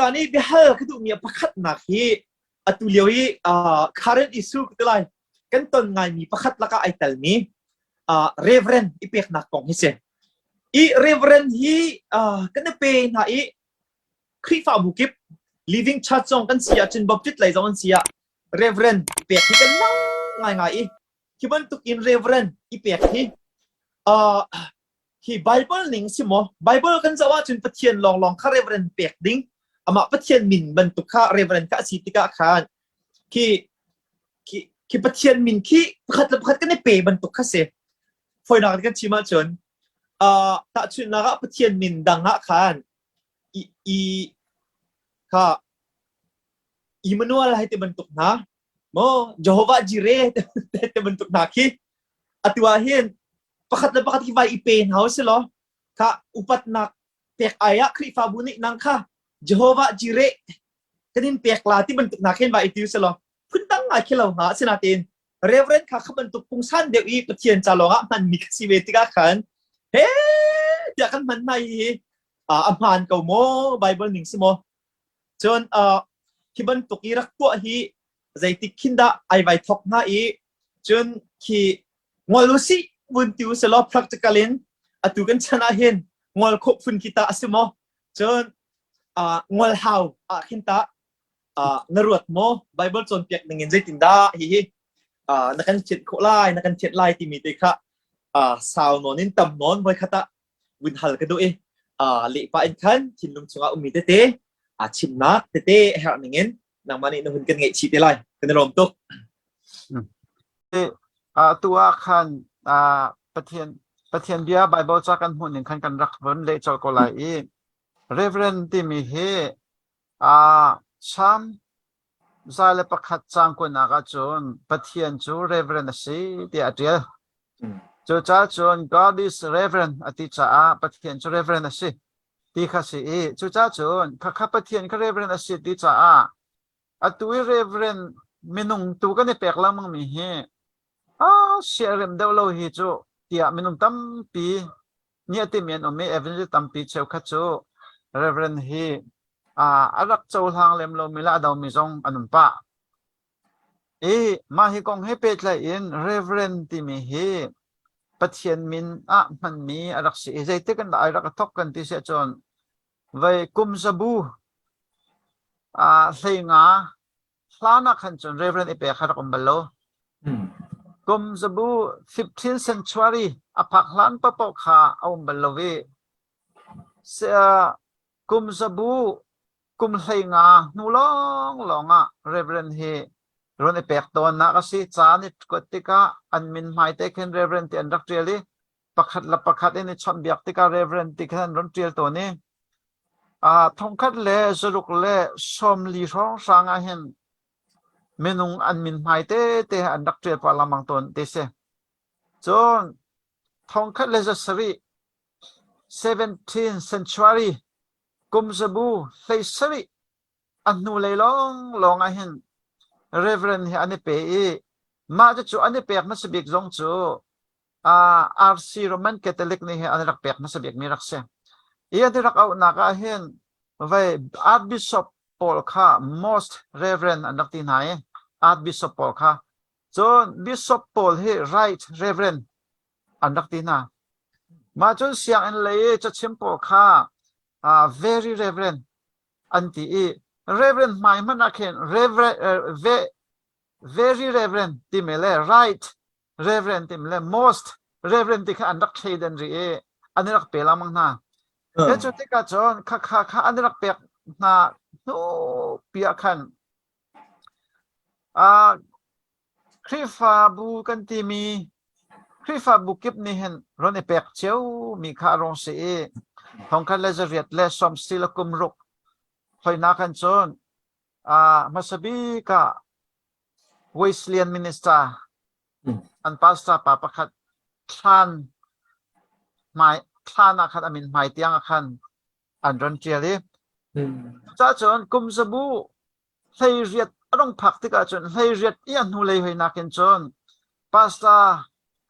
Tuzaan i biahal ka duhmi a pakhatnak hi atu lio i uh, current issue ka ti lai kan ton ngaimi pakhat lakah ai telmi uh, reverend i peknak kong hi si. I reverend hi uh, kan i pe hna i Khrihfabu kip Living Church zong kan si ahcun Baptist lei zong an si ah Reverend i pek hi kan nang ngaingai i hi bantuk in Reverend i pek hi uh, hi Bible ning si maw? Bible kan zoh ahcun Pathian lawnglawng kha Reverend pek ding amah Pathian min bantuk kha Reverend kha a si tikah khan khi khi khi Pathian min khi pakhat le pakhat kan i pe bantuk kha si. Fawinak kan chim ahcun uh, tahchunhnak ah Pathian min dang ah khan i, i kha Emmanuel hai ti bantuk hna maw Jehovah Jireh te bantuk hna khi atu ah hin pakhat le pakhat hi vai i pe hna u si law kha upatnak pek ai ah Khrihfabu nih nang kha Jehovah Jireh kan in pek la ti bantuk hna khin vai i ti u si law phundang ngai khi lo hnga asinain Reverend kha kha bantuk pungsan deuh i Pathian ca lawng ah hmanmi ka si ve tikah khan he tiah kan hman hna hi a hmaan ko maw Bible ning si maw cun hi bantuk i rak tuah hi zeitik khin dah ai vai thok hnga i cun khi ngol usih vun ti usih law practical in atu kan chan ah hin ngol khawh phun khi ta a si maw cun ngol hau ah khin ta na ruat maw Bible cawnpiak ning in zeitindah hihi na kan thianh khawh lai na kan thianh lai timi te kha sau nawn in tam nawn voikhat ah vun hal ka duh i lehpah in khan thinlung chungah ummi tete chimnak tete a herh ning in nangmah nih na hun kan ngeih chih te lai kan i lawm tuk Tu ah khan Pathian Pathian bia Bible ca kan hmuh ning khan kan rak von leh colh ko lai i Reverend timi hi Salm 101 caang kuatnak ahcun Pathian cu Reverend a si tiah a ṭial. Cucaah cun God is Reverend a ti caah Pathian cu Reverend a si ti kha si i cucaah cun khakha Pathian kha Reverend a si ti caah atu i Reverend minung tu kan i pek lengmangmi hi ah siarem deuh lo hi cu tiah minung tampi nih a timi an um i evangelist tampi cheukhat cu Reverend hi a rak cohlang lem lomi le a domi zong an um pah. I mah hi kong he pehtlaih in Reverend timi hi Pathian min ah hmanmi a rak si i zeitik in dah ai rak i thawk kan ti si ahcun vei kum zabu hleinga hlan ah khan cun Reverend i pek kha rak um bal lo. Kum zabu 15th century a phak hlan paohpaoh kha a um bal lo i kum zabu kum 15 hnu lawnglawng ah Reverend hi run i pek tawnnak a si. Ca an i kuat tikah an min hmai te khin Reverend ti an rak ṭial i pakhat le pakhat in i chawnhbiak tikah Reverend ti khan an run ṭial tawn i thongkhat le zaruk le 40 hrawnghrang ah hin minung an min hmai tete an rak ṭial pah lengmang tawn ti si. Cun thongkhat le 7 17th century kum zabu 17 a hnulei lawnglawng ah hin Reverend hi an i pe i mah cucu an i pek hmasa bik zong cu RC Roman Catholic nih hin an rak pek hmasa bikmi rak si. I an rak auhnak ah hin vei Archbishop pawl kha Most Reverend an rak ti hna i Archbishop pawl kha cun Bishop pawl hi Right Reverend an rak ti hna. Mah cun sianginn lei i cachim pawl kha very reverend an ti i reverend hmai hmanh ah khin reverend very reverend timi le right reverend timi le most reverend ti kha an rak thleidan rih i an i rak pe lengmang hna. He cu tikah cun khakha kha an i rak pek hna hnu pi ah khan Khrihfabu kan timi Khrihfabu kip nih hin ron i pek ciomi kha a rung si i thongkhat le zariat le sawmsi le kum ruk hoihnak han cun hmasa bik ah Wesleyan minister an pastor pa pakhat thlan hmai thlan ah khan a min hmai tiang ah khan an ron ṭial i cucun kum zabu 18 a rung phak tikah cun 18 i a hnulei hoi nakin cun pastor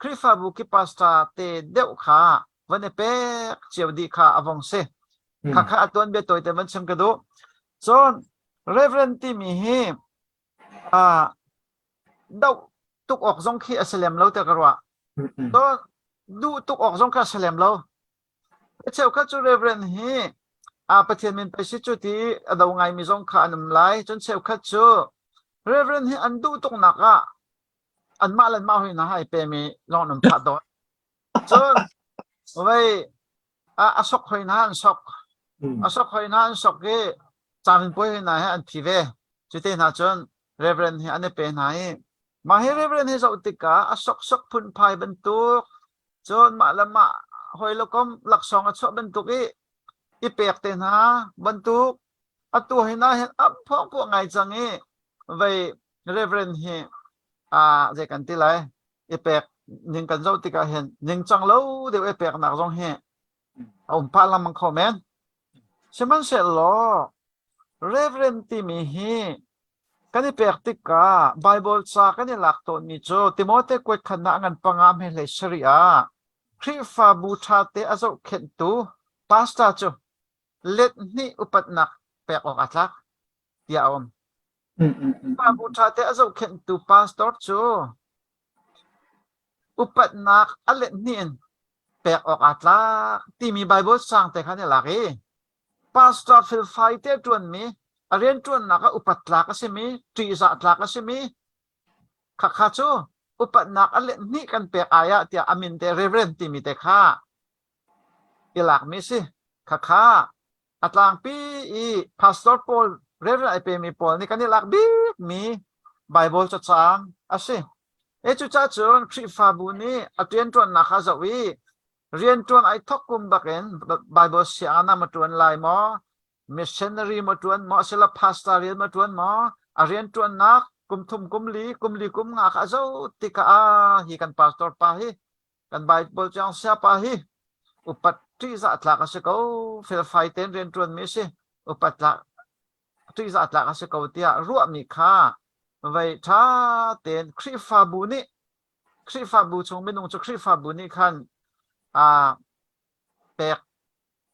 Khrihfabu ki pastor te deuh kha van i pek cio dih kha a vong si. Khakha a tuanbia tawite van chim ka duh. Cun Reverend timi hi uh, doh tuk awk zong khi a si lem lo tiah ka ruah. Cun duh tuk awk zong kha a si lem lo. Cheukhat cu Reverend hi a Pathian min pei si cu ti a do ngaimi zong kha an um lai. Cun cheukhat cu Reverend hi an duh tuknak ah anmah le anmah hoi hna hai pemi lawng an um phah tawn. Cun vei a sok hoi hna an sok. A sok hoi hna an sok i cangin puai hoi hna he an thi ve. Cu te hna cun Reverend hi an i pe hna i mah hi Reverend hi zoh tikah a soksok phunphai bantuk cun mah le mah hawi le kom laksawng a chuah bantuk i i pek te hna bantuk atu hi na hin am phawng puah ngai cang i vei Reverend hi a zei kan ti lai i pek ning kan zoh tikah hin ningcang lo deuh i peknak zong hi a um phah lengmang kho men. Sihmanhsehlaw Reverend timi hi kan i pek tikah Bible ca kan i lak tawnmi cu Timote kuat khannak ngan panga hme hlei sarih ah Khrihfabu ṭhate a zohkhenhtu pastor cu let hnih upatnak pek awk aa tlak tiah a um. Khrihfabu ṭhate a zohkhenhtu pastor cu upatnak a let hnih in pek awk aa tlak timi Bible sang te kha an i lak i pastor felfai te ṭuanmi a rianṭuannak ah upat tlak a simi ṭihzah tlak a simi khakha cu upatnak a let hnih kan pek ai ah tiah a min te reverend timi te kha i lakmi si. Khakha a tlangpi i pastor pawl reverend ai pemi pawl nih kan i lak bikmi Bible cacang a si. E cucaah cun Khrihfabu nih a rianṭuannak kha zoh i rianṭuan ai thawk kum bakin Bible sianginn ah ma ṭuan lai maw, missionary ma ṭuan maw, asilo pastor rian ma ṭuan maw, a rianṭuannak kum thum kum li kum li kum nga kha a zoh tikah ah hi kan pastor pa hi kan Bible cang siapa hi upat ṭihzah tlak a si ko felfai tein rianṭuanmi a si upat tlak ṭihzah tlak a si ko tiah ruahmi kha vei ṭha tein Khrihfabu nih Khrihfabu chung minung cu Khrihfabu nih khan aa pek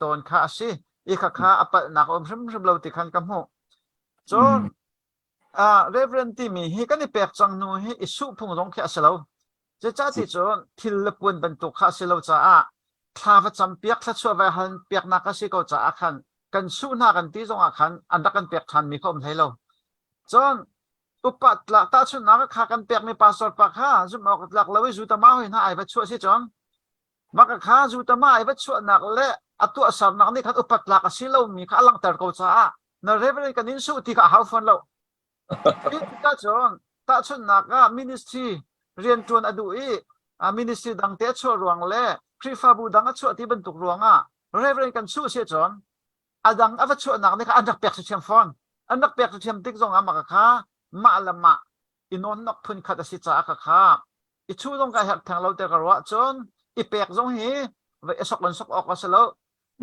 tawn kha a si i khakha a palhnak a um hrimhrim lo ti khan ka hmuh. Cun uh, Reverend timi hi kan i pek cang hnu hi i suh phung zong khi a si lo. Zeicahti cun thil le puan bantuk kha a si lo caah thla va cam piak thluachuah va hal piaknak a si ko caah khan kan suh hna kan ti zongah khan an rak kan pek ṭhanmi kha um hlei lo. Cun upat tlak tahchunhnak kha kan pekmi pastor pa kha zumh awk tlak lo i zutama hoi hna ai va chuah si cun mah kha zutama ai va chuahnak le a tuahsernak nih khan upat tlak a si lomi kha a langhter ko caah na reverend kan in suh ti kha a hau fawn lo. Tikah cun tahchunhnak ah ministry rianṭuan a duh i ministry dang te a chuah ruang le Khrihfabu dang a chuah ti bantuk ruangah reverend kan suh si cun a dang a va chuahnak nih kha an rak pek thiam fawn. An rak pek thiam tik zongah mah kha mah le mah i nawnnok phun khat a si caah ka kha i chu zong ka herh theng lo te ka ruah cun i pek zong hi i sok lon sok awk a si lo.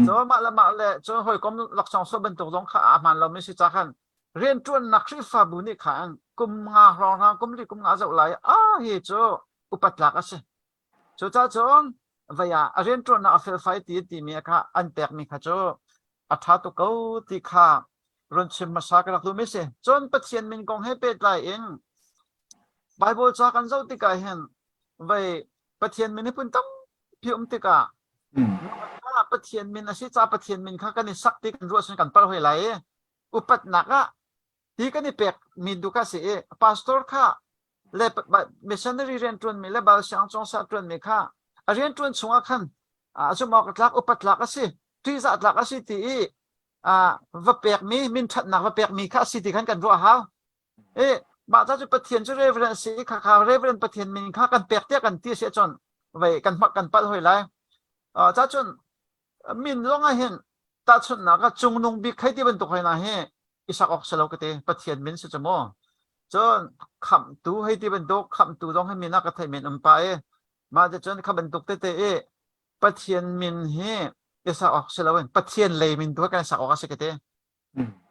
Cun mah le mah le cun hawikom laksawng sawh bantuk zong kha a hmaan lomi si ca khan rianṭuannak Khrihfabu nih khan kum nga hrawnghrang kum li kum nga zoh lai ah hi cu upat tlak a si. Cucaah cun vei ah a rianṭuannak a felfai ti timi kha an pekmi kha cu a ṭha tuk ko ti kha run chim hmasa ka rak duhmi si. Cun Pathian min kong he pehtlai in Bible ca kan zoh tikah hin vei Pathian min hi phun tampi um tikah Pathian min a si ca Pathian min kha kan i sak ti kan ruah cun kan palh hoi lai i upatnak ah ti kan i pek mi tu kha si i pastor kha le missionary rianṭuan mi le bal siang cong sa ṭuan mi kha a rianṭuan chungah khan a zumh awk tlak upat tlak a si ṭihzah tlak a si ti i va pek mi min ṭhatnak va pek mi kha a si ti khan kan ruah hau E mah ca cu Pathian cu reverend si kha kha reverend Pathian min kha kan pek tiah kan ti si ahcun vei kan hmak kan palh hoi lai. Uh, ca cun min zong ah hin tahchunhnak ah cungnung bik hei ti bantuk hoi na hi isak awk si lo ka ti Pathian min si cu mu. Cun khamhtu hei ti bantuk khamhtu zong hi min ah ka theih men um pa i mah ti cun kha bantuk tete i Pathian min hi isak awk si loin Pathian lei min tu kan sak awk a si ka ti.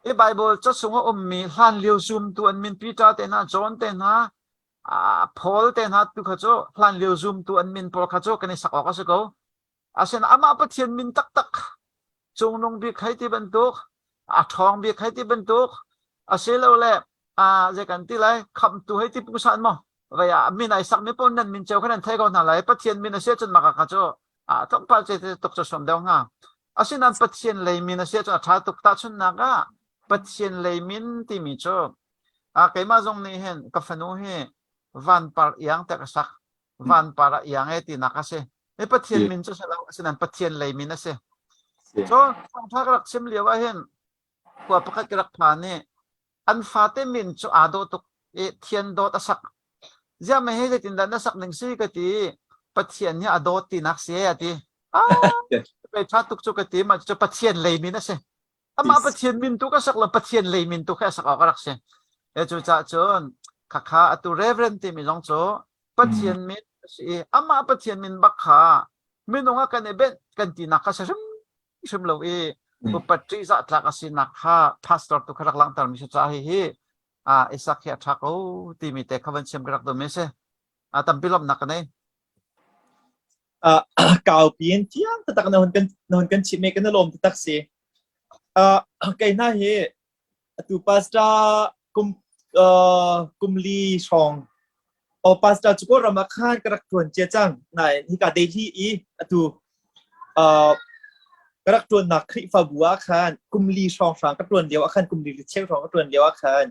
I Baibal ca chung a ummi hlanlio zumtu an min Peter te hna, John te hna, Paul te hna tu kha cu hlanlio zumtu an min pawl kha cu kan i sak awk a si ko. Asinain amah Pathian min taktak cungnung bik hei ti bantuk. A ṭhawng bik hei ti bantuk asilole zei kan ti lai khamtu hei ti pungsan maw vei ah min ai sakmi paoh nan min cio kha nan thei ko hna lai. Pathian min a si ahcun mah kha cu tlawmpal ce tuk cu sawm deuh hnga. Asinain Pathian lei min a si ahcun a ṭha tuk. Tahchunhnak ah Pathian lei min timi cu keimah zong nih hin ka fanu hi vanpar iang tiah ka sak. Vanpar ah iang e tinak a si. Mi Pathian min cu si lo, asinain Pathian lei min a si. Cun thawngṭha ka rak chim lio ah hin khua pakhat ka rak phan i an fate min cu aa dawh tuk i Thian Dawt a sak. Ziah mei hei zeitindah na sak ning si ka ti i Pathian nih a dawt tinak si a ti. Ah, pei ṭha tuk cu ka ti, mah cu Pathian lei min a si. Amah Pathian min tu ka sak lo, Pathian lei min tu kha a sak awk a rak si. E cucaah cun khakha atu Reverend timi zong cu Pathian min a si i amah Pathian min bak kha minung ah kan i benh kan tinak kha si hrim hrim lo i upat ṭihzah tlak a sinak kha pastor tu kha rak langhter mi si caah hihi Isak hi a ṭha ko timi te kha van chim ka rak duhmi a si. Tampi lawmhnak ka nei. Kaupi in thiang taktak na hun kan na hun kan chimh i kan i lawm taktak si. Kei hna hi Atu pastor kum kum li hrawng o pastor cu Kawlram ah khan ka rak ṭuan cia cang. Nain hika Delhi i atu ka rak ṭuannak Khrihfabu ah khan kum li hrawng hrang ka ṭuan lio ah khan kum li le cheu hrawng ka ṭuan lio ah khan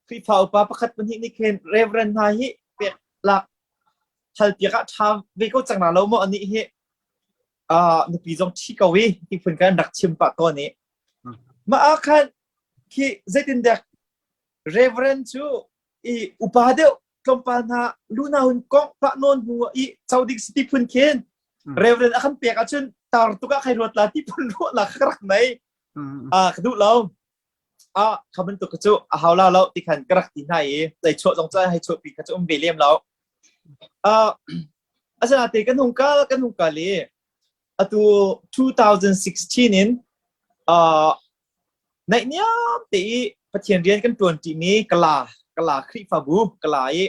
Khrihfa upa pakhat pahnih nih khin Reverend hna hi pek lak hal piak ah ṭha ve ko cang na lo maw anih hi nupi zong ṭhi ko i ti phun kan rak chim pah tawn i mah ah khan khi zeitindah Reverend cu i upa deuh tlawmpal hna luna hun kong pah nawn hnu i co ding si ti phun khin Reverend a kan pek ahcun tar tuk ah khai ruat la ti phun ruah la ka rak nei ka duh lo ah kha bantuk cu a hau la lo ti khan ka rak ti hna i lei chuah zong cu hei chuah pi kha cu um ve lem lo asinain kan hung kal kan hung kal i atu 2016 in naihniam te i Pathian rian kan ṭuan ṭimi Kala Kala Khrihfabu Kala i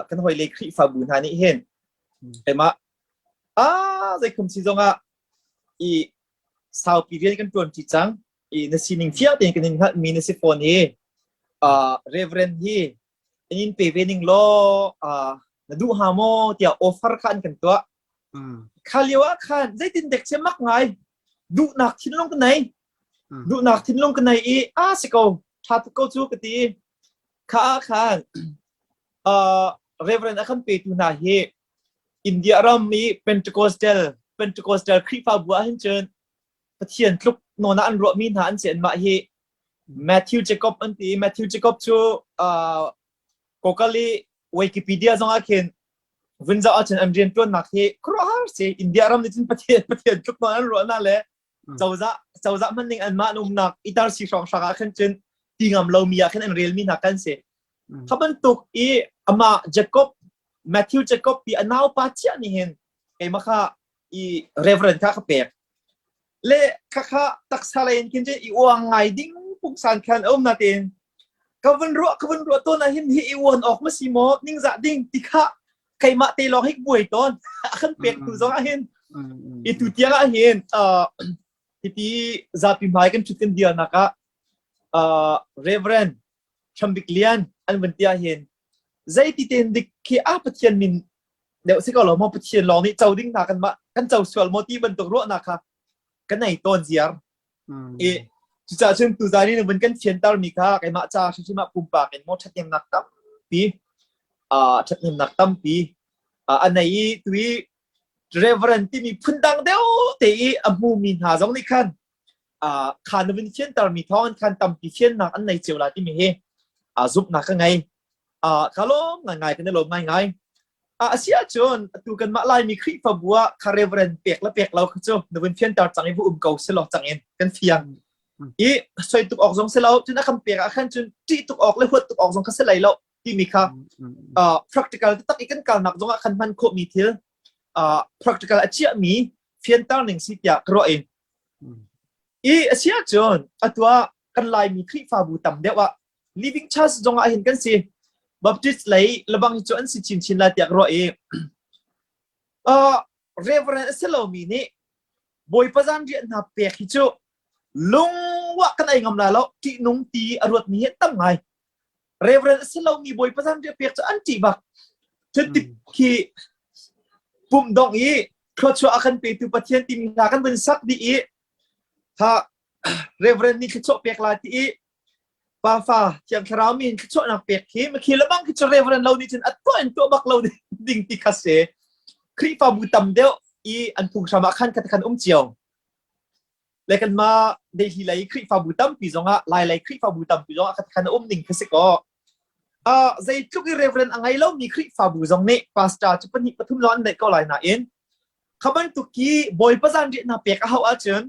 kan hawile Khrihfabu hna nih hin keimah ah zeikhum si zongah i saupi rian kan ṭuan ṭi cang i na sining fiang tein kan in hngalhmi na si fawn i Reverend hi in in pe ve ning law na duh hnga maw tiah offer kha an kan tuah. Kha lio ah khan zeitin dek che mak ngai duhnak thinlung ka nei. Duhnak thinlung ka nei i a si ko tha tuk ko cu ka ti. Kha ah khan Reverend a kan petu hna hi India ram i Pentecostal Pentecostal Khrihfabu ah hin cun Pathian tluk nawn ah an ruahmi hna an si anmah hi Matthew Jacob an ti. Matthew Jacob cu uh, Google i Wikipedia zong ah khin vun zoh ahcun an rianṭuannak hi khuaruahhar si. India ram nih cun Pathian Pathian tluk nawn an ruahnak le cozah cozah hman ning anmah an umnak itar si hrawng hrang ah khan cun ti ngam lomi ah khin an relmi hna kan si. Kha bantuk i amah Jacob Matthew Jacob ti a naupa chiah nih hin keimah kha i reverend kha ka pek. Le khakha taksa lei in khin cun i uang ngai ding pungsan khan a um natein ka vun ruah ka vun ruah tawn ah hin hi i uan awk ma si maw ningzah ding ti kha keimah te lawng hi buai tawn a kan pek tu zong ah hin i tu tiang ah hin hiti zapi hmai kan thut kan dir nak ah Reverend Hrambik Lian an vun ti ah hin zeiti ten dik khi a Pathian min deuh si ko lo maw Pathian lawng nih co ding hna kan mah kan co sual maw ti bantuk ruahnak kha kan nei tawn ziar i cucaah cun tuzan in vun kan fianter mi kha keimah ca hrimhrim ah pumpak in maw ṭhathnemnak tampi ṭhathnemnak tampi a nei i tui reverend timi phundang deuh te i a hmumi hna zong nih khan kha na vun fianter mi thawng in khan tampi fiannak an nei cio la timi hi zumhnak ka ngei ka lawm ngai kan i lawm ngai ngai A si ahcun atu kanmah Laimi Khrihfabu ah kha reverend pek le pek lo kha cu na vun fianter cang i va um ko selaw cang in kan fiang. I soi tuk awk zong si lo, cun a kan pek ah khan cun ṭih tuk awk le huat tuk awk zong kha si lai lo timi kha practical taktak i kan kalnak zong ah khan hman khawhmi thil practical a chiahmi fianter ning si tiah ka ruah i. I a si ahcun atu ah kan Laimi Khrihfabu tam deuh ah Living Church zong ah hin kan si. Baptist lei lebang hi cu an si chinchin lai tiah ka ruah i uh, Reverend a si lomi nih Bawipa zan riah hna pek hi cu. Lungwah kan ei ngam la lo ṭihnung ti a ruatmi hi tam ngai. Reverend a si lomi Bawipa zanriah pek cu an ṭih bak. Cutik khi pumh dongh i thluachuah a kan petu Pathian timi hla kan vun sak dih i ha Reverend nih thluachuah pek lai ti i pafa Thiang Thlarau min thluachuahnak pek khi makhi lebang khi cu Reverend lo nih cun a tuah in tuah bak lo ding ti kha si. Khrihfabu tam deuh i an phunghram ah khan khat khan um cio. Le kanmah Delhi lei Khrihfabu tampi zongah Lai lei Khrihfabu tampi zongah khat khan a um ning kha si kaw uh, zeitluk i reverend a ngei lomi Khrihfabu zong nih pastor cu pahnih pathum lawng an neih ko lai nain kha bantuk ki Bawipa zanriah hna pek a hauh ahcun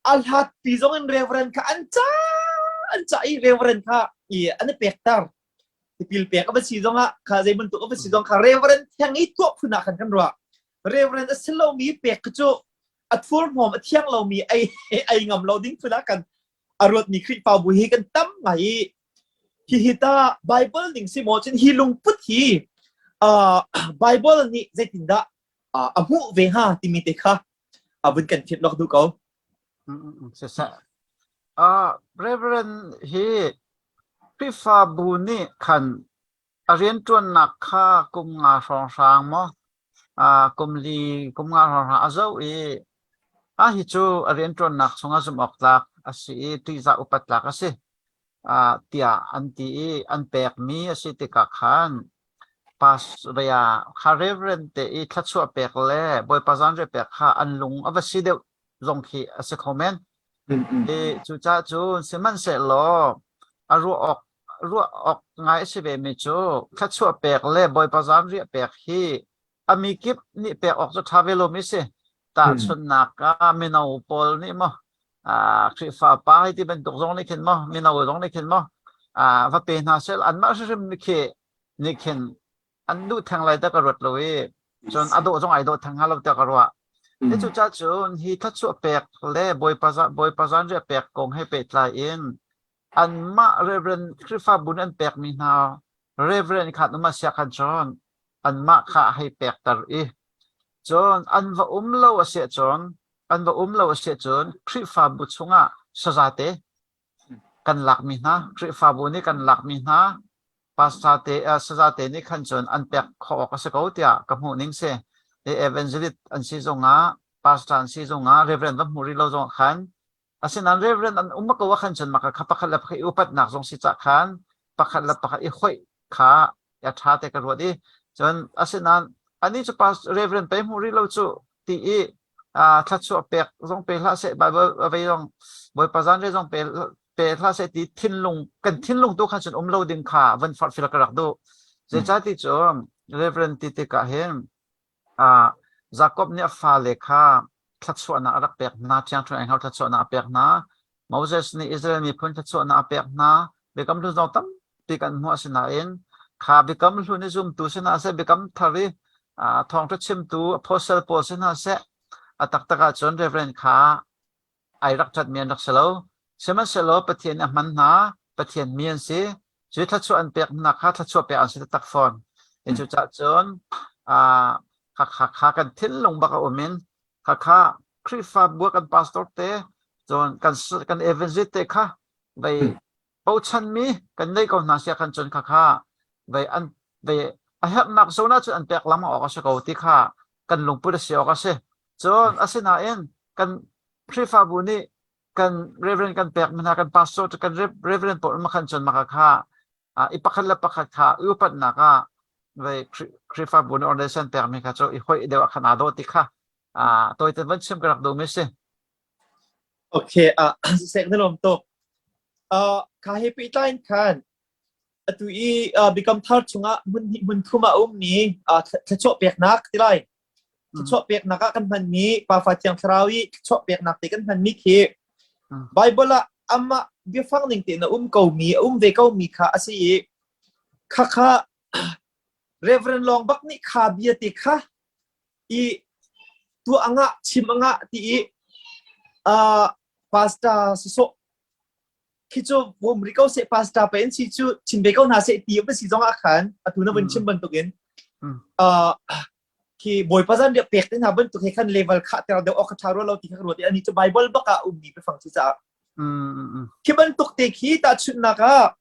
a hlat pi zong in reverend kha an ca an ca i reverend kha i an i pekter tipil pek a va si zongah kha zei bantuk a va si zong kha reverend thiang i tuah phun ah khan kan ruah reverend a si lomi pek kha cu a thurhnawm a thiang lomi ei ei ngam lo ding phun ah kan a ruatmi Khrihfabu hi kan tam ngai i hihi ta Bible ning si maw cun hi lungput hi uh, Bible nih zeitindah uh, a hmuh ve hnga timi te kha a vun kan thiat lok duh ko. Siseh. Uh, Reverend hi Khrihfabu nih khan a rianṭuannak kha kum nga hrawnghrang maw kum li kum nga hrawnghrang a zoh i a hi cu a rianṭuannak chungah zumh awk tlak a si i ṭihzah upat tlak a si tiah an ti i an pekmi a si tikah khan pastor kha reverend te i thluachuah pek le Bawipa zanriah pek kha an lung a va si deuh zong khi a si kho men. I cucaah cun sihmanhsehlaw a ruah awk ruah awk ngai a si vemi cu thluachuah pek le Bawipa zanriah pek hi a mi kip nih pek awk cu ṭha ve lomi si. Tahchunhnak ah mino pawl nih maw Khrihfa pa hei ti bantuk zong nih khin maw mino zong nih khin maw va pe hna seh anmah hrimhrim nih khi nih khin an duh theng lai tiah ka ruat lo i cun a dawh zong ai dawh theng hnga lo tiah ka ruah. Hi cucaah cun hi thluachuah pek le Bawipa Bawipa zanriah pek kong he pehtlai in anmah Reverend Khrihfabu nih an pekmi hna Reverend khan um a siah khan cun anmah kha hei pekter i cun an va um lo a siah cun an va um lo a siah cun Khrihfabu chungah sazate kan lakmi hna Khrihfabu nih kan lakmi hna pastor te saza te nih khan cun an pek khawh awk a si ko tiah ka hmuh ning si. Evangelist an si zongah pastor an si zongah reverend va hmuh rih lo zongah khan asinain reverend an um ko ah khan cun maka kha pakhat le pakhat i upatnak zong si cah khan pakhat le pakhat i hoih kha a ṭha te ka ruat i cun asinain anih cu pastor reverend pe hmuh rih lo cu ti i thluachuah pek zong pe hlah seh Bible vei zong Bawipa zanriah zong pe pe hlah seh ti thinlung kan thinlung tu khan cun um lo ding kha van forhfial ka rak duh zeicah ti cu Reverend ti tikah hin Jacob nih a fale kha thluachuahnak a rak pek hna ṭhiangṭhunh ai hngau thluachuahnak a pek hna Moses nih Israel miphun thluachuahnak a pek hna Biakam Hlun zong tampi kan hmuh asinain kha Biakam Hlun i zumtu si hna seh Biakam Thar i thawngṭha chimtu apostle pawl si hna seh a taktak ahcun Reverend kha ai rak ṭhatmi an rak si lo. Sihmanhsehlaw Pathian nih a hman hna, Pathian mi an si. Cu thluachuah an pek hna kha thluachuah pek an si taktak fawn. Cucaah cun kha kha kan thinlung bak a um in khakha Khrihfabu kan pastor te cun kan kan evangelist te kha vei bochanmi kan nei ko hna sia khan cun khakha vei an vei a herhnak zawn ah cun an pek lam awk a si ko ti kha kan lungput a si awk a si cun asinain kan Khrihfabu nih kan reverend kan pek hna kan pastor kan reverend pawl ma khan cun maka kha i pakhat le pakhat kha i upatnak ah vei Khrihfabu nih ordination pekmi kha cu i hoih deuh ah khan aa dawh ti kha tawite van chim ka rak duhmi si. Okay, uh, sek na lawm tuk. Uh, kha he pehtlai in khan atu i uh, Biakam Thar chungah hmun hnih hmun thum ah a ummi uh, thluachuah peknak ti lai. Thluachuah peknak ah kan hmanmi Pafa Thiang Thlarau i thluachuah peknak te kan hmanmi khi Bible ah amah biafang ning tein a um komi a um ve komi kha a si i khakha Reverend Long bak nih kha bia te kha i tuah angah chim angah ti i uh, pastor sisawh khi cu bawm ri ko seh pastor pe in si cu chim ve ko hna seh ti a si zong ah khan atu na vun chim bantukin uh, khi bawipa zan pek te hna bantuk he khan level kha ter deuh ok tha ro lo ti kha ruat i ani cu bible bak ah ummi biafang si caah. Khi bantuk te khi tahchunhnak ah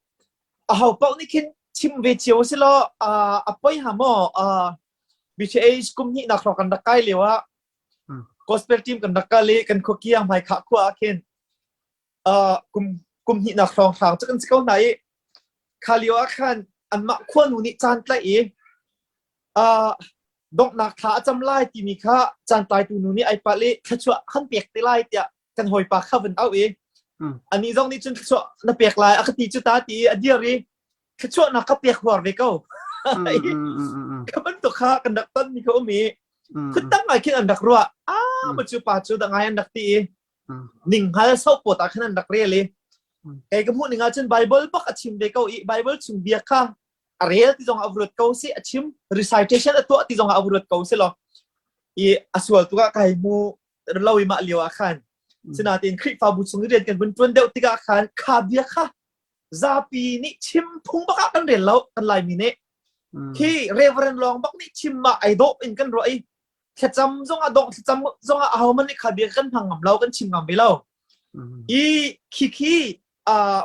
aho paoh nih khin chim ve cio si law a poi ha maw BCH kum hnih nak hrawng kan rak kai lio ah gospel team kan rak kal i kan khuakiang hmai khah khua ah khin kum kum hnih nak hrawng hrang cu kan si ko hna i kha lio ah khan anmah khuanu nih caan tlaih i donghnak thla a cam lai timi kha caan tlaitu nu nih ai palh i thluachuah kan pek te lai tiah kan hawipa kha vun auh i anih zong nih cun thluachuah na pek lai a ka ti cu ta ti i a dir i thluachuahnak ka pek huar ve ko. Ka bantuk kha kan rak ton mi kha um i phundang ngai khin an rak ruah. Ah ma cu pa cu da ngai an rak ti i ninghngal sopawt ah khan an rak rel i kei ka hmuh ning ahcun Bible bak a chim ve ko i Bible chung bia kha a rel ti zong a ruat ko si a chim recitation a tuah ti zong a ruat ko si lo i a sual tu ah kai mu lo i mah lio ah khan sinain Khrihfabu chung i rian kan vun ṭuan deuh tikah khan kha bia kha zapi nih chim phung bak ah kan rel lo kan Laimi nih khi reverend lawng bak nih chim ma ai dawh in kan ruah i thlacam zong ah dong thlacam zong ah ahohmanh nih kha bia kan hmang ngam lo kan chim ngam ve lo i khi khi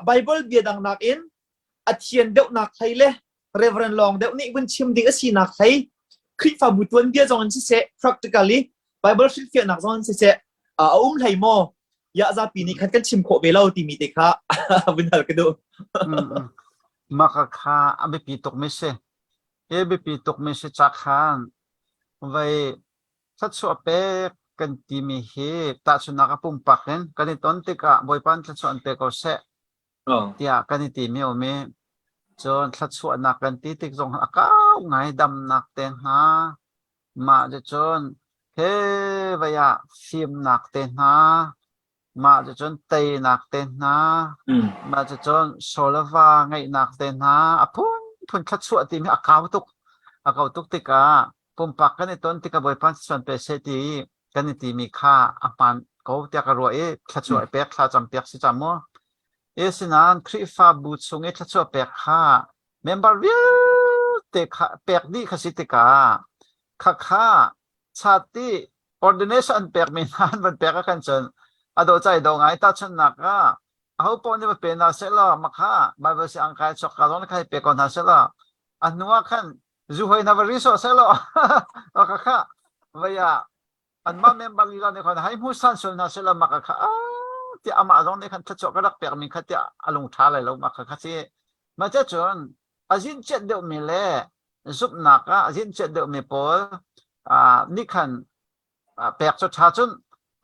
Bible bia dang nakin a thian deuhnak hlei le Reverend Long deuh nih vun chim ding a sinak hlei Khrihfabu tuanbia zong in siseh practically Bible hrilhfiahnak zong in siseh a um hlei maw ya zapi nih khan kan chim khawh ve lo timi te kha vun hal ka duh. Mah kha a biapi tuk mi si. Hi biapi tuk mi si ca khan vai thluachuah pek kan timi hi tahchunhnak a pumpak in kan i ton tikah Bawipa in thluachuah an pe ko seh tiah kan i timi a um i cun thluachuahnak kan ti tik zong a kau ngai damnak te hna mah cucun he vei ah fimnak te hna mah cucun teinak te hna mah cucun solava ngeihnak te hna a phunphun thluachuah timi a kau tuk a kau tuk tikah pumpak kan i ton tikah Bawipa suan pe seh ti kan i timi kha a hmaan ko tiah ka ruah i thluachuah i pek thla cam piak si ca mu. Asinain Khrihfabu chung i thluachuah pek kha member vialte kha pek dih kha si tikah khakha chati ordination an pekmi hna an van pek ah khan cun a dawh cai do ngai tahchunhnak ah aho paoh nih va pe hna sehlaw makha Bible si ang kai chok ka zong khai pe ko hna sehlaw a hnu ah khan zuhoi na va ri sawh sehlaw ka kha vei ah anmah member lila nih khan hai hmu san sual hna sehlaw maka kha a tiah amah zong nih khan thluachuah ka rak pekmi kha tiah a lung ṭha lai lo maka kha si mah cun a zin chiat deuhmi le zumhnak ah a zin chiat deuhmi pawl nih khan pek cu ṭha cun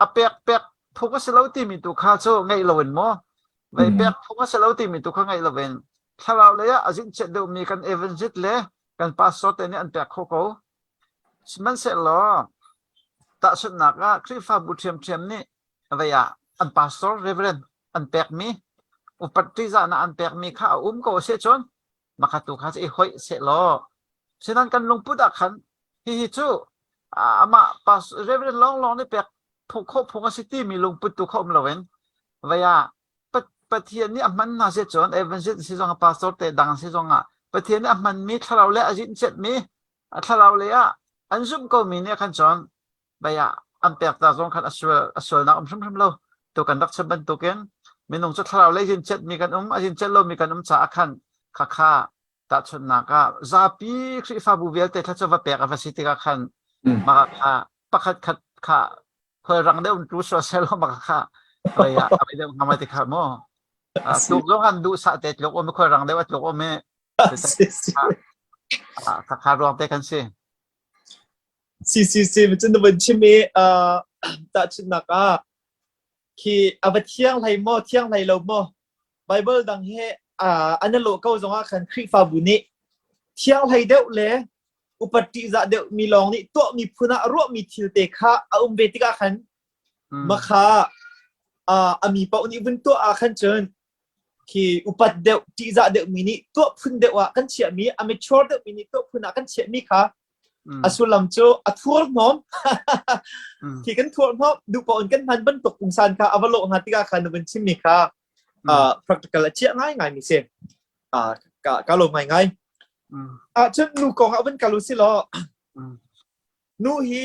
a pek pek phung a si lo timi tu kha cu ngeih loin maw vei pek phung a si lo timi tu kha ngeih loin thlarau lei ah a zinchiat deuhmi kan evangelist le kan pastor te nih an pek kho ko sihmanhsehlaw tahchunhnak ah Khrihfabu ṭhiamṭhiam nih vei ah an pastor reverend an pekmi upat ṭihzahnak an pekmi kha a um ko a si cun makha tu kha i hoih sehlaw sinan kan lungput ah khan hihi cu amah pas reverend lawnglawng nih pek khawh phung a si timi lungput tu kha um loin vei ah Pathian nih a hman hna si cun evangelist si zong ah pastor te dang si zong ah Pathian nih a hmanmi thlarau le a zinchiatmi a thlarau le ah an zumh komi nih khan cun vei ah an pek ta zong khan a sual a sualnak um hrimhrim lo tu kan rak chim bantukin minung cu thlarau lei zinchiatmi kan um a zinchiat lomi kan um caah khan khakha tahchunhnak ah zapi Khrihfabu vialte thla cu va pek a va si tikah khan mah kha pakhat khat kha khualrang deuh tu sual selaw mah kha vei ah a deuh hnga mai ti kha mu tluk zong an duh sah te tluk um khualrang deuh a tluk um i kha ruang te kan si Si si si cun na van chim i tahchunhnak ah khi a va thiang hlei maw thiang hlei lo maw Bible dang he an lawh ko zongah khan Khrihfabu nih thiang hlei deuh le upat ṭihzah deuh mi lawng nih tuahmi phun ah ruahmi thil te kha a um ve tikah khan makha a mi paoh nih vun tuah ah khan cun khi upat deuh ṭihzah deuh mi nih tuah phun deuh ah kan chiahmi a mature deuh mi nih tuah phun ah kan chiahmi kha a sullam cu a thur hnawm khi kan thur hnawm duh paoh in kan hman bantuk pungsan kha a va lawh hna tikah khan na vun chimmi kha practical a chiah ngai ngai mi si ka ka lo ngai ngai ah cun nu kong ah vun kal u si law nu hi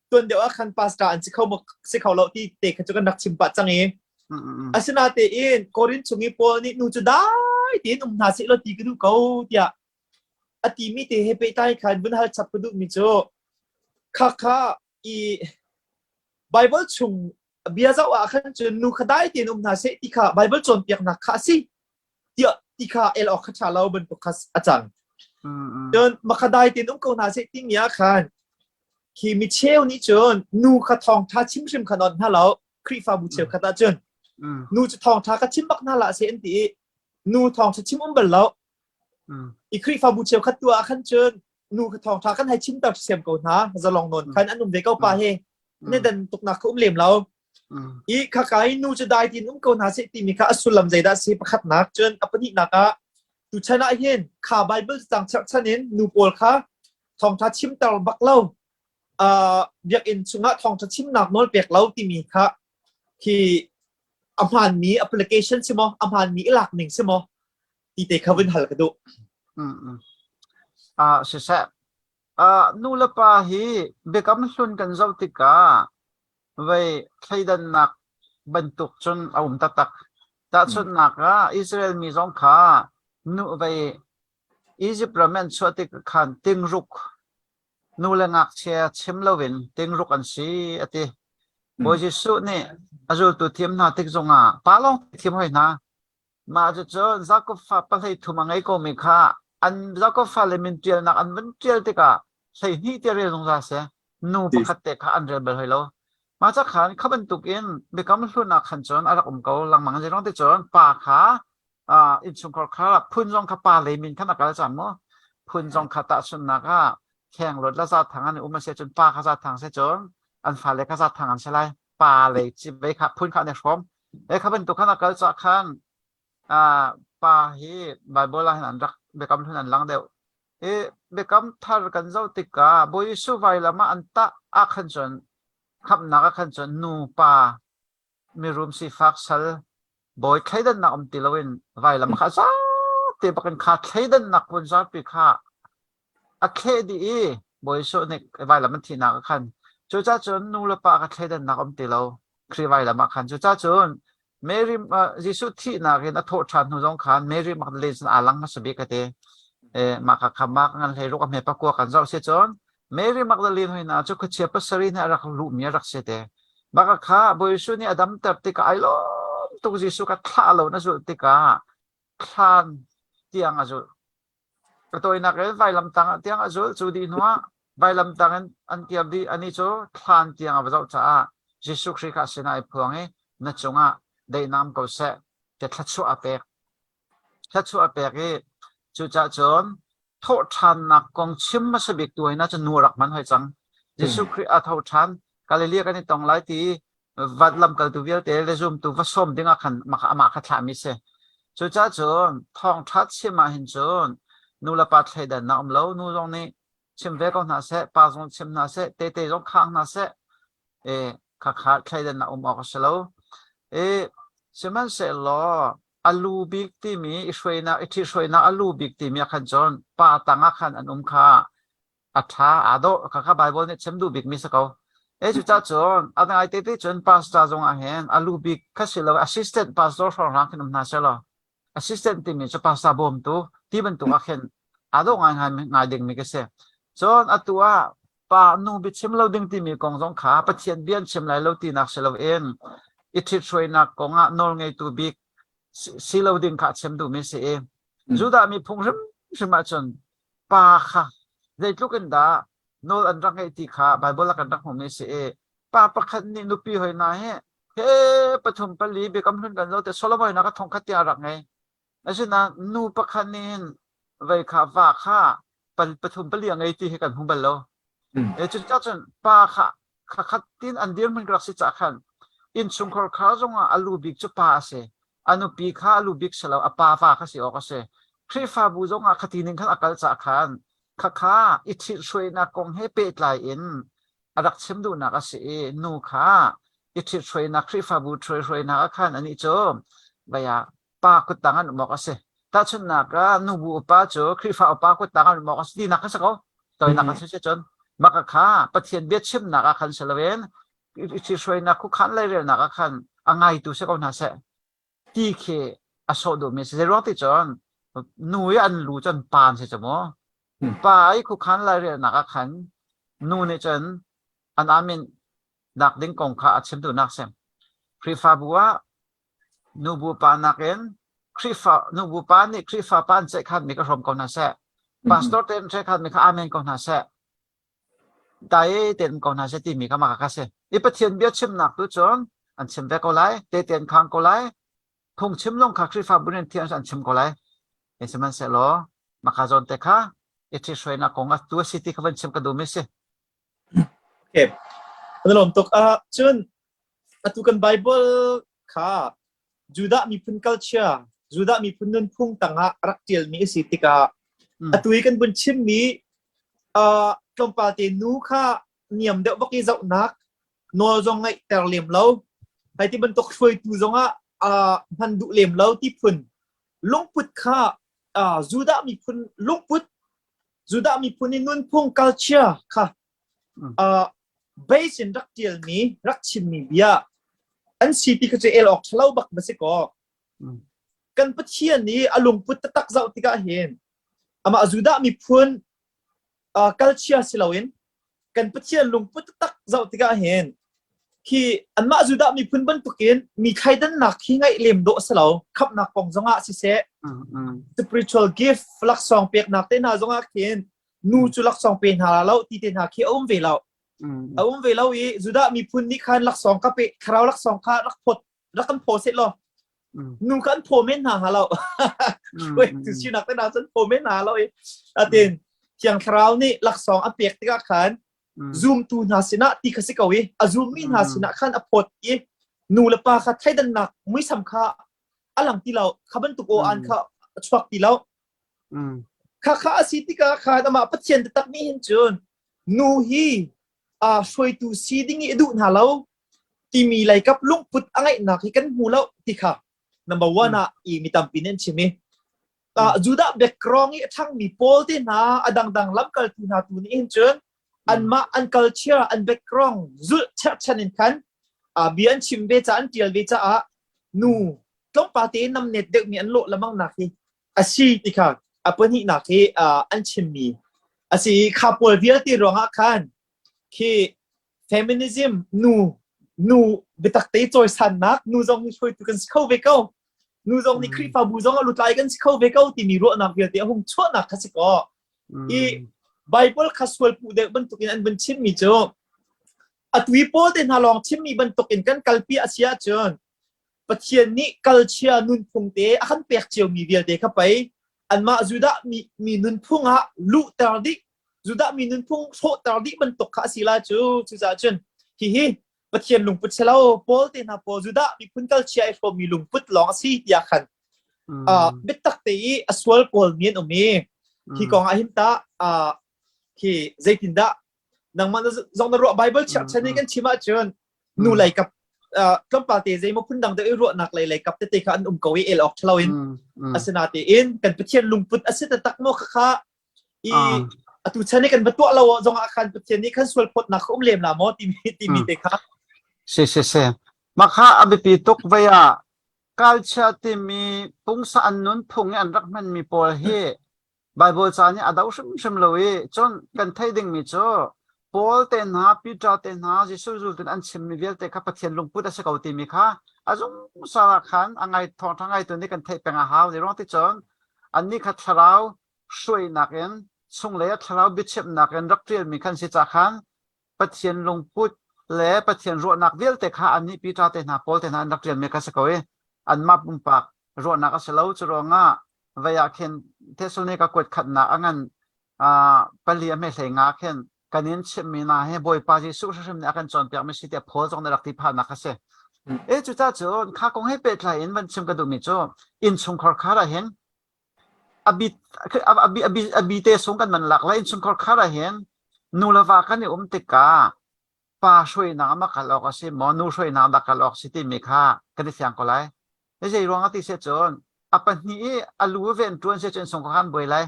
tuan deuh ah khan pastor an si kho si kho lo ti te kha cu kan rak chim pah cang i. Asinatein Korin chung i Paul nih nu cu dai tein um hna seh law ti ka duh ko tiah a timi te he pehtlai khan vun hal chap ka duhmi cu khakha i Bible chung bia zoh ah khan cun nu kha dai tein um hna seh ti kha Bible cawnpiaknak kha a si tiah ti kha el awk kha ṭha lo bantuk kha a cang. Cun makha dai tein um ko hna seh timi ah khan khi mi cheu nih cun nu kha thawngṭha chim hrim kha non hna lo Khrihfabu cheukhat ah cun nu cu thawngṭha ka chim bak hna lah seh an ti i nu thawngṭha chim um bal lo. I Khrihfabu cheukhat tu ah khan cun nu kha thawngṭha kan hei chimter siam ko hna zalong nawn khan an um ve ko pa he ne dan tuknak kha um lem lo. I khaka i nu cu dai tin um ko hna seh timi kha a sullam zeidah si pakhatnak cun a pahnihnak ah tuchan ah hin kha Bible cang cherhchan in nu pawl kha thawngṭha chimter bak lo uh, biakinn chungah thawngṭha chimnak nawl pek lo timi kha khi a hmaanmi application si maw a hmaanmi i lak ning si maw ti te kha vun hal ka duh. Mm mm. Ah siseh ah nu le pa hi biakam hlun kan zoh tikah vei thleidannak bantuk cun a um taktak. Tahchunhnak ah Israel mi zong kha nu vei Egypt ram an chuah tik khan tingruk nu le ngakchia chim loin tingruk an si a ti. Bawi Jesuh nih a zultu thim hna tik zongah pa lawng thim hoi hna. Mah cucu Jakob fa pahlei thum a ngei komi kha an Jakob fale min ṭialnak an vun ṭial tikah 12 tiah rel zungzal seh. Nu pakhat te kha an rel bal hoi lo. Mah ca khan kha bantukin Biakam Hlun ah khan cun a rak um ko lengmang. Zeiruang ti cun pa kha uh, innchungkhar kha phun zong kha pa lei min khan a kal cang mu. Phun zong kha tahchunhnak ah khenglawt le zathang an um a si cun pa kha zathang si cun an fale kha zathang an si lai. Pa lei civei kha phun kha an i hrawm. E kha bantuk khan a kal cah khan uh, pa hi Bible ah hin an rak biakam hlun an lang deuh. I biakam thar kan zoh tikah Bawi Jesuh vailam ah an tah ah khan cun khamhnak ah khan cun nu pa mirum sifak sal bawi thleidannak um ti loin vailam kha zate bakin kha thleidannak pun zapi kha a thleh dih i Bawi Jesuh nih vailam an thihnak ah khan cucaah cun nu le pa kha thleidannak um ti lo Khrih vailam ah khan cucaah cun Mary Jesuh thihnak in a thawh ṭhan hnu zong khan Mary Magdalene sin aa lang hmasa bik a ti. Eh, mah kha kha mah ngan hlei ruk a hme pakua kan zoh si cun Mary Magdalene hoi na cu khuachia pasarih nih a rak luhmi a rak si te. Mah kha Bawi Jesuh nih a damter tikah ai lawm tuk Jesuh kha thlah lo na zulh tikah thlan tiang a zulh. Ka tawinak in vailam tang ah tiang a zulh cu dih hnuah vailam tang in an kir dih ani cu thlan tiang a va zoh caah Jesuh Khrih kha a sinah ai phuang i na cungah daihnak um ko seh tiah thluachuah a pek. Thluachuah a pek i cucaah cun thawhṭhannak kong chim hmasa bik tu hna cu nu a rak hman hoi cang. Jesuh Khrih a tho ṭhan Galilee kan i tong lai ti vat lamkaltu vialte le zumtu va sawm dingah khan amah kha thlahmi si. Cucaah cun thawngṭha chim ah hin cun nu le pa thleidannak um lo, nu zong nih chim ve ko hna seh, pa zong chim hna seh, tete zong khang hna seh, e khakha thleidannak um awk a si lo. E sihmanhsehlaw a lu bik timi i hruainak i ṭhihruainak a lu bik timi ah khan cun pa tang ah khan an um kha a ṭha aa dawh khakha Bible nih chim duh bikmi si ko. E cucaah cun a ngai te te cun pastor zong ah hin a lu bik kha si lo assistant pastor hrawnghrang khin um hna seh law assistant timi cu pastor bawmtu ti bantuk ah khin aa dawh ngai ngai ngai dingmi ka si. Cun atu ah pa nu biachim lo ding timi kong zong kha Pathian bia an chim lai lo tinak si loin i ṭhithruainak kong ah nawlngeitu bik si lo ding kha a chim duhmi si i Judah mi phung hrimhrim ahcun pa kha zeitluk in dah nawl an rak ngeih ti kha Baibal ah kan rak hmuhmi a si i pa pakhat nih nupi hoi hna hi he pathum pali biakam hlun kan zoh te Solomon hna kha thongkhat tiang a rak ngei. Asinain nu pakhat nih hin vei kha va kha pathum pali a ngei ti hi kan hmu bal lo. E cucaah cun pa kha khakhat tin an dirhmun ka rak si cah khan innchungkhar kha zongah a lu bik cu pa a si. A nupi kha a lu bik si lo, a pa va kha si awk a si. Khrihfabu zongah khati ning khan a kal cah khan khakha i ṭhithruainak kong he pehtlai in a rak chim duhnak a si i nu kha i ṭhithruainak Khrihfabu ṭhruaihruainak ah khan anih cu vai ah pa kuttang an um awk a si. Tahchunhnak ah nubu upa cu Khrihfa upa kuttang an um awk a si tinak kha si ko. Toinak a si si cun maka kha Pathian bia chimnak ah khan si loin i ṭhithruainak khuakhan lairelnak ah khan. A ngaitu si ko hna seh ti khi a sawh duhmi a si. Zeiruang ti cun nu i an lu cun pa an si cu mu. Pa i khuakhan lairelnak ah khan nu nih cun an amin nak ding kong kha a chim duhnak si. Khrihfabu ah nubu pa nakin Khrihfa nubu pa nih Khrihfa pa an ceihkhanmi ka hrawm ko hna seh. Pastor te an ceihkhanmi kha amen ko hna seh. Dai tein ko hna seh timi kha mah kha si. I Pathian bia chimnak tu cun an chim ve ko lai, tehte an khang ko lai, phungchim zong kha Khrihfabu nih thian an chim ko lai. Sihmanhsehlaw mah kha zawn te kha i ṭhithruainak kong a tu a si ti kha van chim ka duhmi si. Okay. Kan lawm tuk. Uh, cun atu kan Bible kha Judah miphun culture, Judah miphun nunphung tangah rak ṭialmi a si tikah atu i kan vun chimmi uh, tlawmpal te nu kha niam deuh bak i zohnak nawl zong ngeihter lem lo hei ti bantuk hruaitu zongah uh, hman duh lem lo ti phun lungput kha uh, Judah miphun lungput Judah miphun i nunphung culture kha uh, base in rak ṭialmi rak chimmi bia an si ti kha cu el awk ṭhalo bak va si kaw kan Pathian nih a lungput taktak zoh tikah hin amah Judah miphun uh, culture si loin kan Pathian lungput taktak zoh tikah hin khi anmah Judah miphun bantukin mi thleidannak hi ngaih lem dawh si lo khamhnak kong zongah siseh spiritual gift laksawng peknak te hna zongah khin nu cu laksawng pe hna lo ti te hna khi a um ve lo a um ve lo i Judah miphun nih khan laksawng ka pe thlarau laksawng kha rak phot rak kan phaw seh law nu kan phaw men hna ha lo tu sinak te na cun phaw men hna lo i atin thiang thlarau nih laksawng a pek tikah khan zumtu hna sinah ti kha si ko i a zummi hna sinah khan a phawt i nu le pa kha thleidannak muisam kha a lang ti lo kha bantuk aw an kha a chuak ti lo Khakha a si tikah khan amah Pathian taktak nih hin cun nu hi aa hruaitu si ding i a duh hna lo timi leikap lungput a ngeihnak hi kan hmu lo ti kha number one ah i mi tampi nih an chim i Judah background i a ṭhangmi Paul te hna a dangdang lamkaltu hna tu nih hin cun anmah an culture an background zulh cherhchan in khan bia an chim ve ca an ṭial ve caah nu tlawmpal tein namnet deuhmi an lawh lamang nak hi a si ti kha a pahnihnak hi an chimmi a si i kha pawl vialte ruangah khan khi feminism nu nu biatak te cawisannak nu zong hi hruaitu kan si kho ve ko nu zong nih Khrihfabu zong a lutlai kan si kho ve ko timi ruahnak vialte a hung chuahnak kha si kaw i Bible kha sual puh deuh bantukin an vun chimmi cu a tui pawl te hna lawng chimmi bantukin kan kalpi a si ahcun Pathian nih kalchia nunphung te a kan pek ciomi vialte kha pei anmah Judah mi, mi nunphung ah luhter dih Judah mi nunphung hrawhter dih bantuk kha a si lai cu cucaah cun hihi Pathian lungput si lo Paul te hna pawl Judah miphun kalchia i hrawmmi lungput lawng a si tiah khan uh, biatak te i a sual kawl mi an um i hi kong ah hin ta uh, khi zeitindah nangmah zong na ruah Bible cherhchan i kan chim ahcun nu lei kap tlawmpal te zeimaw phun dang deuh i ruahnak lei lei kap tete kha an um ko i el awk ṭhalo in asinatein kan Pathian lungput a si taktak maw kha i atu chan i kan va tuah lo zong ah khan Pathian nih khan sual phawtnak kha um lem la maw timi timi te kha si si si mah kha a biapi tuk vei ah culture timi pungsa an nunphung i an rak hmanmi pawl hi Baibal ca nih a do hrimhrim lo i cun kan theih dingmi cu Paul te hna, Peter te hna, Jesuh zultu an chimmi vialte kha Pathian lungput a si ko timi kha a zungzal ah khan a ngai thawngṭha ngaitu nih kan theih peng a hau. Zeiruang ti cun annih kha thlarau hruainak in chunglei ah thlarau biachimhnak in rak ṭialmi khan si ca khan Pathian lungput le Pathian ruahnak vialte kha annih Peter te hna, Paul te hna an rak ṭialmi kha si ko i anmah pumpak ruahnak a si lo. Cu ruangah vei ah khin Thessalonika kuat khatnak a ngan pali a hme hlei nga khin kan in chimhmi hna hi Bawipa Jesuh hrimhrim nih a kan cawnpiakmi si tiah Paul zong nih rak ti phahnak a si. E cucaah cun kha kong he pehtlai in van chim ka duhmi cu innchungkhar khar ah hin a bi a bi te sung kan man lak lai innchungkhar khar ah hin nu le va kan i um tikah pa hruainak ah ma kal awk a si maw nu hruainak dah kal awk si timi kha kan i fiang ko lai. Zei ruang ah ti seh cun a pahnih i a lu ven ṭuan seh cun sung khan buai lai.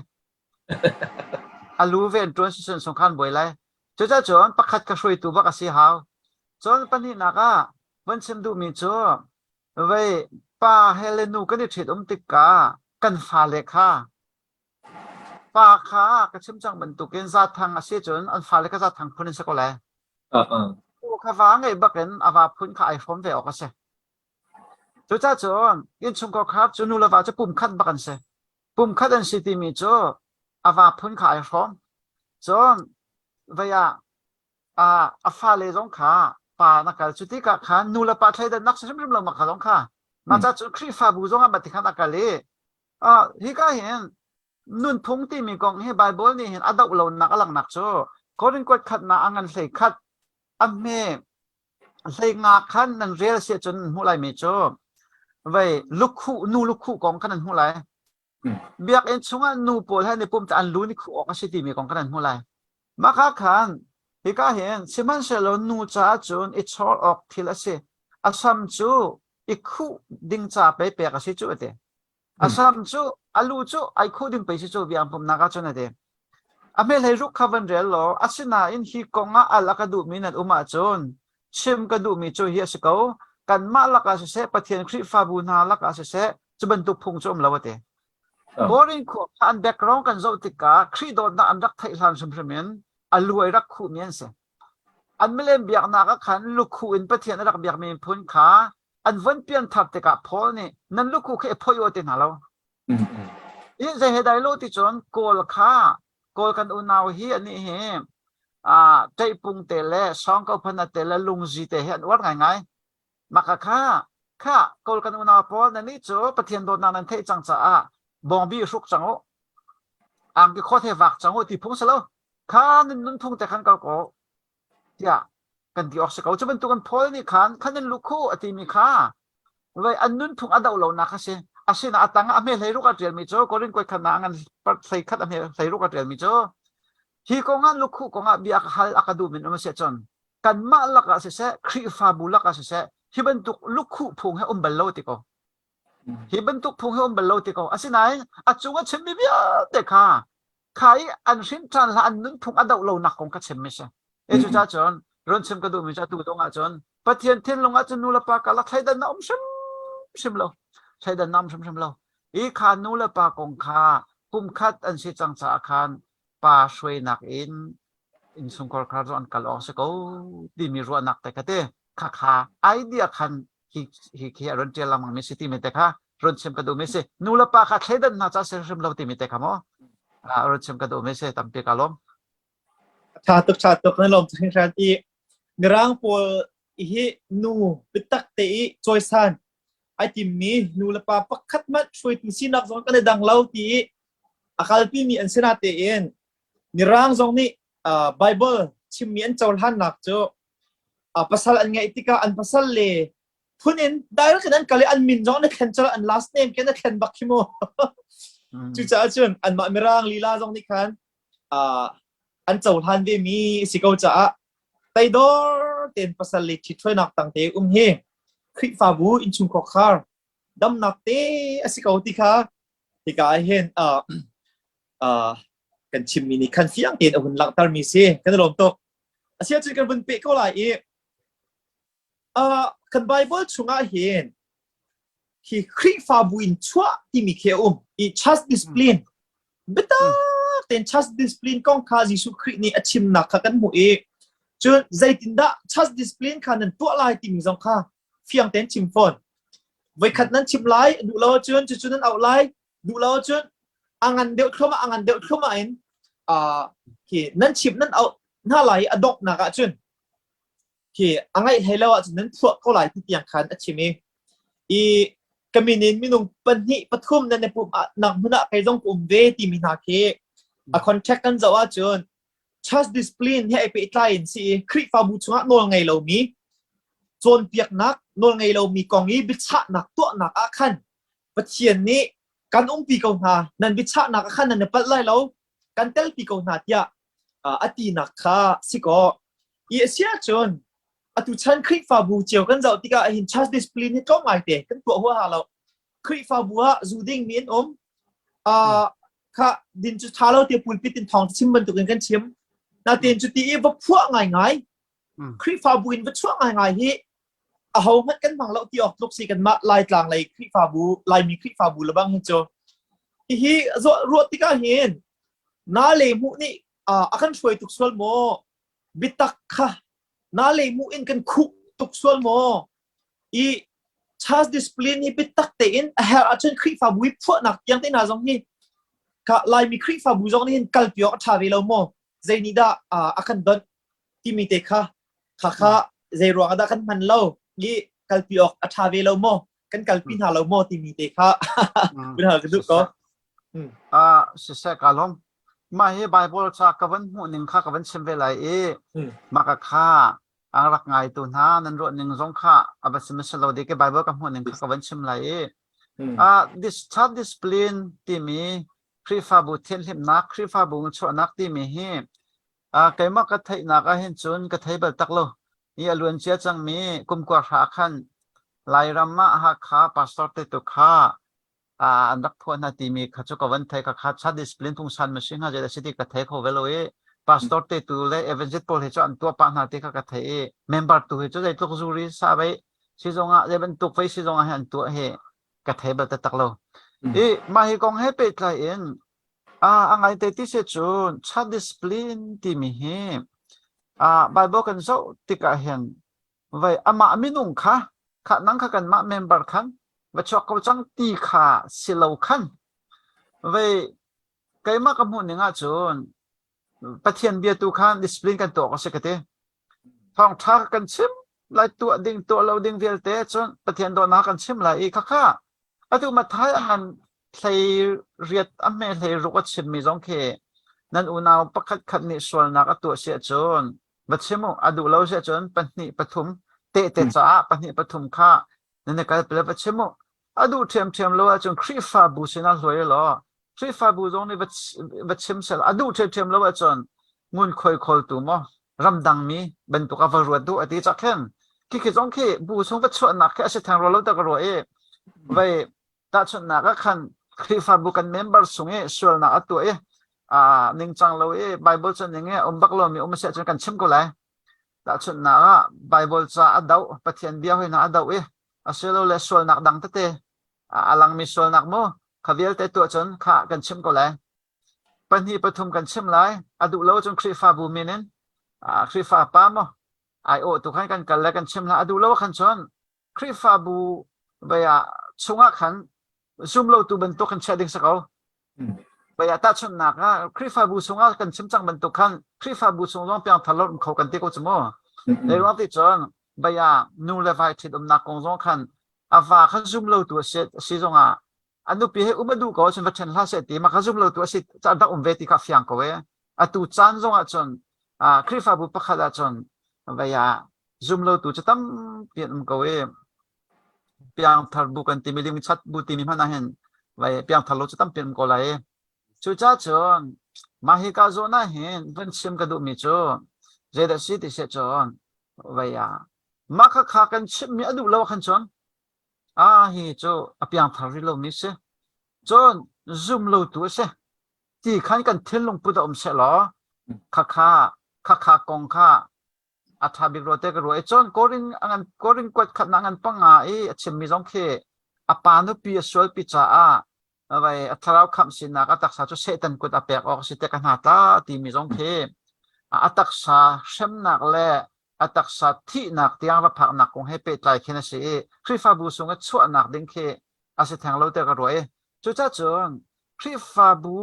A lu ven ṭuan si cun sung khan buai lai. Cucaah cun pakhat ka hruaitu bak a si hau. Cun pahnihnak ah. Van chim duhmi cu vei pa he le nu kan i ṭhit um tikah kan fale kha pa kha ka chim cang bantukin zathang a si cun an fale kha zathang phun in si ko lai. Nu kha va ngeih bakin a va phun kha ai hrawm ve awk a si. Cucaah cun innchungkhar khar cu nu le va cu pumkhat bak an si. Pumkhat an si timi cu a va phun kha ai hrawm. Cun vei ah a fale zong kha pa na kal cu tikah khan nu le pa thleidannak si hrimhrim lo ma kha zong kha mah ca cun Khrihfabu zong ah mah ti khan a kal i hika hin nunphung timi kong hi Bible nih hin a doh lonak a langhnak cu Korin kuat khatnak a ngan hlei khat a hme hlei nga khan nan rel si cun hmuh lai mi cu vei lukhuh nu lukhuh kong khan nan hmuh lai Biakinn chungah nu pawl he an i pum an lu nih khuh awk a si timi kong kan an hmuh lai. Mah kha khan hika hin sihmanhsehlaw nu caah cun i chawr awk thil a si. A sam cu i khuh ding ca pei pek a si cu a ti. A sam cu a lu cu ai khuh ding pei si cu biang pumnak ah cun a ti. A hmehlei ruk kha van rel law asinain hi kong ah al a ka duhmi nan um ahcun chim ka duhmi cu hi a si ko. Kanmah lakah siseh Pathian Khrihfabu hna lakah siseh cu bantuk phung cu um lo a ti. Korin khua kha an background kan zoh tikah Khrih dawtnak an rak theih hlan hrimhrim in a lu ai rak khuhmi an si. An milem biaknak ah khan lukhuh in Pathian a rak biakmi miphun kha an von pianthar tikah Paul nih nan lukhuh khi i phoih u ti hna lo. Hi zei he dai lo ti cun Kawl kha Kawl kan unau hi anih hi ṭeihpung te le sawngkophan te le lungzi te hi an uar ngaingai. Maka kha kha Kawl kan unau pawl nannih cu Pathian dawtnak nan theih cang caah bawngbi hruk cang u. Angki khawt he vak cang u ti phung si lo. Kha nan nunphung te khan kal ko tiah kan ti awk si ko. Cu bantuk in Paul nih khan khan nan lukhu a timi kha vai an nunphung a doh lonak a si. Asina a tang ah a hme hlei ruk a ṭialmi cu Korin kuai khat ah ngan hlei khat a hme hlei ruk a ṭialmi cu hi kong ah lukhuh kong ah bia ka hal a ka duh min um a si ahcun kanmah lakah siseh Khrihfabu lakah siseh hi bantuk lukhuh phung he um bal lo ti ko. Hi bantuk phung he um bal lo ti ko. Asinain a cung a chimmi vialte kha kha i an hrin ṭhan hlah an nunphung a doh lonak kong ka chimmi si. E cu ca cun run chim ka duhmi cu atu dong ahcun Pathian thinlung ahcun nu le pa karlak thleidannak um hrimhrim lo. Thleidannak um hrimhrim lo. I kha nu le pa kong kha pumkhat an si cang caah khan pa hruainak in innchungkhar kha cu an kal awk si ko timi ruahnak te kha te kha kha idea khan hi hi khi a run ṭial lengmang mi si timi te kha run chim ka duh mi si nu le pa kha thleidan hna ca si hrim lo timi te kha maw run chim ka duh mi si tampi ka lawm Tha tuk tha tuk na lawm hringhran i mirang pawl hi nu biatak te i cawisan ai timmi nu le pa pakhat hmanh hruaitu sinak zong kan i dang lo ti i a kalpi mi an si na tein Mirang zong nih Bible chimmi an cohlannak cu pasal an ngeih tikah an pasal le phun in direct in an kal i an min zong an thlen colh an last name khi an thlen bak khi mu. Cucaah cun anmah Mirang lila zong nih khan an cohlan ve mi si ko caah teidor tein pasal le ṭhithruainak tang te um hi Khrihfabu innchungkhar khar damnak te a si ko ti kha hika ah hin kan chimmi nih khan fiang tein a hun langhtermi si kan i lawm tuk asiahcun kan vun peh ko lai i kan Bible chungah hin hi Khrihfabu in chuah timi khi a um i church discipline biatak tein church discipline kong kha Jesuh Khrih nih a chimnak kha kan hmuh i cun zeitindah church discipline kha nan tuah lai timi zong kha fiang tein chim fawn voikhat nan chim lai duh lo cun cucu nan auh lai duh lo cun a ngan deuh thluahmah a ngan deuh thluahmah in khi nan chim nan auh hna lai a donghnak ah cun khi a ngaih hlei lo ahcun nan phuah ko lai ti tiang khan a chim i i ka min in minung pahnih pathum nan i pumh nak hmun ah kei zong ka um ve timi hna khi a contract kan zoh ahcun church discipline he ai pehtlai in si i Khrihfabu chungah nawl ngei lomi cawnpiaknak nawl ngei lomi kong i biachahnak tuahnak ah khan Pathian nih kan umpi ko hna nan biachahnak ah khan nan i palh lai lo kan telpi ko hna tiah a tinak kha si kaw i a si ahcun atu chan Khrihfabu cio kan zoh tikah hin church discipline hi tlawm ngai te kan tuah huaha lo Khrihfabu ah zu ding mi an um kha din cu tha lo te pulpit in thawng chim bantukin kan chim natin cu ti i va phuah ngaingai Khrihfabu in va chuah ngaingai hi. Aho hmanh kan hmang lo ti awk tluk si kanmah Laitlang lei Khrihfabu Laimi Khrihfabu lebang hi cu. Hihi ruah tikah hin na le hmuh nih a kan hruai tuk sual maw? Biatak kha na le hmuh in kan khuh tuk sual maw? I church discipline hi biatak tein a herh ahcun Khrihfabu hi phuahnak tiang te hna zong hi ka Laimi Khrihfabu zong nih hin kalpi awk a ṭha ve lo maw? Zei nih dah a kan donh timi te kha kha kha zei ruang ah dah kan hman lo i kalpi awk a ṭha ve lo maw? Kan kalpi hna lo maw timi te kha bin hal ka duh ko. Ah siseh ka lawm. Mah hi Bible ca ka van hmuh ning kha ka van chim ve lai i mah ka kha a rak ngaitu hna nan ruah ning zong kha a va sim lo de ke Bible ka hmuh ning kha ka van chim lai i ah this church discipline timi Khrihfabu thianhlimnak Khrihfabu chuahnak timi hi ah keimah ka theihnak ah hin cun ka thei bal tak lo i a luan cia cangmi kum kua hra khan Lairam ah Hakha pastor te tu kha an rak phuah hna timi kha cu ka van thei kha kha cha discipline phungsan ma si hnga zei si ti ka thei kho ve lo i pastor te tu le evangelist pawl hi cu an tuah pah hna ti kha ka thei i member tu hi cu zeitluk zuri sa vei si zongah zei bantuk vei si zongah hi an tuah hi ka thei bal taktak lo i mah hi kong he pehtlai in a a ngai te ti se cun cha discipline timi hi a bible kan zoh tikah hin Vai amah minung kha kha nang kha kanmah member khan va chuak ko cang ti kha si lo khan vei keimah ka hmuh ning ahcun Pathian bia tu khan discipline kan tuah ko si ka ti. Thawngṭha kan chim lai tuah ding tuah lo ding vialte cun Pathian dawtnak kan chim lai i khakha atu Mathai a ngan hlei riat a hme hlei ruk a chimmi zong khi nan unau pakhat khat nih sualnak a tuah si ahcun va chim u a duh lo si ahcun pahnih pathum tehte caah pahnih pathum kha nan i kalpi le va chim u a duh ṭhiamṭhiam lo ahcun Khrihfabu sinah hluai law Khrihfabu zong nih va chim sel a duh ṭhiamṭhiam lo ahcun ngunkhuai khawltu maw ramdang mi bantuk a va ruat duh a ti cak khin khi khi zong khi bu chung va chuahnak khi a si theng rua lo ta ka ruah i vei Tahchunhnak ah khan Khrihfabu kan member sung i sualnak a tuah i aa ningcang lo i Bible ca ning i um bak lomi um a si ahcun kan chim ko lai. Tahchunhnak ah Bible ca a doh, Pathian bia hoi hna a doh i asilole sualnak dang tete a langmi sualnak mu kha vialte tuah cun kha kan chim ko lai. Pahnih pathum kan chim lai. A duh lo cun Khrihfabu min in Khrihfa pa maw aiawh tu khan kan kal le kan chim hna. A duh lo khan cun Khrihfabu vei ah chungah khan zumlotu bantuk kan chiah ding si ko. Vei ah tahchunhnak ah Khrihfabu chungah kan chim cang bantuk khan Khrihfabu chung zong piangthar lo um kho kan ti ko cu mu. Zei ruang ti cun vei ah nu le vai ṭhitumnak kong zong khan a va kha zumlotu a si, si zongah a nupi he um a duh ko ahcun va ṭhen hlah seh ti mah kha zumlotu a si caan rak um ve ti kha fiang ko e. Atu caan zong ah cun Khrihfabu pakhat ah cun vei ah zumlotu cu tampi an um ko i piangthar bu kan timi lingchat bu timi hmanh ah hin vai piangthar lo cu tampi an um ko lai i cucaah cun mah hi ka zawn ah hin van chim ka duhmi cu zeidah si ti siah cun vai ah mah kha kha kan chimhmi a duh lo khan cun ah hi cu a piangthar rih lomi si cun zum lotu a si ti khan kan thinlung put a um seh law khakha khakha kong kha a ṭha bik rua te ka ruah i cun Korin ngan Korin kuat khat na ngan panga i a chimmi zong khi a pa nupi a sualpi caah vai a thlarau khamh sinak a taksa cu Satan kut a pek awk a si te ka hna tla timi zong khi a taksa hremnak le a taksa thihnak tiang va phaknak kong he pehtlai khin a si i Khrihfabu sung i chuahnak ding khi a si theng lo te ka ruah i cucaah cun Khrihfabu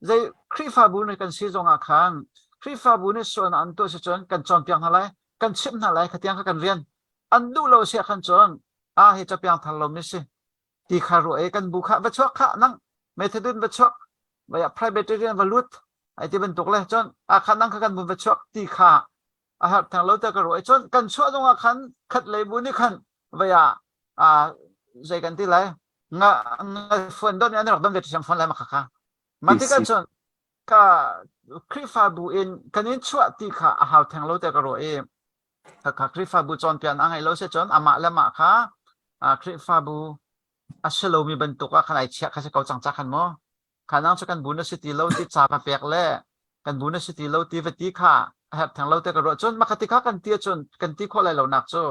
zei Khrihfabu nih kan si zong ah khan Khrihfabu nih sualnak an tuah si cun kan cawnpiak hna lai kan chimh hna lai khatiang kha kan rian an duh lo si ah khan cun a hi capiang thar lomi si ti kha ruah i kan bu kha va chuak kha nang methadone va chuak vai Presbyterian va lut ai ti bantuk le cun a kha nang kha kan bu va chuak ti kha a har theng lo te ka ruah i cun kan chuah zong ah khan khat lei bu nih khan vai ah a zei kan ti lai nga nga fuan don an rak don ve thiam fawn lai ma kha kha ma tikah cun ka Khrihfabu in kan in chuah ti kha a hau theng lo te ka ruah i kha Khrihfabu cawnpiak a ngei lo si cun amah le mah kha Khrihfabu a si lomi bantuk ah khan ai chiah kha si ko cang ca khan mu kha nang cu kan bu na si ti lo ti ca va pek le kan bu na si ti lo ti va ti kha a herh theng lo te ka ruah cun makha ti kha kan ti cun kan ti khawh lai lo nak cu.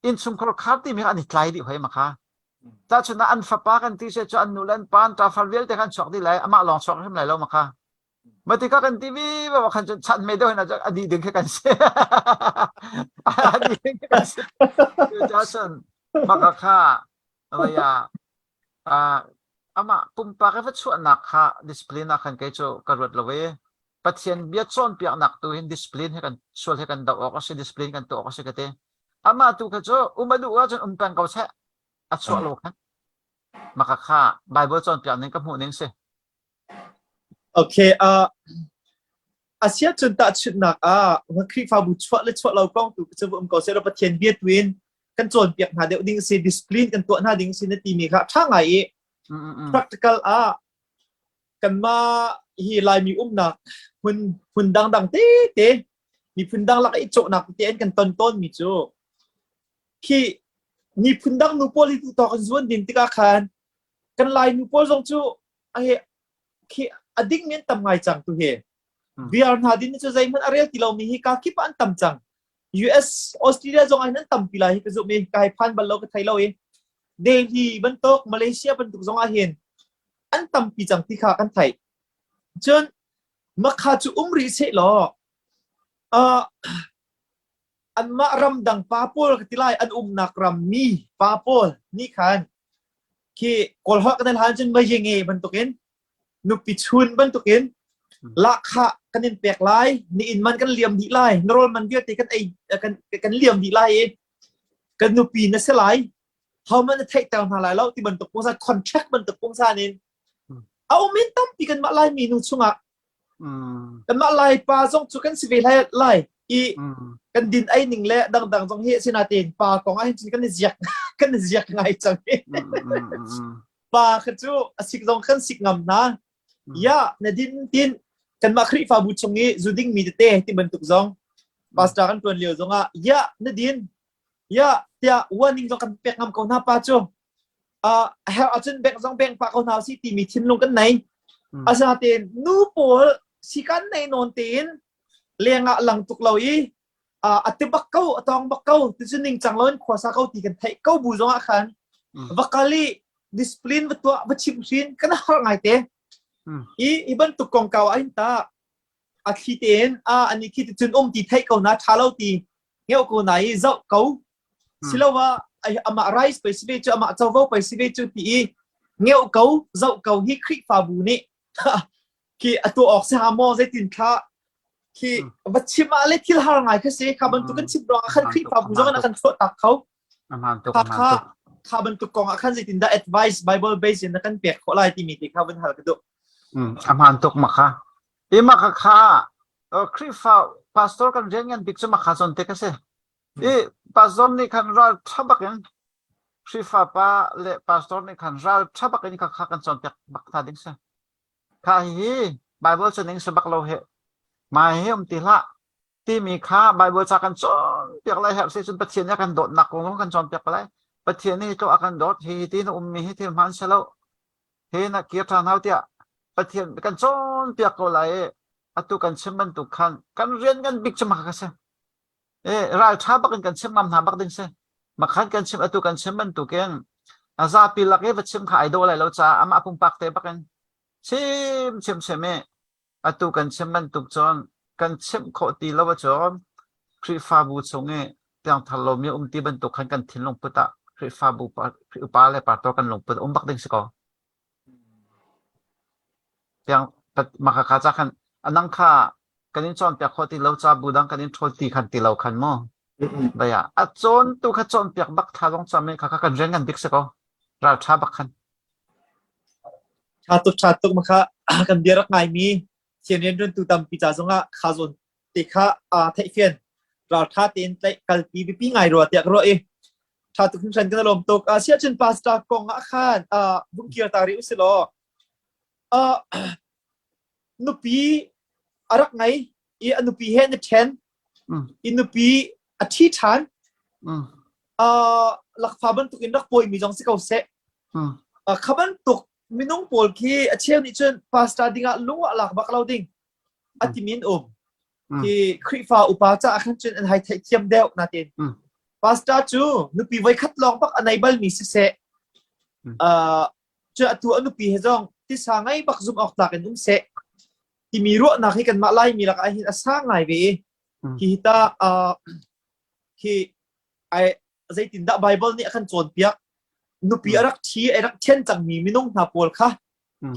Innchungkhar khar timi kha an i tlai dih hoi ma kha. Tahchun ah an fapa kan ti se cu an nu le an pa an ṭafar vialte khan chuak dih lai amah lawng chuak hrim lai lo ma kha. Ma tikah kan ti vi va khan cun chan me deuh hin a dih ding khi kan si. A dih ding khi kan si. Cucaah maka kha vaya amah pumpak i va chuahnak kha discipline ah khan kei cu ka ruat lo i Pathian bia cawnpiaknak tu hin discipline he kan sual he kan doh awk a si discipline kan tuah awk a si ka ti. Amah tu kha cu um a duh ahcun um peng ko seh a chuah lo khan. Maka kha Bible cawnpiak ning ka hmuh ning si. Okay, uh, asia cun tahchunhnak ah Khrihfabu chuah le chuah lo kong tu cu um ko seh Pathian bia tu in kan cawnpiak hna deuh ding si discipline kan tuah hna ding si na timi kha ṭha ngai i practical ah kanmah hi Laimi umnak hmun hmun dangdang tete miphun dang lak i cawhnak tete an kan ton tawn mi cu khi miphun dang nu pawl hi tu tawk an zuan din tikah khan kan Lai nu pawl zong cu a he khi a ding men tam ngai cang tu hi beer hna din cu zeihmanh a rel ti lomi hi ka kip ah an tam cang US Australia zong ah hin an tampi lai hi ka zumh i ka hei phan bal lo ka thei lo i Delhi bantuk Malaysia bantuk zong ah hin an tampi cang ti kha kan theih cun makha cu um rih seh law uh, anmah ramdang pa pawl ka ti lai an umnak ram mi pa pawl nih khan khi kawlholh kan hlan cun mayenge bantukin nupi chun bantukin lahkhah kan in pek lai ni in man kan liam dih lai na rawl man vialte kan ei kan kan liam dih lai i kan nupi na si lai ho man na theihter hna lai lo ti bantuk pungsan contract bantuk pungsan in a um in tampi kan mah lai mi nu chungah Kanmah Laipa zong cu kan si ve lai lai i kan din ei ning le dangdang zong hi asinain pa kong ah hin cun kan i ziak kan i ziak ngai cang hi. Pa kha cu a sik zong kan sik ngam hna. Ya na din tin kanmah Khrihfabu chung i zu ding mi tete ti bantuk zong pastor kan tuan lio zong ah ya na din ya tiah warning zong kan pek ngam ko hna pa cu uh, herh ahcun bank zong bank pah ko hna usih timi thinlung kan nei. Asinain nu pawl sikan nei nawn tein lengah lang tuk lo i uh, a ti bak ko a tong bak ko ti ning cang lo in khuasa ko ti kan theih ko bu zong ah khan va kal i discipline va tuah va chim hrin kan har ngai te i i bantuk kongkau ah hin ta a thli tein a ani khi ti cun um ti theih ko na tha lo ti ngeuh ko na i zoh ko siloah amah rice pei si ve cu amah covo pei si ve cu ti i ngeuh ko zoh ko hi Khrihfabu nih khi a tuah awk si ha maw zeitin thla khi va chim ah le thil har ngai kha si kha bantuk kan chim ruang ah khan Khrihfabu zong in a kan chuah tak kho kha kha kha bantuk kong ah khan zeitin dah advice Bible based in na kan pek khawh lai timi te kha vun hal ka duh a hmaan tuk ma kha i ma kha kha Khrihfa pastor kan rian ngan bik cu ma kha zawn te ka si I pastor nih khan ral ṭha bak in Khrihfa pa le pastor nih khan ral ṭha bak in kha kha kan cawnpiak bak hna ding si. Kha hihi Bible cu ning si bak lo he. Mai hi um ti hlah timi kha Bible ca kan cawnpiak lai herh si cun Pathian nih a kan dawtnak kong kan cawnpiak lai. Pathian nih hi tluk a kan dawt hi hi ti na ummi hi thil hmaan si lo. He na kir ṭhan hau tiah Pathian kan cawnpiak ko lai i atu kan chim bantuk khan kan rian ngan bik cu mah kha si. Ralṭha bak in kan chim ngam hna bak ding si. Makhan kan chim atu kan chim bantukin a zapi lak i va chim kha ai dawh lai lo caah amah pumpak te bak in chim chim chim i atu kan chim bantuk cun kan chimh khawh ti lo ahcun Khrihfabu chung i piangthar lomi um ti bantuk khan kan thinlung put ah Khrihfabu upa le pastor kan lungput um bak ding si ko. Tiang maka ka ca khan anang kha kan in cawnpiak khawh ti lo ca bu dang kan in ṭhawl ti khan ti lo khan mu baya a cawn tu kha cawnpiak bak tha zong cam kha kha kan rian ngan bik si ko ral ṭha bak khan ṭha tuk ṭha tuk makha kan bia rak ngai mi thian rian ṭuan tu tampi ca zongah kha zawn te kha theih fian ral ṭha tein tlaih kalpi biapi ngai rua tiah ka ruah i ṭha tuk hringhran kan lawm tuk. Uh, siahcun pastor kong ah khan uh, vung kir ta rih usih law uh, nupi a rak ngei i a nupi he na ṭhen i nupi a ṭhi ṭhan uh, lakfa bantuk in rak pawimi zong si ko seh uh, kha bantuk minung pawl khi a cheu nih cun pastor dingah lung ah lak bak lo ding a timi an um. Hi Khrihfa upa caah khan cun an hai theihthiam deuh natin. Pastor cu nupi voikhat lawng bak a nei balmi siseh, uh, cu atu a nupi he zong tisa ngei bak zumh awk tlak in um seh timi ruahnak hi kanmah Laimi lakah hin a sang ngai ve i hi ta uh, khi ai zeitindah Bible nih a kan cawnpiak nupi a rak thi a rak thian cangmi minung hna pawl kha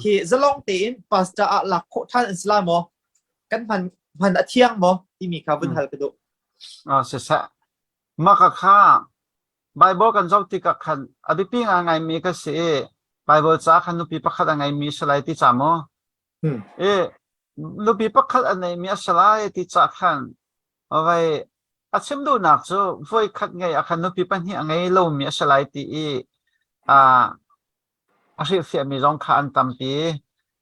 khi zalong tein pastor ah lak khawh ṭhan an si la maw kan hman hman a thiang maw timi kha vun hal ka duh. Ah siseh mah ka kha Bible kan zoh tikah khan a biapi ngaingaimi ka si i Bible ca khan nupi pakhat a ngeimi si lai ti ca maw? I nupi pakhat a neimi a si lai ti ca khan vai a chim duhnak cu voi khat ngei ah khan nupi pahnih a ngei lomi a si lai ti i a hrilhfiahmi zong kha an tampi.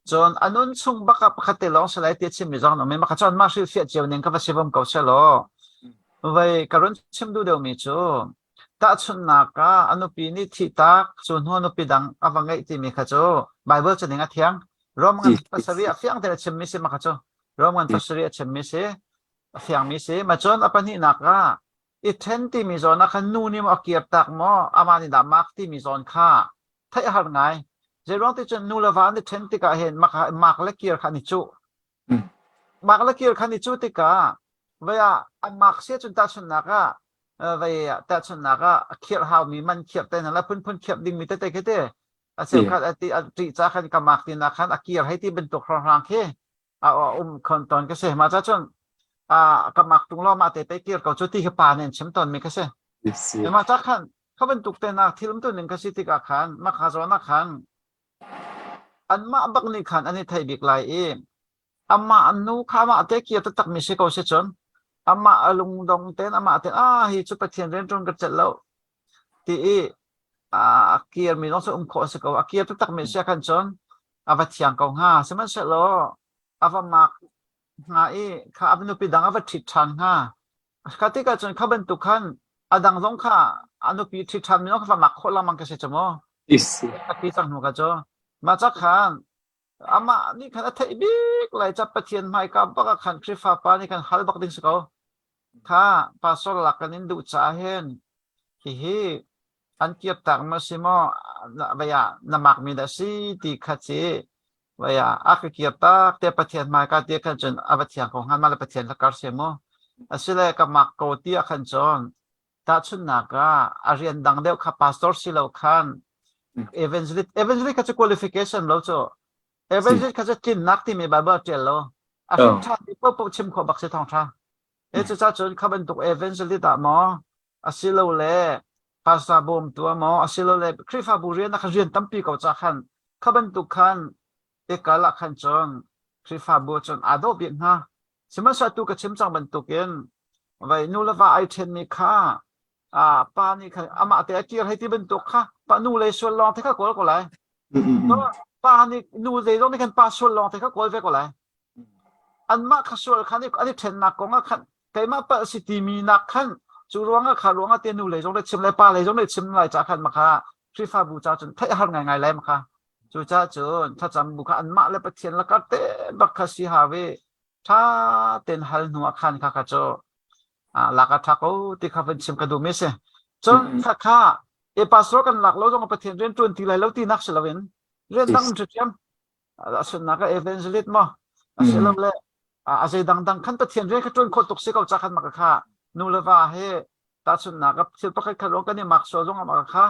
Cun a nun chung bak ah pakhat te lawng si lai ti a chimmi zong an um i mah kha cu anmah hrilhfiah cio ning kha va si vom ko sehlaw vei ka run chim duh deuhmi cu tahchunhnak ah a nupi nih thihtak cu hnu a nupi dang a va ngeih timi kha cu Bible cu ning a thiang. Rom ngan pasarih a fiang tein a chimmi si mah kha cu Rom ngan pasarih a chimmi si a fiangmi si. Ma cun a pahnihnak ah i ṭhen timi zawn ah khan nu nih maw a kirtak maw amah nih dah mak timi zawn kha theih a har ngai. Zeiruang ti cun nu le va an i ṭhen tikah hin mak, mak le kir kha an i cuh. Mak le kir kha an i cuh tikah vei ah an mak si ahcun tahchunhnak ah vei ah tahchunhnak ah a khirh haumi man khirh te hna le phunphun khirh dingmi tete khi ti a cheukhat a ti a ṭih ca khan ka mak tinak khan a kir hei ti bantuk hrawnghrang khi a um khon tawn ka si mah ca cun a ka mak tung lo mah te pe kir ko cu ti khi pa nih an chim tawn mi ka si mah ca khan kha bantuk te nak thil um tu ning ka si tikah khan mah kha zawn ah khan anmah bak nih khan an i thei bik lai i amah nu kha amah te kir taktak mi si ko si cun amah a lungdong ten amah ten ah hi cu Pathian rian ṭuan ka celh lo ti i a kir mi zong cu um khawh a si ko. A kir taktak mi si khan cun a va thiang ko hnga. Sihmanhsehlaw a va mak hnga i kha a nupi dang a va ṭhit ṭhan hnga. Kha tikah cun kha bantuk khan a dang zong kha a nupi ṭhit ṭhan mi zong kha va mak khawh lengmang ka si cu mu. A ti cang hnu kha cu. Mah ca khan amah nih khan a theih bik lai ca Pathian hmaika bak ah khan Khrihfa pa nih khan hal bak ding si ko. Kha pastor lak kan in duh caah hin hihi an kirtak maw si maw vei ah na makmi dah si ti kha ci vei ah a ka kirtak te Pathian hmaika ti khan cun a va thiang ko hnga mah le Pathian kha kar se mu asile ka mak ko ti ah khan cun tahchunhnak ah a rian dang deuh kha pastor si lo khan evangelist evangelist kha cu qualification lo cu evangelist kha cu tlinnak timi Bible a ṭial lo a hrim ṭha ti paohpaoh chim khawh bak si thawngṭha e cuca cun kha bantuk evangelist ah maw asilole pastor bawmtu ah maw asilole Khrihfabu rian ah khan rian tampi ko ca khan kha bantuk khan i kal ah khan cun Khrihfabu cun aa dawh bik hnga sihmanhsehlaw tu ka chim cang bantukin vai nu le va ai ṭhenmi kha a pa nih khan amah te a kir hei ti bantuk kha pa nu le sual lawng te kha kawl ko lai pa nih nu zei zong nih khan pa sual lawng te kha kawl ve ko lai anmah kha sual khan an i ṭhennak kong ah khan keimah palh si timi nak khan cu ruangah kha ruangah te nu lei zong le chim lai pa lei zong le chim lai ca khan ma kha Khrihfabu ca cun theih har ngaingai lai ma kha cu ca cun thlacam bu kha anmah le Pathian lakar te bak kha si hawi ṭha ten hal hnu ah khan kha kha cu lak a ṭha ko ti kha van chim ka duh mi si cun kha kha e pastor kan lak lo zong Pathian rian ṭuan ti lai lo ti nak si loin rian dang ṭhiam a sunnak ah evangelist maw asilole a zei dangdang khan Pathian rian kha ṭuan khawh tuk si ko ca khan maka kha nu le va he tahchunhnak ah thil pakhat khat ruang kan i mak sual zong ah maka kha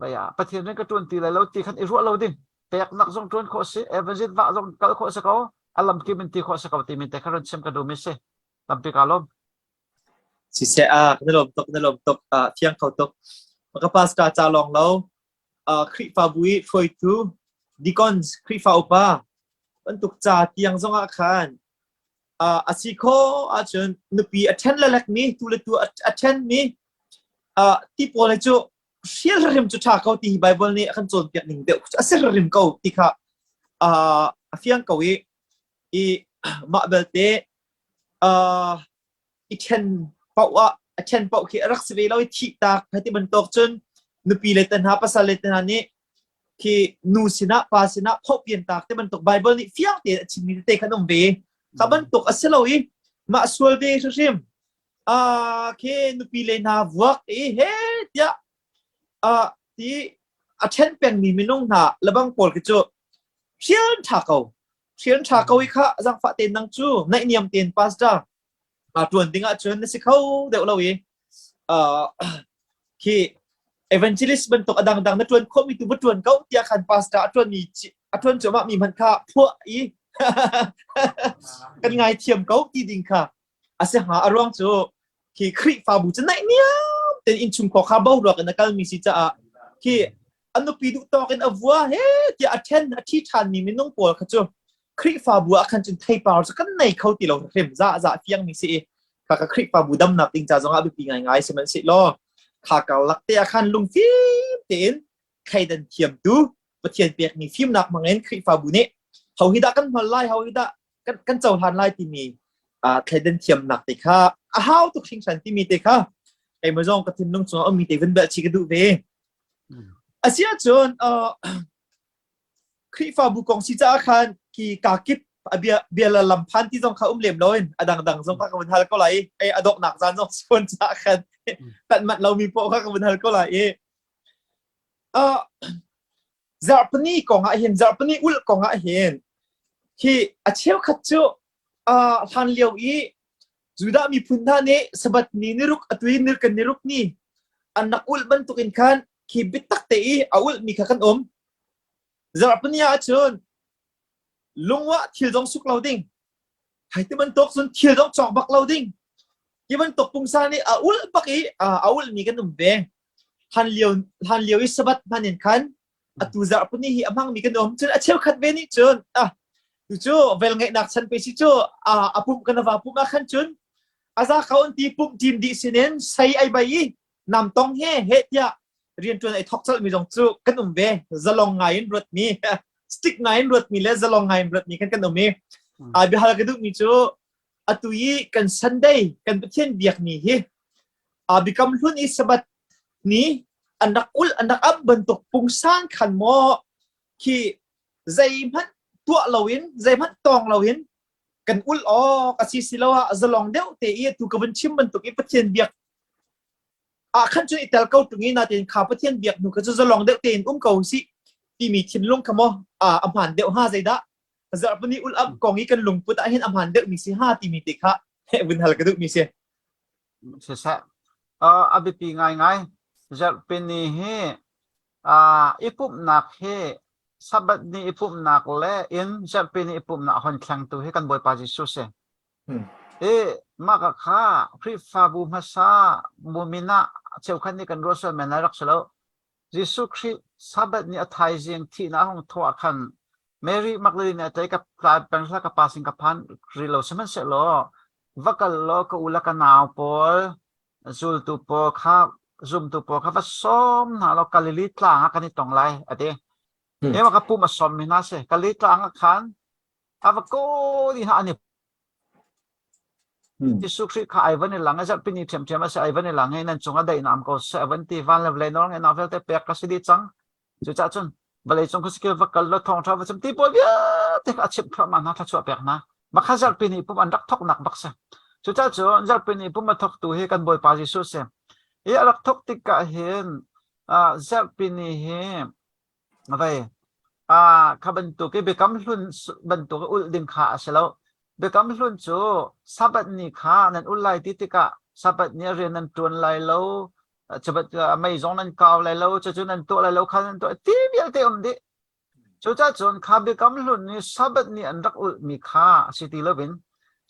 baya Pathian rian ka ṭuan ti lai lo ti khan i ruah lo ding peknak zong ṭuan khawh si evangelist vah zong kal khawh si ko a lamkim in ti khawh si ko timi te kha run chim ka duh mi si tampi ka lawm Siseh ah na lawm tuk na lawm tuk fiang kho tuk maka pastor ca lawng lo Khrihfabu i hruaitu deacons Khrihfa upa bantuk ca tiang zongah khan a si khawh ahcun nupi a ṭhen lelek mi tu le tu a ṭhen mi ti pawl hi cu hrial hrim cu ṭha ko ti hi Bible nih a kan cawnpiak ning deuh a si hrim ko ti kha a fiang ko i i mah belte i ṭhen paoh ah a ṭhen paoh khi a rak si ve lo i thih tak hei ti bantuk cun nupi le te hna pasal le te hna nih khi nu sinah pa sinah phawhpian tak ti bantuk Bible nih fiang tein a chimmi tete khan um ve kha bantuk a si lo i mah sual ve hrimhrim. A khi nupi le hna vuak i he tiah a ti a ṭhen pengmi minung hna lebang pawl khi cu hrial ṭha ko. Hrial ṭha ko i kha zangfah tein nang cu naihniam tein pastor ṭuan ding ahcun na si kho deuh lo i khi evangelist bantuk a dangdang na ṭuan khawhmi tu va ṭuan ko tiah khan pastor a ṭuanmi a ṭuan cuahmah mi hmanh kha phuah i kan ngaithiam ko ti ding kha a si hnga. A ruang cu khi Khrihfabu cu naihniam tein innchungkhar kha boruak in a kalmi si caah khi a nupi duh tawk in a vua he tiah a ṭhen a ṭhi ṭhanmi minung pawl kha cu Khrihfabu ah khan cun theipar cu kan nei kho ti lo hrim za za fiangmi si i kha ka Khrihfabu damnak ding ca zongah biapi ngaingai sihmanhsehlaw kha karlak te ah khan lungfim tein thleidan thiamtu Pathian pekmi fimnak hmangin Khrihfabu nih ho hi dah kan hmal lai ho hi dah kan kan cohlan lai timi thleidan thiamnak te kha a hau tuk hringhran timi te kha keimah zong ka thinlung chungah ummi te vun belh chih ka duh ve. Asiah cun Khrihfabu kong si caah khan ki kakip a bia bia la lam phan ti zong kha um lem loin a dangdang zong kha ka vun hal ko lai i a donghnak zan zong suan caah khan tanh manh lomi poh kha ka vun hal ko lai i zarhpini kong ah hin zarhpini ulh kong ah hin hi a cheukhat cu hlan lio i Judah miphun hna nih Sabbath ni niruk atu i kan niruk ni an rak ulh bantukin khan khi biatak te i a ulhmi kha kan um. Zarhpini ah cun lungwah thil zong suk lo ding. Hai ti bantuk cun thil zong cawk bak lo ding. Ti bantuk pungsa nih a ulh bak i a ulhmi kan um ve. Hlan lio hlan lio i Sabbath hman in khan atu zarhpini hi a hmangmi kan um. Cun a cheukhat ve nih cun ah tu cu velngeihnak chan pe si cu a pumh kan va pumh ah khan cun a za ko an ti pumh team dih sinin sei ai bai i namtong he he tiah rianṭuan ai thok colh mi zong cu kan um ve. Zalong ngai in ruatmi stick ngai in ruatmi le zalong ngai in ruatmi kan kan um i a biahal ka duhmi cu atu i kan Sunday kan Pathian biakmi hi a bikam hlun i Sabbath ni an rak ul an rak ap bantuk pungsan khan maw khi zeihmanh tuah loin zeihmanh tawng loin kan ul awk a si siloah zalong deuh te i atu ka vun chim bantuk i Pathian biak ah khan cun i tel ko tung i natin kha Pathian biak hnu kha cu zalong deuh tein um ko si timi thinlung kha maw a hmaan deuh ha zeidah zarhpini ul ap kong i kan lungput ah hin a hmaan deuh mi si ha timi te kha vun hal ka duh mi si. Siseh a biapi ngaingai zarhpini hi i pumhnak hi Sabbath ni i pumhnak le in zarhpini i pumhnak hon thlengtu hi kan Bawipa Jesuh si. I mah ka kha Khrihfabu hmasa mumin ah cheukhat nih kan ruah sual men lai rak si lo. Jesuh Khrih Sabbath ni a thaizing thihnak a hung thawh ah khan Mary Magdalene nih a ka tlai peng hlah ka pa sin ka phan rih lo sihmanhsehlaw va kal law ka u le ka nau pawl zultu pawl kha zumtu pawl kha va sawm hna law Galilee tlang ah kan i tong lai a ti. Ema ka pum a sawm mi hna si. Galilee tlang ah khan a va kawl i hna an i Jesuh Khrih kha ai van i lang i zarhpini ṭhiamṭhiam a si ai van i lang i nan cungah daihnak um ko seh a van ti van le vawlei nawlngeihnak vialte pek ka si dih cang cucaah cun vawlei cung khuasikil va kal law thawngṭha va chim ti pawl vialte kha a chimh thluahmah hna thluachuah pek hna mah kha zarhpini pum an rak thawknak bak si cucaah cun zarhpini pum a thawktu hi kan Bawipa Jesuh si i a rak thawk tikah hin zarhpini hi Vei. Ah, kha bantuk i Biakam Hlun bantuk i ulh ding kha a si lo. Biakam Hlun cu Sabbath ni kha nan ulh lai ti tikah Sabbath ni ah rian nan ṭuan lai lo, Sabbath mei zong nan kau lai lo, cucu nan tuah lai lo, kha nan tuah ti vialte um dih. Cucaah cun kha Biakam Hlun nih Sabbath ni an rak ulhmi kha a si ti loin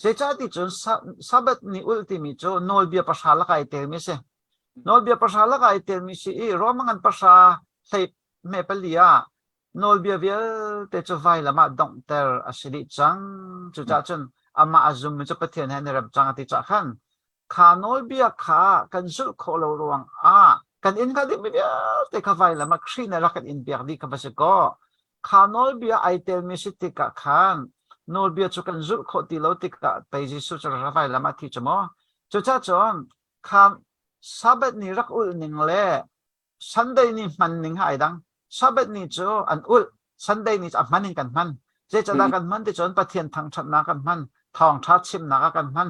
zeicah ti cun Sabbath ni ulh timi cu nawlbia pahra lakah ai telmi a si. Nawlbia pahra lakah ai telmi si i Rome ngan pahra hlei hme pali ah nawlbia vialte cu vailam ah donghter a si dih cang. Cucaah cun amah a zummi cu Pathian he an i rem cang a ti caah khan kha nawlbia kha kan zulh khawh lo ruang ah kan inn hnga dingmi vialte kha vailam ah Khrih nih rak kan in piak dih kha va si kaw kha nawlbia ai telmi si tikah khan nawlbia cu kan zulh khawh ti lo tikah pei Jesuh cu vailam ah thi cu maw cucaah cun kha Sabbath ni rak ulh ning le Sunday ni hman ning ha ai dang. Sabbath ni cu an ulh, Sunday ni cu a hman in kan hman. Zeicahdah kan hman ti cun Pathian thangṭhatnak kan hman, thawngṭha chimnak ah kan hman.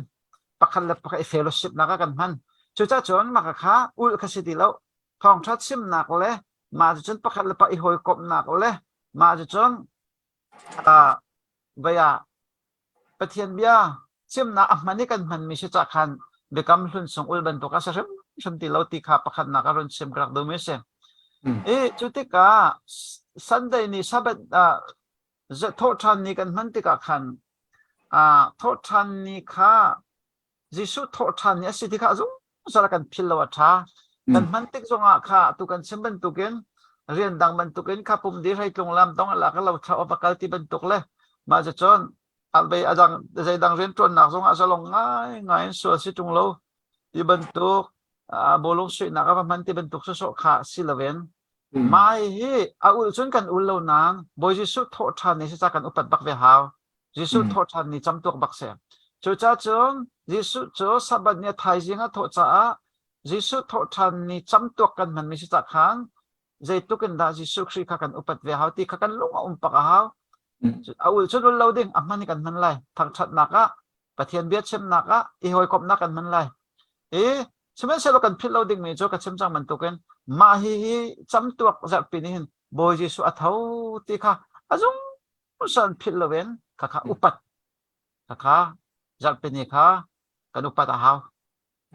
Pakhat le pakhat i fellowship nak ah kan hman. Cucaah cun mah kha ulh kha si ti lo. Thawngṭha chimnak le mah cucun pakhat le pakhat i hawikomhnak le mah cucun uh, vei ah Pathian bia chimnak a hman i kan hmanmi si cah khan biakam hlun chung ul bantuk a si hrimhrim ti lo ti kha pakhatnak a run chim ka rak duhmi a si. I cu tikah Sunday ni Sabbath ah thawhṭhan ni kan hman tikah khan thawhṭhan ni kha Jesuh thawhṭhan ni a si ti kha zungzal kan philh lo a ṭha. Kan hman tik zongah kha tu kan chim bantukin rian dang bantukin kha pum di hreitlung lam dong ala ka lo thla va kal ti bantuk le mah cun a dang zeidang rian ṭuannak zongah zalong ngai ngai in sual si ṭung lo ti bantuk bawlung suihnak a va hman ti bantuk sawsawh kha si loin mai hi a ul cun kan ul lo nang Bawi Jesuh thawhṭhan ni si ca kan upat bak ve hau. Jesuh thawhṭhan ni camtuak bak si. Cucaah cun Jesuh cu Sabbath ni a thaizing a thawh caah Jesuh thawhṭhan ni camtuak kan hmanmi si cah khan zeitluk in dah Jesuh Khrih kha kan upat ve hau ti kha kan lung a um pak a hau. A ul cun ul lo ding a hman i kan hman lai. Thangṭhatnak ah Pathian bia chimnak ah i hawikomhnak kan hman lai. I sihmanhsehlaw kan philh lo dingmi cu ka chim cang bantukin mah hi hi camtuak zarhpi nih hin Bawi Jesuh a tho ti kha a zung san philh loin khakha upat khakha zarhpini kha kan upat a hau.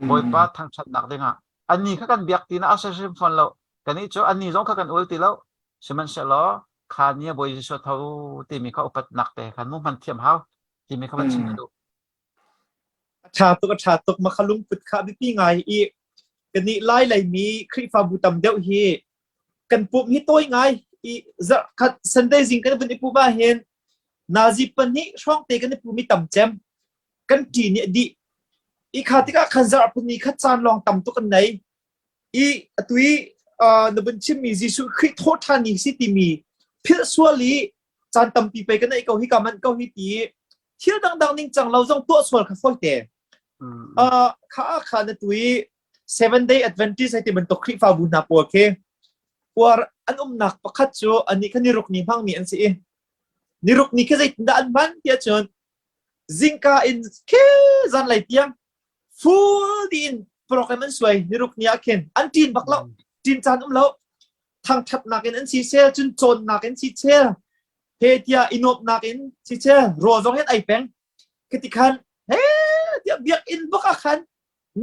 Bawipa thangṭhatnak dingah anni kha kan biak ti na a si hrim fawn lo. Kannih cu anni zong kha kan ul ti lo. Sihmanhsehlaw kha ni a Bawi Jesuh tho timi kha upatnak te khan mu hman thiam hau timi kha van chim ka duh. A ṭha tuk a ṭha tuk ma kha lungput kha biapi ngai i kannih Lai leimi Khrihfabu tam deuh hi kan pumh hi tawi ngai i zarhkhat Sunday zing kan vun i pumh ah hin nazi pahnih hrawng te kan i pum i tam cem kan ṭi nih a dih i kha tikah khan zarh pahnih khat caan lawng tam tuk an nei i atu i na vun chimmi Jesuh Khrih thawhṭhan ni si timi philh sual i caan tampi pei kan neih ko hi ka manh ko hi ti thil dangdang ning cang lo zong tuah sual kha fawi te kha kha na tu i Seven Day Adventist hei ti bantuk Khrihfabu hna pawl khi uar an umnak pakhat cu anih kha niruk ni hmangmi an si i niruk ni khi zeitindah an hman tiah cun zingka in khi zanlei tiang full tiin program an suai niruk ni ah khin an ṭin bak lo ṭin caan um lo thangṭhatnak in an si sel cun cawnnak in si chel he tiah i nuamhnak in si chel rawl zong hin ai peng khiti khan he tiah biakinn bak ah khan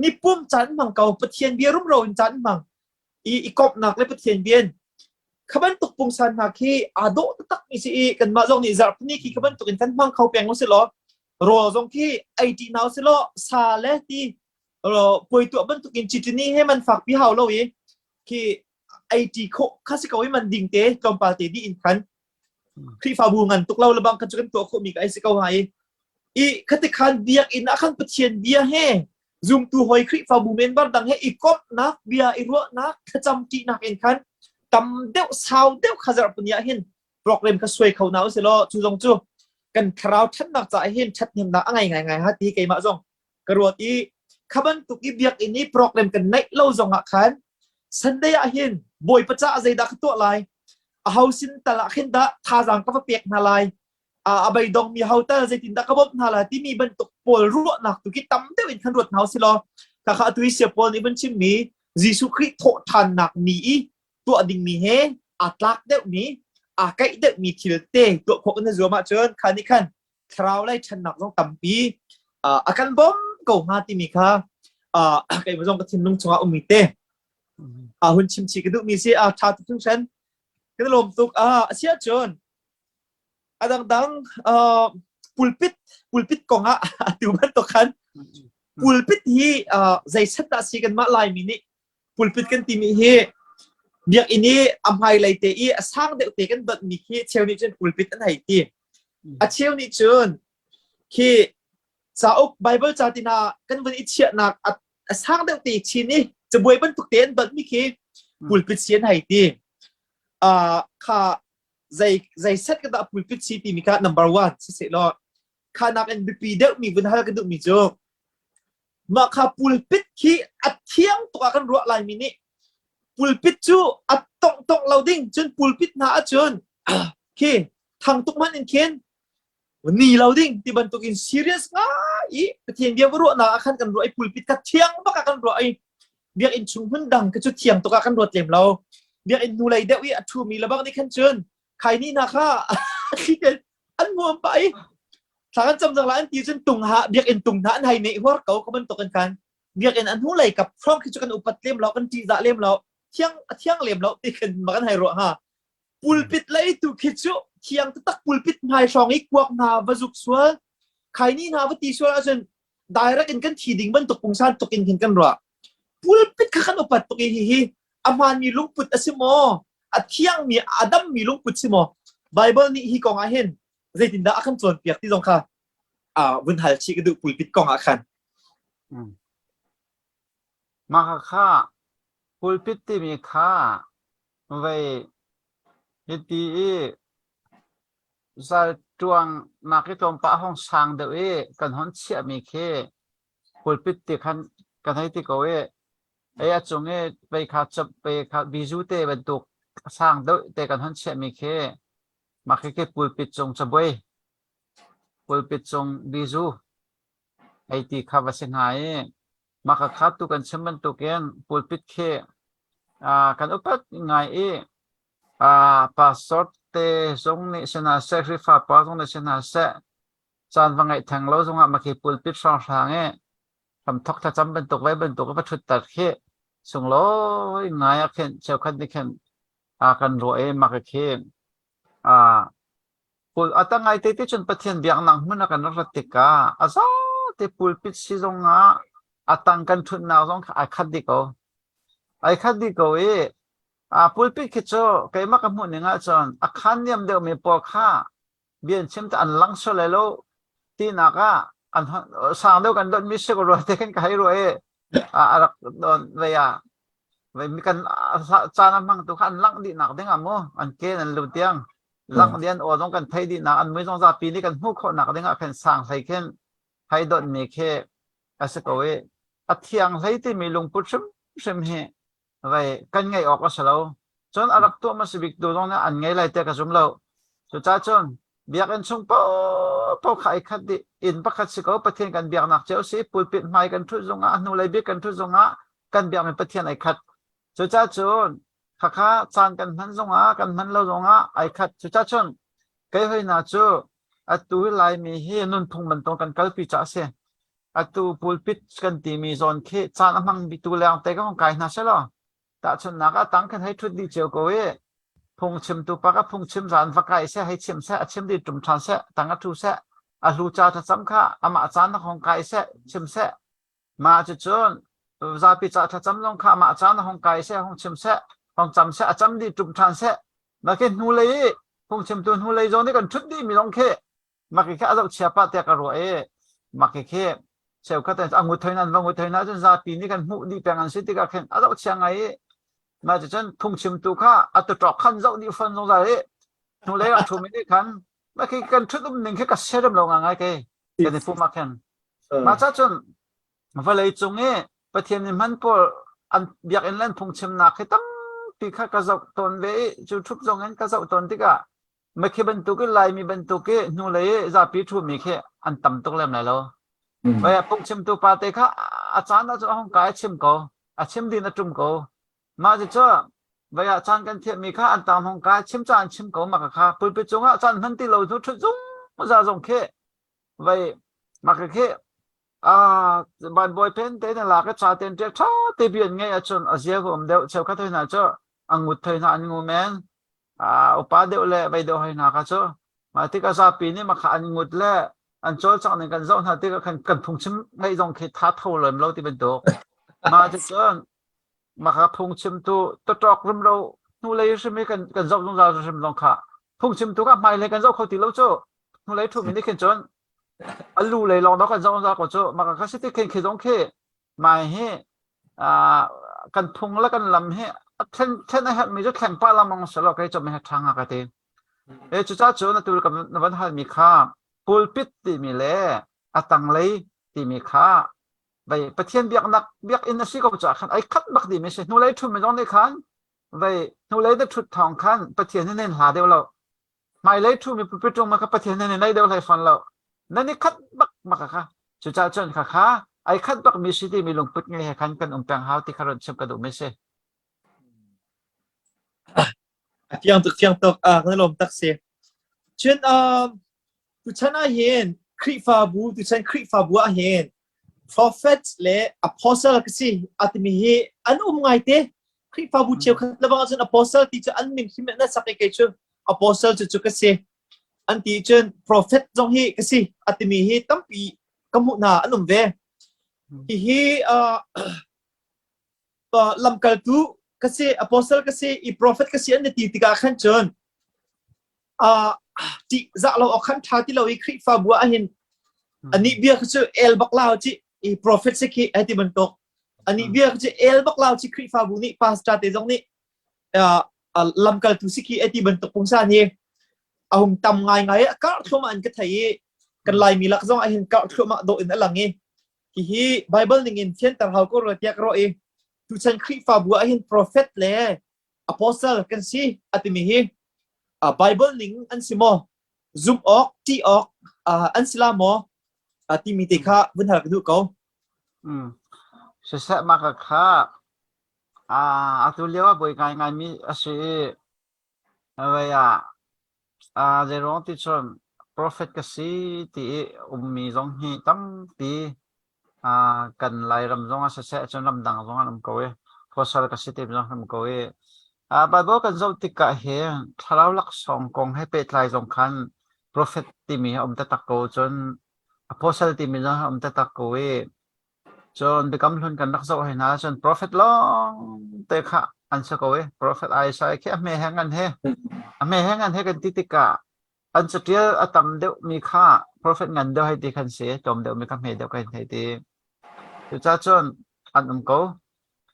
nipum caan hmang ko Pathian bia rumro in caan hmang i i komhnak le Pathian bia in kha bantuk pungsan hna khi aa dawh taktak mi si i kanmah zong nih zarhpini khi kha bantuk in kan hmang kho peng u si law rawl zong khi ei ṭi hna u si law sa le ti puai tuah bantuk in chitini he man fak pi hau lo i khi ei ṭi khawh kha si ko i man ding te tlawmpal te dih in khan Khrihfabu ngan tuk lo lebang kha cu kan tuah khawhmi ka ai si ko hnga i i khati khan biakinn ah khan Pathian bia he zumtu hoi Khrihfabu member dang he i komhnak bia i ruahnak thlacam ṭihnak in khan tam deuh sau deuh kha zarhpuni ah hin program kha suai kho na usih law cu zong cu kan thlarau ṭhatnak caah hin ṭhathnemnak a ngei ngai ngai ha ti keimah zong ka ruat i kha bantuk i biakinn i program kan neih lo zong ah khan Sunday ah hin Bawipa caah zeidah ka tuah lai aho sin tal ah khin dah thazaang ka va pek hna lai a beidong mi ho tal zeitindah ka bawmh hna lai timi bantuk pawl ruahnak tu khi tam deuh in khan ruat hna usih law kha kha atu i sia pawl nih vun chimmi Jesuh Khrih thawhṭhannak ni i tuah dingmi he aa tlak deuhmi aa kaih deuhmi thil te tuah khawh kan i zuam ahcun kha nih khan thlarau lei ṭhannak zong tampi a kan bawmh ko hnga timi kha keimah zong ka thinlung chungah ummi te a hun chim chih ka duhmi si a ṭha tuk hringhran kan lawm tuk a asi ahcun a dangdang pulpit pulpit kong ah atu bantuk khan pulpit hi zei set dah si kanmah Laimi nih pulpit kan timi hi biakinn i a hmailei te i a sang deuh te kan donhmi khi cheu nih cun pulpit an hei ti a cheu nih cun khi cauk Bible ca tina kan vun i chiahnak a sang deuh te chin i cabuai bantuk te an donhmi khi pulpit si an hei ti kha zei zei set ka dah pulpit si timi kha number one si seh law kha nak in biapi deuh mi vun hal ka duhmi cu mah kha pulpit khi a thiang tuk ah kan ruah laimi nih pulpit cu a tongh tongh lo ding cun pulpit hna ahcun khi thang tuk hmanh in khin. Ni lo ding ti bantukin serious ngai i Pathian bia va ruahnak ah khan kan ruah i pulpit kha thiang bak ah kan ruah i biakinn chung hmun dang ka cu thiang tuk ah kan ruat lem lo. Biakinn hnulei deuh i a ṭhumi lebang nih khan cun khaini hna kha an muam pah i thla kan cam cang la an ti cun tung ha biakinn tung hna an hai neih huar ko ka bantuk in khan biakinn an hnulei kap hrawng khi cu kan upat lem lo kan ṭihzah lem lo thiang a thiang lem lo ti khin ma kan hai ruah hnga. Pulpit lei tu khi cu thiang taktak pulpit hmai hrawng i kuak hna va zuk sual khaini hna va ti sual ahcun direct in kan thi ding bantuk pungsan tuk in hin kan ruah. Pulpit kha kan upat tuk i hihi a hmaanmi lungput a si maw? A thiangmi a dammi lungput si maw? Bible nih hi kong ah hin zeitindah a kan cawnpiak ti zong kha uh, vun hal chih ka duh pulpit kong ah khan. Hmm. Mah kha pulpit timi kha Vei hiti i zalṭuang nak i tlawmpah a hung sang deuh i kan hon chiahmi khi pulpit ti khan kan hei ti ko i ei a cung i vei kha cap vei kha bizu te bantuk a sang deuh te kan hon chiahmi khi mah khi pulpit cung cabuai pulpit cung bizu ei ti kha va si hnga i Mah kha tu kan chim bantukin pulpit khi kan upat ngai i pastor te zong nih si hna seh, Khrihfa pa zong nih si hna seh, caan va ngeih theng lo zongah mah khi pulpit hrawnghrang i hramthok thlacam bantuk vai bantuk va ṭhutter khi sunglawi ngai ah khin cheukhat nih khin kan ruah i mah khi A tangai te ti cun Pathian biaknak hmun ah kan rak rat tikah a zate pulpit si zongah a tang kan ṭhutnak zong kha ai khat dih ko. Ai khat dih ko i a pulpit khi cu keimah ka hmuh ning ahcun a khaan niam deuhmi pawl kha bia an chim te an lang sual lai lo tinak ah an sang deuh kan donhmi si ko rua te khin ka hei ruah i a rak don ve ah kan caan a hmangtu kha an langh dihnak ding ah mu an ke an lu tiang langh dih an aw zong kan theih dihnak an mui zong zapi nih kan hmuh khawhnak ding ah khin sang hlei khin hei donhmi khi a si ko i a thiang hlei timi lungput hrimhrim hi vei kan ngeih awk a si lo. Cun a rak tuah hmasa bik tu zong nih an ngei lai tiah ka zum lo. Cucaah cun biakinn chung paohpaoh kha ai khat dih. Inn pakhat si ko Pathian kan biaknak cio si. Pulpit hmai kan ṭhut zongah a hnulei bik kan ṭhut zongah kan biakmi Pathian ai khat. Cucaah cun khakha caan kan hman zongah kan hman lo zongah ai khat. Cucaah cun kei hoi hna cu atu hi Laimi hi nunphung bantuk kan kalpi caah a si. Atu pulpit kan timi zawn khi caan a hmang tu leng te ka hung kai hna selaw tahchunhnak ah tang khan hei ṭhut dih cio ko i phungchimtu pa ka phungchim zan va kai seh hei chim seh a chim dih ṭum ṭhan seh tang a ṭhu seh a hlu ca thlacam kha amah caan na hong kai seh chim seh mah cucun zapi ca thlacam zong kha amah caan na hong kai seh hong chim seh hong cam seh a cam dih ṭum ṭhan seh mah khi hnulei i phungchimtu hnulei zawn i kan ṭhut dih mi zong khi Maki khi a zohchia pah tiah ka ruah i maki khi cheukhat a ngut thoi nan va ngut thoi na cun zapi nih kan hmuh dih peng an si tikah khin a zohchia ngai i mah cucun phungchimtu kha a tuṭawk khan zoh dih fon zungzal i hnulei rak ṭhumi nih khan maki kan ṭhut um ning khi ka siarem lo ngai ngai kei kan i pum ah khin mah ca cun vawlei cung i Pathian nih hman pawl an biakinn le an phungchimnak hi tampi kha ka zoh tawn ve i cu ṭhup zong in ka zoh tawn tikah Makhi bantuk i Laimi bantuk i hnulei i zapi ṭhumi khi an tam tuk lem lai lo. Vai ah phungchimtu pa te kha a caan ah cun a hung kai a chim ko. A chim din a ṭum ko. Mah cucu vai ah caan kan thiahmi kha an tang hung kai chim caan chim ko mah kha pulpit cungah caan hman ti lo hnu ṭhut zungzal zong khi vai mah khi ah van bawi pen te na lak i cha ten ṭiak ṭha te bi an ngeih ahcun a zia um deuh cheukhat hoi hna cu a ngut thoi hna an ngu men upa deuh le vei deuh hoi hna kha cu mah tikah zapi nih makha an ngut le an cawlcangh ning kan zoh hna tikah khan kan phungchim ngaih zong khi tha tho lem lo ti bantuk mah cucun maka phungchimtu tawṭawk rumro hnulei hrim i kan kan zoh zungzal hrim zong kha phungchimtu kha hmailei kan zoh kho ti lo cu hnulei ṭhumi nih khin cun a lu lei lawng kan zoh zungzal ko cu maka kha si ti khin khi zong khi mai hi kan phung le kan lam hi a thlen thlen a herhmi cu thleng pah lengmang selaw kei cu me ṭha nga ka ti. E cucaah cun atu kan na van halmi kha pulpit timi le a tanglei timi kha vei Pathian biaknak biakinn a si ko caah khan ai khat bak dimi si hnulei ṭhumi zong nih khan vei hnulei na ṭhut thawng khan Pathian hi nan hla deuh lo. Hmailei ṭhumi pulpit ṭung ma kha Pathian he nan i naih deuh hlei fawn lo. Nan i khat bak mak kha. Cucaah cun khakha ai khat bakmi si timi lungput ngei he khan kan um peng hau ti kha ron chim ka duhmi si. A fiang tuk fiang tuk ah kan lawm tak si. Cun um, tuchan ah hin Khrihfabu tuchan Khrihfabu ah hin prophet le apostle ka si atimi hi an um ngai te. Khrihfabu cheukhat le bang ahcun apostle ti cu an min hrim na sak i kei cu apostle cu cu ka si. An ti cun prophet zong hi ka si atimi hi tampi ka hmuh hna an um ve. Hihi uh, lamkaltu ka si apostle ka si i prophet ka si an ti tikah khan cun uh, ti za lo khan tha ti lo i Khrihfabu ah hin ani bia cu el bak lao chi i prophet si khi ai ti bantuk ani bia cu el bak lao chi Khrihfabu nih pastor te zong nih lamkaltu si khi ai ti bantuk pungsan hi a hung tam ngai ngai a kar thluahmah an ka thei i kan Laimi lak zong ah hin kar thluahmah dawh in a lang i hihi Bible ning in fianter hau ko rua tiah ka ruah i tuchan Khrihfabu ah hin prophet le apostle kan si a timi hi Bible ning an si maw zumh awk ṭih awk an si la maw timi te kha vun hal ka duh ko. Mm. Siseh mah ka kha atu lio ah buai ngai ngai mi a si i Vei ah zeiruang ti cun profet ka si ti i ummi zong hi tampi kan Lairam zong ah siseh cun ramdang zong an um ko i apostle ka si timi zong an um ko i Bible kan zoh tikah hin thlarau laksawng kong he pehtlai zong khan profet timi a um taktak ko cun apostle timi zong a um taktak ko i Cun Biakam Hlun kan rak zoh hoi hna cun profet lawng te kha an si ko i profet Isaiah khi a hme he ngan he a hme he ngan he kan ti tikah an catial a tam deuhmi kha profet ngan deuh hei ti khan si tlawm deuhmi kha hme deuh kan hei ti. Cucaah cun an um ko.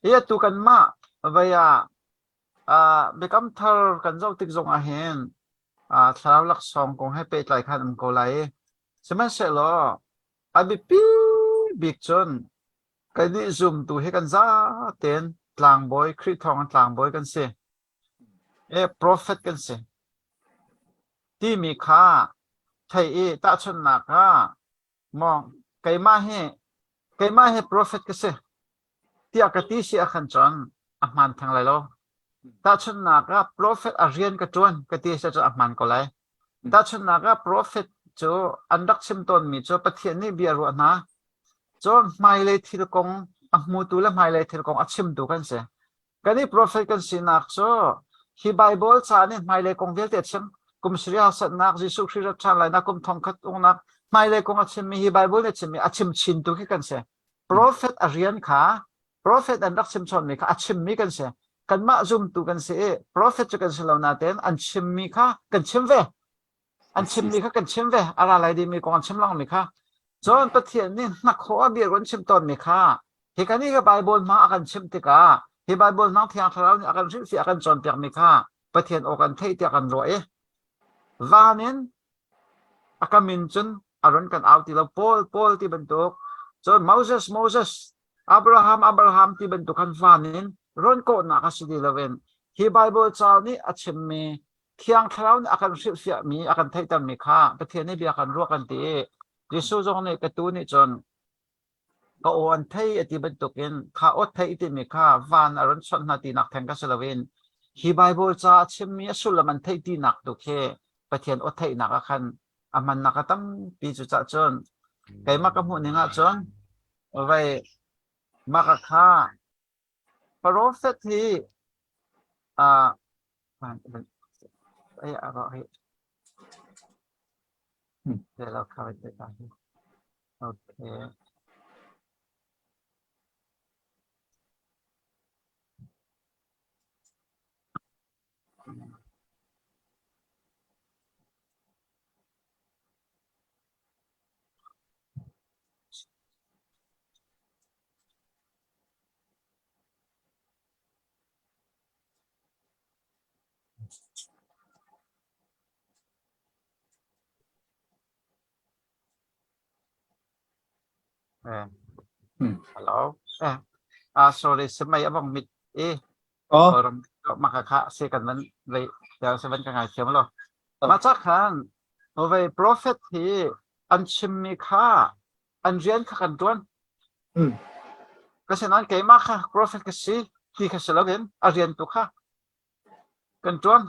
Hi atu kanmah vei ah uh, Biakam Thar kan zoh tik zong ah hin uh, thlarau laksawng kong he pehtlai khan um ko lai i sihmanhsehlaw A biapi bik cun kannih zumtu hi kan zatein tlangbawi, Khrih thawng in tlangbawi kan si. E, prophet kan si. Timi kha thei i tahchunhnak ah maw keimah hi keimah hi prophet ka si tiah ka ti si ahkhan cun a hmaan theng lai lo. Tahchunhnak ah prophet a rian ka ṭuan ka ti si ahcun a hmaan ko lai. Tahchunhnak ah prophet cu an rak chim tawnmi cu Pathian nih bia ruah hna. Cun hmailei thil kong a hmutu le hmailei thil kong a chimtu kan si. Kan i prophet kan sinak cu hi Bible ca nih hmailei kong vialte a chim. Kum sarih harsatnak, Jesuh Khrih rat ṭhan lainak, kum thongkhat uknak, hmailei kong a chimmi hi Bible nih a chimmi a chim chintu khi kan si. Prophet a rian kha prophet an rak chim chawnmi kha a chimmi kan si. Kanmah zumtu kan si i prophet cu kan si lo nain an chimmi kha kan chim ve. An chimmi kha kan chim ve. A ra lai dingmi kong an chim langmi kha. Cun Pathian nih hnakhaw a bia run chim tawnmi kha hi kan i ka Bible hmang a kan chimh tikah hi Bible hmang Thiang Thlarau nih a kan hrilhfiah a kan cawnpiakmi kha Pathian aw kan theih tiah kan ruah i van in A ka min cun a run kan au ti lo Paul Paul ti bantuk cun Moses Moses Abraham Abraham ti bantuk khan van in run kawhnak a si ti loin hi Bible ca nih a chimmi Thiang Thlarau nih a kan hrilhfiahmi a kan theihtermi kha Pathian nih bia kan ruah kan ti i Jesuh zong nih ka tuu nih cun Ka aw an thei a ti bantukin kha aw theih timi kha van a run chawnh hna tinak theng ka si loin hi Baibal ca a chimmi a sullam an theih tinak tu khi Pathian aw theihnak ah khan a hmannak a tampi cucah cun keimah ka hmuh ning ahcun vei mah ka kha prophet hi uh, Okay. Eh. Hello. Eh. Ah, sorry, semai abang mit eh. Oh. Orang maka kha se kan man lei ya se van ka ngai thiam lo. Mah ca khan vei prophet hi an chimmi kha an rian kha kan ṭuan. Ka sinain keimah kha prophet ka si ti kha si loin a rian tu kha kan ṭuan.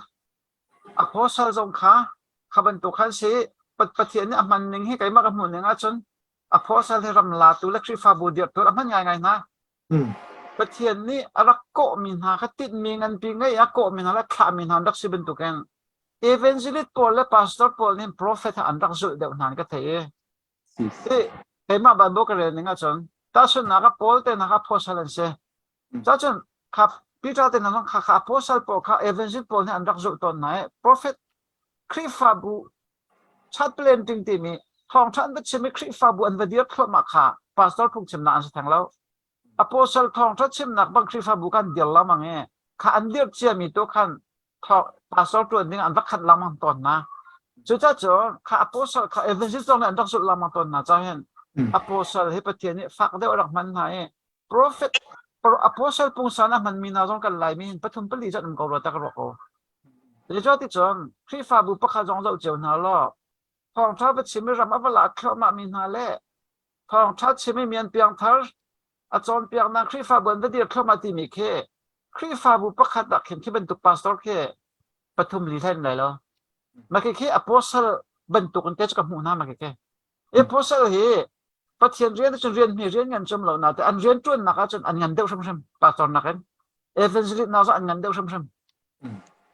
Apostle zong kha kha bantuk khan si Pathian nih a hman ning hi keimah ka hmuh ning ahcun apostle hi ram latu le Khrihfabu dirhtu a hman ngaingai hna. Pathian nih a rak kawhmi hna kha tinhmi nganpi ngei a kawhmi hna le thlahmi hna an rak si bantukin evangelist pawl le pastor pawl nih prophet an rak zulh deuh hna ka thei i i keimah Bible ka rel ning ahcun tahchunhnak ah Paul te hna kha apostle an si. Cacun kha Peter te hna kha kha apostle pawl kha evangelist pawl nih an rak zulh tawn hna i prophet Khrihfabu chat planting timi thawngṭha an va chim i Khrihfabu an va dir thluahmah kha pastor phungchimnak an si theng lo. Apostle thawngṭha chimnak bang Khrihfabu kan dir lengmang i kha an dirh ciami tu khan pastor ṭuan ding an va khat lengmang tawn hna. Cucaah cun kha apostle kha evangelist zong nih an rak zulh lengmang tawn hna caah hin apostle hi Pathian nih fak deuh a rak hman hna i prophet apostle pungsan a hmanmi hna zong kan Laimi hin pathum pali zat um ko rua ta ka ruah ko. Zeicahticun Khrihfabu pakhat zong zoh cio hna law thawngṭha va chim i ram a va la thluahmahmi hna le thawngṭha chim i mi an piangthar a cawnpiaknak Khrihfabu an va dir thluahmah timi khi Khrihfabu pakhat ah khin khi bantuk pastor khi pathum li hlen lai lo. Mah khi apostle bantuk in te cu ka hmuh hna mah khi. Apostle hi Pathian rian cun rian hme rian ngan cum lo na te an rian ṭuannak ahcun an ngan deuh hrimhrim pastor nakin evangelist na zong an ngan deuh hrimhrim.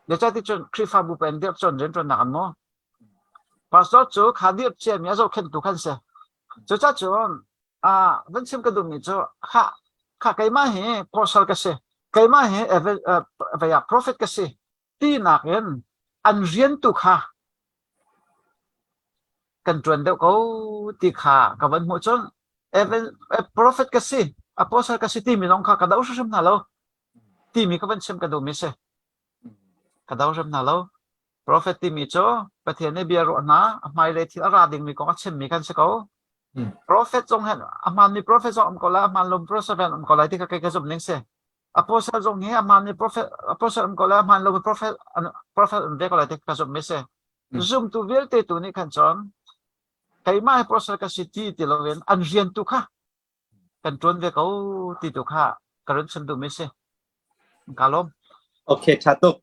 Zeicahti cun Khrihfabu pen dirh cun rian ṭuannak an maw? Pastor cu kha dirh ciami a zohkhenhtu khan si. Cucaah cun ah van chim ka duhmi cu kha kha keimah hi apostle ka si keimah hi vei ah prophet ka si tinak in an rian tu kha kan ṭuan deuh ko ti kha ka van hmuh cun prophet ka si apostle ka si timi zong kha ka do hrimhrim hna lo timi ka van chim ka duhmi si ka do hrim hna lo Profet timi cu Pathian nih bia ruah hna, a hmailei thil a ra dingmi kong a chimmi kan si ko. Profet zong hin a hmaanmi profet zong um ko lai, a hmaan lomi profet um ko lai ti kha kei ka zumh ning si. Apostle zong hi a hmaanmi profet apostle um ko lai, a hmaan lomi profet profet um ve ko lai ti ka zumhmi si. Zumtu vialte tu nih khan cun keimah hi apostle ka si ti ti loin an rian tu kha kan ṭuan ve ko ti tu kha ka run chim duhmi si. Ka lawm. Okay, ṭha tuk.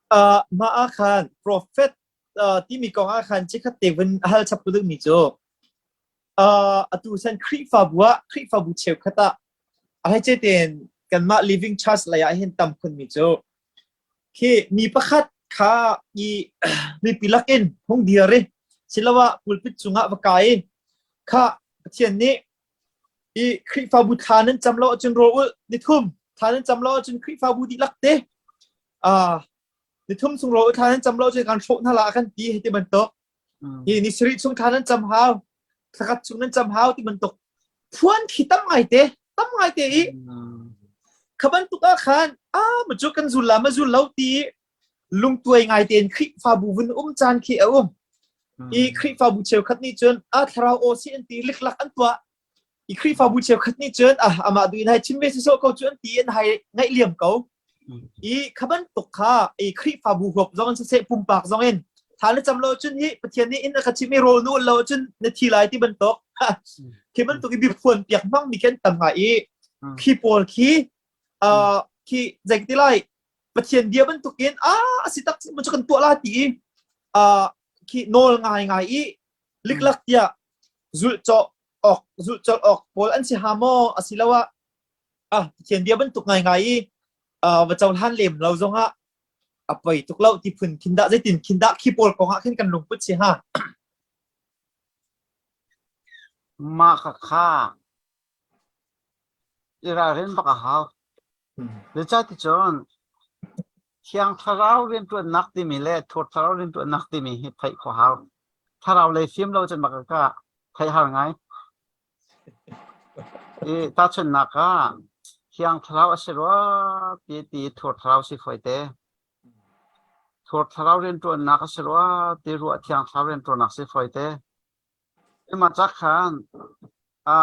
Uh, mah ah khan prophet uh, timi kong ah khan chikkhat te vun hal chap tu dingmi cu uh, atu san Khrihfabu ah Khrihfabu cheukhat ah a hleice tein kanmah Living Church lei ah hin tam khunmi cu khi mi pakhat kha i mipi lakin hung dir i siloah pulpit cungah va kai i kha Pathian nih i Khrihfabu thla nan cam lo ahcun rawl ulh nithum thla nan cam lo ahcun Khrihfabu dihlak te ah nithum chung rawl thla nan cam lo ahcun kan hrawh hna la kan ti hei ti bantuk hi ni sarih chung thla nan cam hau thlakhat chung nan cam hau ti bantuk phuan khi tam ngai te tam ngai te i kha bantuk ah khan a ma cu kan zul la ma zul lo ti lungtuai ngai tein Khrihfabu vun um caan khi a um i Khrihfabu cheukhat nih cun a thlarau aw si an ti liklak an tuah i Khrihfabu cheukhat nih cun ah amah duh in hai chim ve sisawh ko cu an ti an hai ngaih liam ko i kha bantuk kha i Khrihfabu huap zong in siseh pumpak zong in tha le cam lo cun hi Pathian nih in a ka chim i rawl nu lo cun na thi lai ti bantuk khi bantuk i biphuan piak hmang mi khi an tam ngai i khi pawl khi uh, khi zei ti lai Pathian bia bantukin a a si tak cu kan tuah la ti i uh, khi nawl ngai ngai i liklak tiah zulh cawh awk zulh colh awk pawl an si ha maw asiloah ah Pathian bia bantuk ngai ngai i uh, va cohlan lem lo zongah a poi tuk lo ti phun khin dah zeitin khin dah khi pawl kong ah khin kan lungput si ha Mah kha kha i ralrin bak a hau. Zeicahticun Thiang Thlarau rianṭuannak timi le Thur Thlarau rianṭuannak timi hi theih khawh hau. Thlarau lei fim lo cun bak ka theih har ngai. I tahchunhnak ah Thiang Thlarau a si rua ti ti Thur Thlarau si fawi te. Thur Thlarau rianṭuannak a si rua ti ruah Thiang Thlarau rianṭuannak si fawi te. Mah ca khan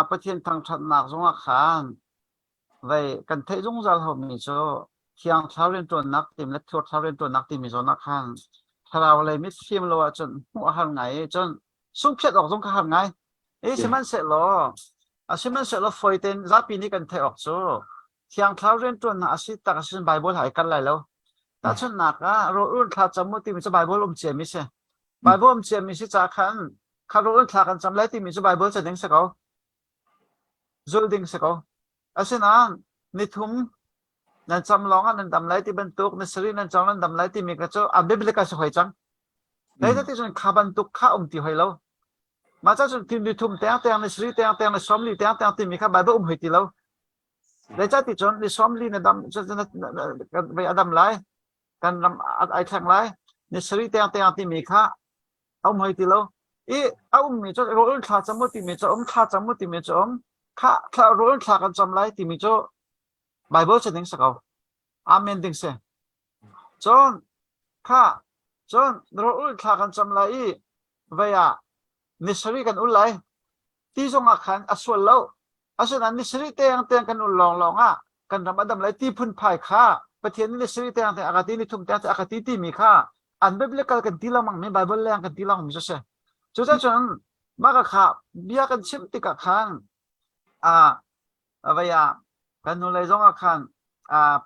Pathian thangṭhatnak zongah khan vei kan theih zungzal haumi cu Thiang Thlarau rianṭuannak timi le Thur Thlarau rianṭuannak timi zawn ah khan Thlarau lei mit fim lo ahcun hmuh a har ngai i cun sungphiat awk zong kha har ngai. I sihmanhsehlaw sihmanhsehlaw fawi tein zapi nih kan theih awk cu Thiang Thlarau rianṭuannak a si tak a si cun Baibal ha i kal lai lo. Tahchunhnak ah rawl thla cam u timi cu Baibal um ciami si. Baibal um ciami si ca khan kha rawl thla kan cam lai timi cu Baibal ca ding si ko. Zul ding si ko. Asinain nithum nan cam lawng ah nan dam lai ti bantuk, ni sarih nan cam nan dam lai timi kha cu a biblical si hoi cang. Zeicahti cun kha bantuk kha um ti hoi lo. Mah ca cun ni thum teng teng, ni sarih teng teng, ni sawmli teng teng timi kha Bible um hoi ti lo. Zeicahti cun ni sawmli na dam vei a dam lai, kan ram ai thleng lai, ni sarih teng teng timi kha a um hoi ti lo. I a ummi cu rawl thla cam u timi cu um, thla cam u timi cu um, kha thla rawl thla kan cam lai timi cu Bible ca ding si ko. Amen ding si. Cun kha cun rawl thla kan cam lai i vei ah ni sarih kan ul lai ti zong ah khan a sual lo. Asinain ni sarih teng teng kan ul lawng lawng ah kan ram a dam lai ti phunphai kha Pathian nih ni sarih teng teng a ka ti ni thum teng teng a ka ti timi kha an biblical kan ti lengmang mi Bible leng kan ti lengmang mi cu si. Cucacun mah ka kha bia kan chim tikah khan ah vei ah kan hnulei zong ah khan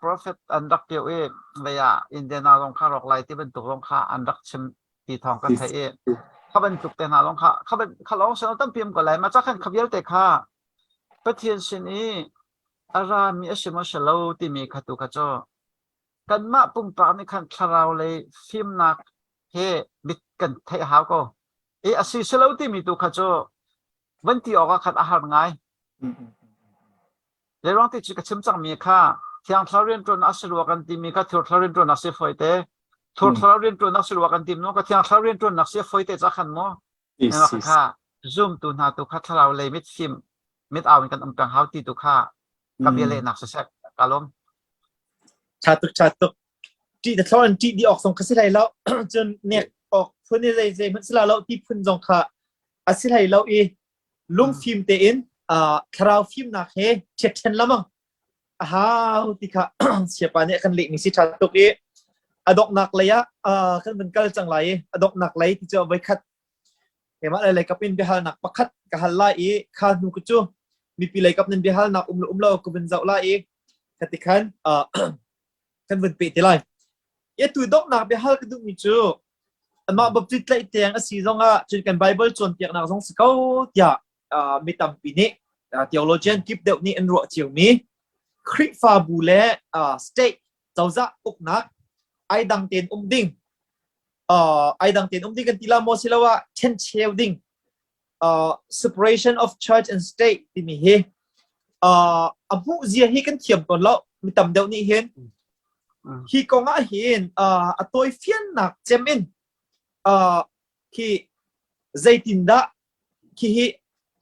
prophet an rak keuh i vei ah Indiana zong kha rawk lai ti bantuk zong kha an rak chim ti thawng ka theih i kha bantuk te hna zong kha kha kha lawng sin tampi um ko lai ma cha khan kha vialte kha Pathian sin i a rami a si maw si lo timi kha tu kha cu kanmah pumpak nih khan thlarau lei fimnak he mit kan theih hau ko i a si si lo timi tu kha cu van ti awk ah khan a har ngai. Zeiruang ti cu ka chim cangmi kha Thiang Thlarau rianṭuan a si rua kan timi kha Thiang Thlarau rianṭuannak si fawi te. Thiang Thlarau rianṭuannak si rua kan ti maw ka Thiang Thlarau rianṭuannak si fawi te ca khan maw? Kha zumtu hna tu kha thlarau lei mit fim mit au in kan um peng hau ti tu kha ka bia lehnak siseh ka lawm. Ṭha tuk ṭha tuk. Ṭih te thlawn ṭih di awk zong kha si hlei lo. Cun nek awk phun i zei zei hmanh si la lo ti phun zong kha a si hlei lo i lungfim tein thlarau fimnak he ṭhiatṭhen lamang a hau ti kha siapa nih a kan lehmi si ṭha tuk i a donghnak lei ah kan van kal cang lai i a donghnak lei ti cu voikhat keimah lei leikap in biahalnak pakhat ka hal lai i kha hnu ku cu mipi leikap nan biahalnak um lo um lo ka vun zoh lai i khati khan kan vun peh te lai. Atu donghnak biahal ka duhmi cu amah Baptist tlaih tiang a si zongah cun kan Bible cawnpiaknak zong si ko tiah mi tampi nih theologian kip deuh nih an ruah ciomi Khrihfabu le state cozah uknak ai dang tein um ding ai dang tein um ding kan ti la maw siloah ṭhencheu ding uh, separation of church and state timi hi uh, a hmuh zia hi kan thiam tawn lo mi tam deuh nih hin Mm. hi kong ah hin uh, a tawi fiannak cem in uh, khi zeitindah khi hi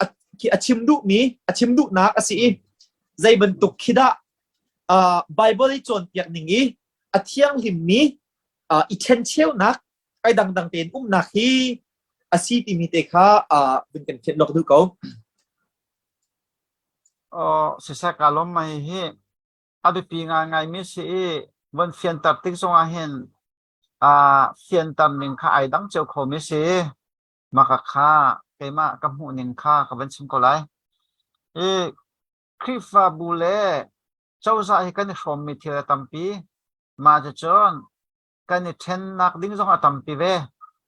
a, khi a chim duhmi a chim duhnak a si i zei bantuk khi dah uh, Bible i cawnpiak ning i a thianghlimmi uh, i ṭhencheunak ai dangdang tein umnak hi a si timi te kha uh, vun kan khiat lok duh ko. Oh, siseh ka lawm mai hi a biapi ngaingai mi si i von fianter tik zongah hin uh, fianter ning kha ai dang cio kho mi si. Maka kha keimah ka hmuh ning kha ka van chim ko lai. I Khrihfabu le cozah hi kan i hrawmmi thil a tampi. Mah cucun kan i ṭhennak ding zong a tampi ve.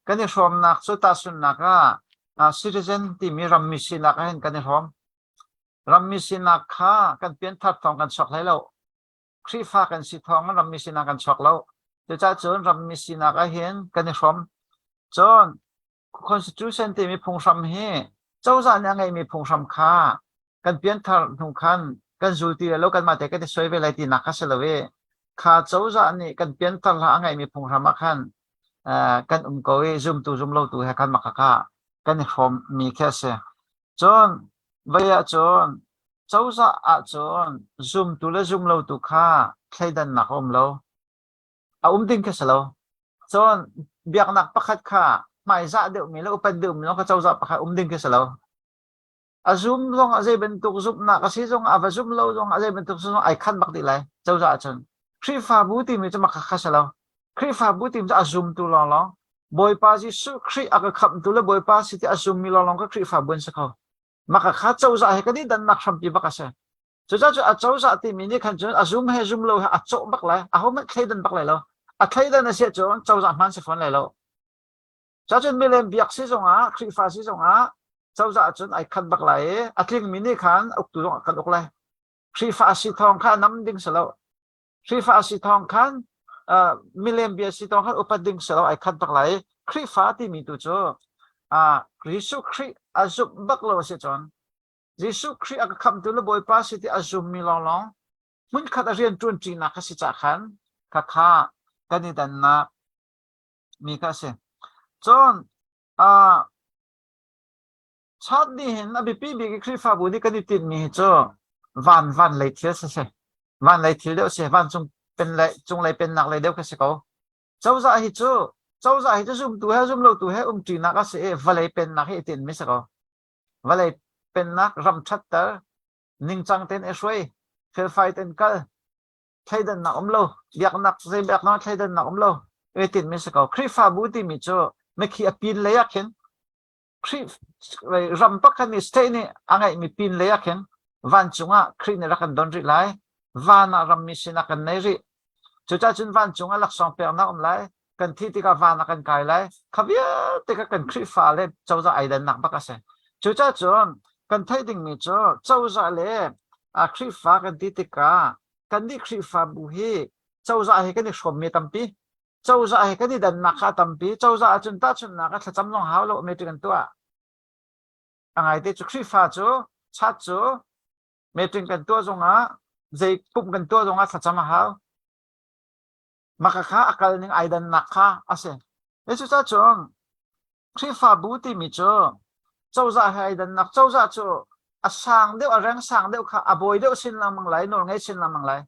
Kan i hrawmnak cu tahchunhnak ah citizen timi rammi sinak ah hin kan i hrawm. Rammi sinak kha kan pianthar thawng kan chuak hlei lo. Khrihfa kan si thawng in rammi sinak kan chuak lo. Cucaah cun rammi sinak ah hin kan i hrawm. Cun Constitution timi phunghram hi cozah nih a ngeihmi phunghram kha kan pianthar hnu khan kan zul ti lo kanmah te kan i suai ve lai tinak kha si lo i kha cozah nih kan pianthar hlah a ngeihmi phunghram ah khan kan um ko i zumtu zumlotu he khan mah kha kan i hrawmmi khi a si. Cun vei ahcun cozah ahcun zumtu le zumlotu kha thleidannak a um lo. A um ding khi si lo. Cun biaknak pakhat kha hmaizah deuhmi le upat deuhmi lawng kha cozah pakhat um ding khi si lo. A zum zong a zei bantuk zumhnak a si zong a va zum lo zong a zei bantuk zong ai khat bak dih lai cozah ahcun. Khrihfabu timi cu mak kha si lo. Khrihfabu timi cu a zumtu lawnglawng. Bawipa Jesuh Khrih a ka khamhtu le Bawipa si ti a zummi lawnglawng ka Khrihfabu an si kho. Maka kha cozah he kan i dannak hrampi bak a si. Cucaah cu a cozah timi nih khan cun a zum he zum lo he a cawh bak lai. Ahohmanh thleidan bak lai lo. A thleidan a si ahcun cozah hmaan si fawn lai lo. Cacun milem biak si zongah Khrihfa si zongah cozah cun ai khat bak lai i a tlingmi nih khan uktu zong kan uk lai. Khrihfa si thawng kha nam ding si lo. Khrihfa si thawng khan uh, milem bia si thawng khan upat ding si lo ai khat bak lai. Khrihfa timi tu cu uh, Jesuh Khrih a zumh bak lo a si cun Jesuh Khrih a ka khamhtu le Bawipa si ti a zummi lawnglawng hmunkhat a rian ṭuanṭinak kha si cah khan khakha kan i dannak mi kha a si. Cun uh, chat nih hin a biapi bik i Khrihfabu nih kan i tinhmi hi cu van van lei thil si si. Van lei thil deuh si. Vancung pen lei cunglei pennak lei deuh kha si ko. Cozah hi cu cozah hi cu zumtu he zumlotu he umṭinak a si i vawlei pennak hi i tinhmi si ko. Vawlei pennak ram ṭhatter, ningcang tein i hruai, felfai tein kal, thleidannak um lo, biaknak zei biaknak thleidannak um lo, i tinhmi si ko. Khrihfabu timi cu mikhi a pin lei ah khin Khrih ram pakhat nih state nih a ngeihmi pin lei ah khin vancung ah Khrih nih rak kan don rih lai. Van ah rammi sinah kan nei rih. Cucaah cun vancung ah laksawng peknak um lai. Kan thih tikah van ah kan kai lai. Kha vialte kha kan Khrihfa le cozah ai dannak bak a si. Cucaah cun kan theih dingmi cu cozah le Khrihfa kan ti tikah kannih Khrihfabu hi cozah he kan i hrawmmi tampi. Cozah he kan i dannak kha a tampi. Cozah ahcun tahchunhnak ah thlacam zong hau lo meeting an tuah. A ngaite cu Khrihfa cu chat cu meeting kan tuah zongah zei pumh kan tuah zongah thlacam a hau. Maka kha a kal ning ai dannak kha a si. Cucaah cun Khrihfabu timi cu cozah he ai dannak cozah cu a sang deuh a reng sang deuh kha a bawi deuh sin lengmang lai nawl ngei sin lengmang lai.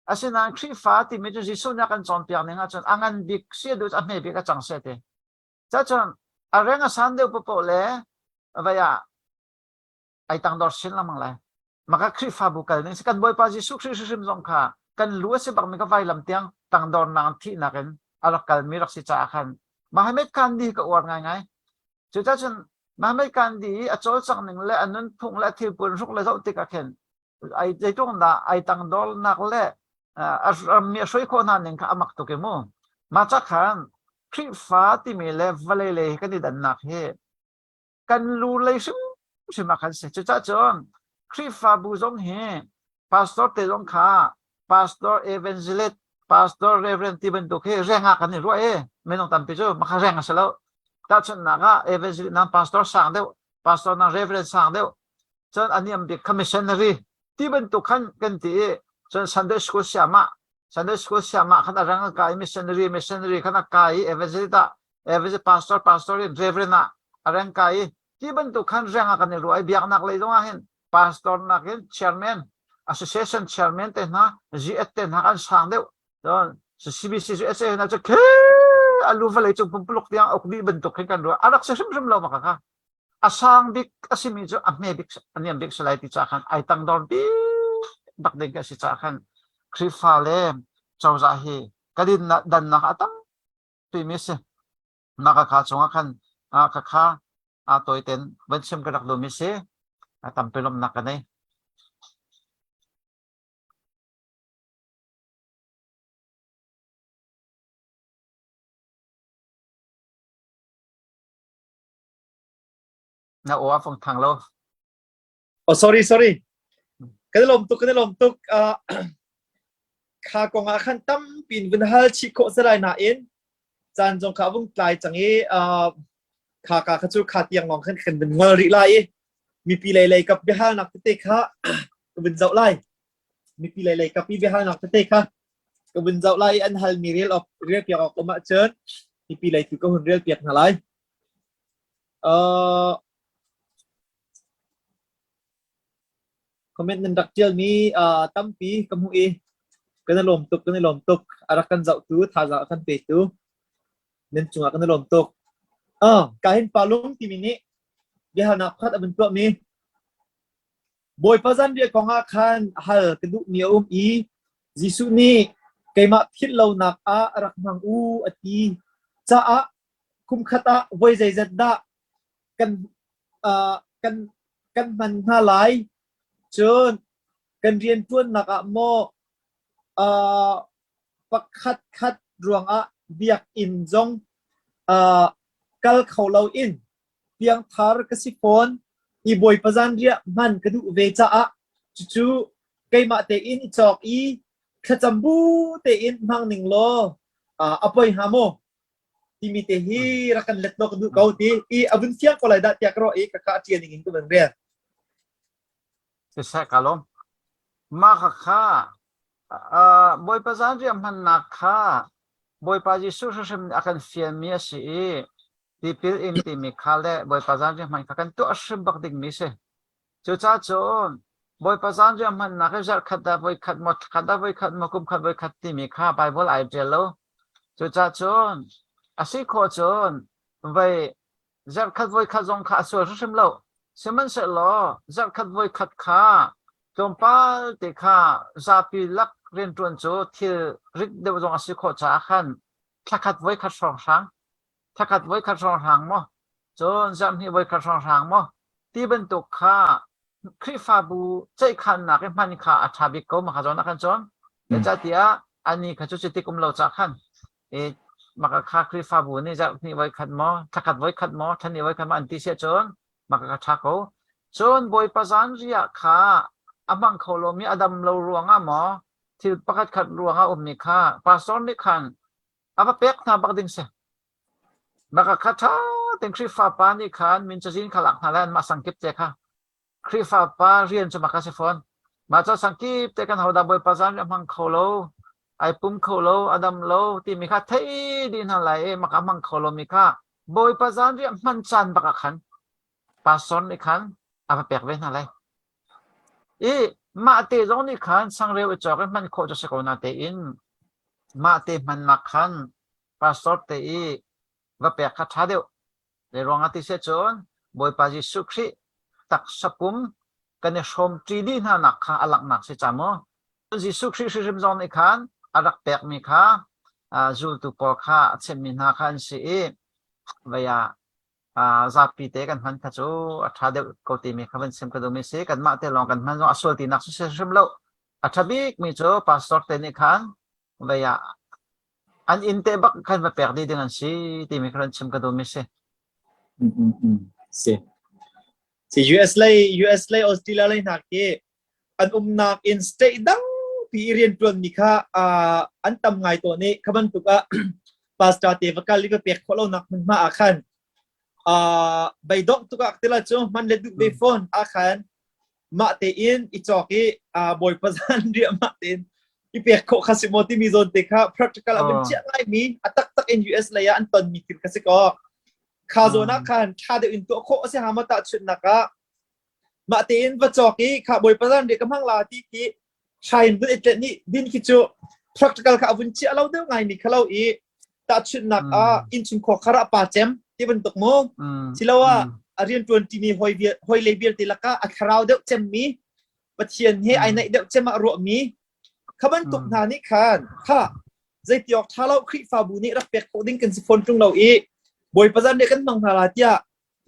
Asinain Khrihfa timi cu Jesuh nih a kan cawnpiak ning ahcun a ngan bik si a duh a hme bik a cang si ti. Cacun a reng a san deuh paohpaoh le vei ah ai tangdor sin lengmang lai. Maka Khrihfabu kal ning si kan Bawipa Jesuh Khrih hrimhrim zong kha kan lu a si bakmi ka vailam tiang tangdornak thihnak in a rak kalmi rak si caah khan Mahatma Gandhi ka uar ngaingai. Cucacun Mahatma Gandhi i a cawlcangh ning le a nunphung le a thilpuan hruk le zoh tikah khin ai zeitluk dah ai tangdornak le a rammi a hruai khawh hna ning kha a mak tuk i mu. Mah ca khan Khrihfa timi le vawlei lei kan i dannak hi kan lu lei hrimhrim ah khan si. Cucaah cun Khrihfabu zong hi pastor te zong kha pastor evangelist pastor reverend ti bantuk hi reng ah kan i ruah i minung tampi cu maka reng a si lo. Tahchunhnak ah evangelist nang pastor sang deuh pastor nang reverend sang deuh cun a niam bik kha missionary ti bantuk khan kan ti i cun Sunday school siamah Sunday school siamah khan a rang a kai missionary missionary khan a kai i evangelist ah evangelist pastor pastor in reverend ah a rang kai i ti bantuk khan reng ah kan i ruah i biaknak lei zong ah hin pastor nakin chairman association chairman te hna GS te hna an sang deuh cun CBC SA hna cu khe a lu vawlei cung pumpuluk tiang uk dih bantuk khin kan ruah a rak si hrimhrim lo maka kha a sang bik a simi cu a hme bik a niam bik si lai ti caah khan ai tangdor bik bak ding a si caah khan Khrihfa le cozah hi kan in dannak a tam timi a si. Mah ka kha cungah khan ka kha a tawi ten van chim ka rak duhmi si. A tampi lawmhnak ka nei. Na aw a fong thang lo. Oh sorry sorry. Kan i lawm tuk kan i lawm tuk. Uh, kha kong ah khan tampi in vun hal chih khawh si lai nain caan zong kha a vung tlai cang i uh, kha ka kha cu kha tiang lawng khan kan vun ngol rih lai i mipi lei lei kap biahalnak tete kha ka vun zoh lai. Mipi lei lei kap i biahalnak tete kha ka vun zoh lai i an halmi rel awk rel piak awk um ahcun mipi lei tu ka hun rel piak hna lai. Uh, comment nan rak ṭialmi uh, tampi ka hmuh i kan i lawm tuk kan i lawm tuk a rak kan zohtu thazaang a kan petu nan cungah kan i lawm tuk. Uh, ka hin palung timi nih biahalnak pakhat a vun tuahmi Bawipa zanriah kong ah khan hal ka duhmi a um i Jesuh nih keimah philh lonak ah rak hmang u a ti caah. Kum khat ah voi zeizat dah kan uh, kan kan hman hna lai? Cun kan rianṭuannak ah maw uh, pakhat khat ruangah biakinn zong uh, kal kho loin piangthar ka si fawn i Bawipa zanriah hman ka duh ve caah cucu keimah tein i cawk i thlacam bu tein hmang ning law a poi hnga maw timi te hi rak kan let law ka duh ko ti i a vun fiang ko lai dah tiah ka ruah i ka ka ṭian ning in ka van rel. Siseh ka lawm. Mah kha Bawipa zanriah hmannak kha Bawipa Jesuh hrimhrim nih a kan fianmi a si i tipil in timi kha le Bawipa zanriah hman kha kan tuah hrim bak dingmi si. Cucaah cun Bawipa zanriah hmannak hi zarhkhat dah voikhat maw thlakhat dah voikhat maw kumkhat voikhat timi kha Baibal ai ṭial lo. Cucaah cun a si khawh cun vei zarhkhat voikhat zong kha a sual hrimhrim lo. Sihmanhsehlaw zarhkhat voikhat kha tlawmpal te kha zapi lak rianṭuan cu thil rit deuh zong a si khawh caah khan thlakhat voikhat hrawnghrang thlakhat voikhat hrawnghrang maw cun zarhhnih voikhat hrawnghrang maw ti bantuk kha Khrihfabu ceihkhannak i hman kha a ṭha bik ko maka zawn ah khan cun zeicahtiah ani kha cu cutik um lo ca khan i maka kha Khrihfabu nih zarhhnih voikhat maw thlakhat voikhat maw thlahnih voikhat maw an ti si ahcun maka kha ṭha ko. Cun Bawipa zanriah kha a hmang kho lomi a dam lo ruangah maw thil pakhat khat ruangah ummi kha pastor nih khan a va pek hna bak ding si. Maka kha ṭha tein Khrihfa pa nih khan min cazin kha lak hna lai anmah sangkip te kha. Khrihfa pa rian cu maka si fawn. Mah cu sangkip te kan hodah Bawipa zan a hmang kho lo, ai pum kho lo, a dam lo timi kha thei dih hna lai i maka hmang kho lomi kha Bawipa zanriah hman caan bak ah khan pastor nih khan a va pek ve hna lai. I mah te zong nih khan changreu i cawk i hman khawh cu si ko na tein mah te hmannak khan pastor te i va pek kha ṭha deuh. Zei ruangah ti si cun Bawipa Jesuh Khrih taksa pum kan i hrawmṭi dih hna nak kha a langhnak si ca mu. Jesuh Khrih hrimhrim zong nih khan a rak pekmi kha zultu pawl kha a chimhmi hna kha an si i vei ah zapi te kan hman kha cu a ṭha deuh ko timi kha van chim ka duhmi si. Kanmah te lawng kan hman zong a sual tinak cu si hrim lo. A ṭha bikmi cu pastor te nih khan vei ah an inn te bak khan va pek dih ding an si timi kha chim ka duhmi si. Si. Si US lei US lei Australia lei hna khi an umnak in state dang pi i riantuan mi kha an tam ngai tawn i kha bantuk ah pastor te va kal i va pek khawh lonak hmunhma ah khan beidongh tuk ah tila cu hman le duh ve phone ah khan mah tein i cawk i bawipa zan riah mah tein i pek khawh kha si maw timi zawn te kha practical a vun chiah ngai mi a taktak in US lei ah an ton mi thil kha si ko kha zawn ah khan tha deuh in tuah khawh a si ha ma tahchunhnak ah mah tein va cawk i kha bawipa zan riah ka hmang la ti khi hrain vun i tlet nih din khi cu practical kha a vun chiah lo deuh ngai mi kha lo i tahchunhnak ah innchungkhar khar ah pa cem ti bantuk mu siloah a riantuan timi hoi hoi le vialte lakah a thlarau deuh cemmi Pathian he ai naih deuh cem ah ruahmi kha bantuk hna nih khan kha zeitiawk tha lo Khrihfabu nih rak pek khawh ding kan si fawn ṭung lo i Bawipa zan nih kan hmang hna la tiah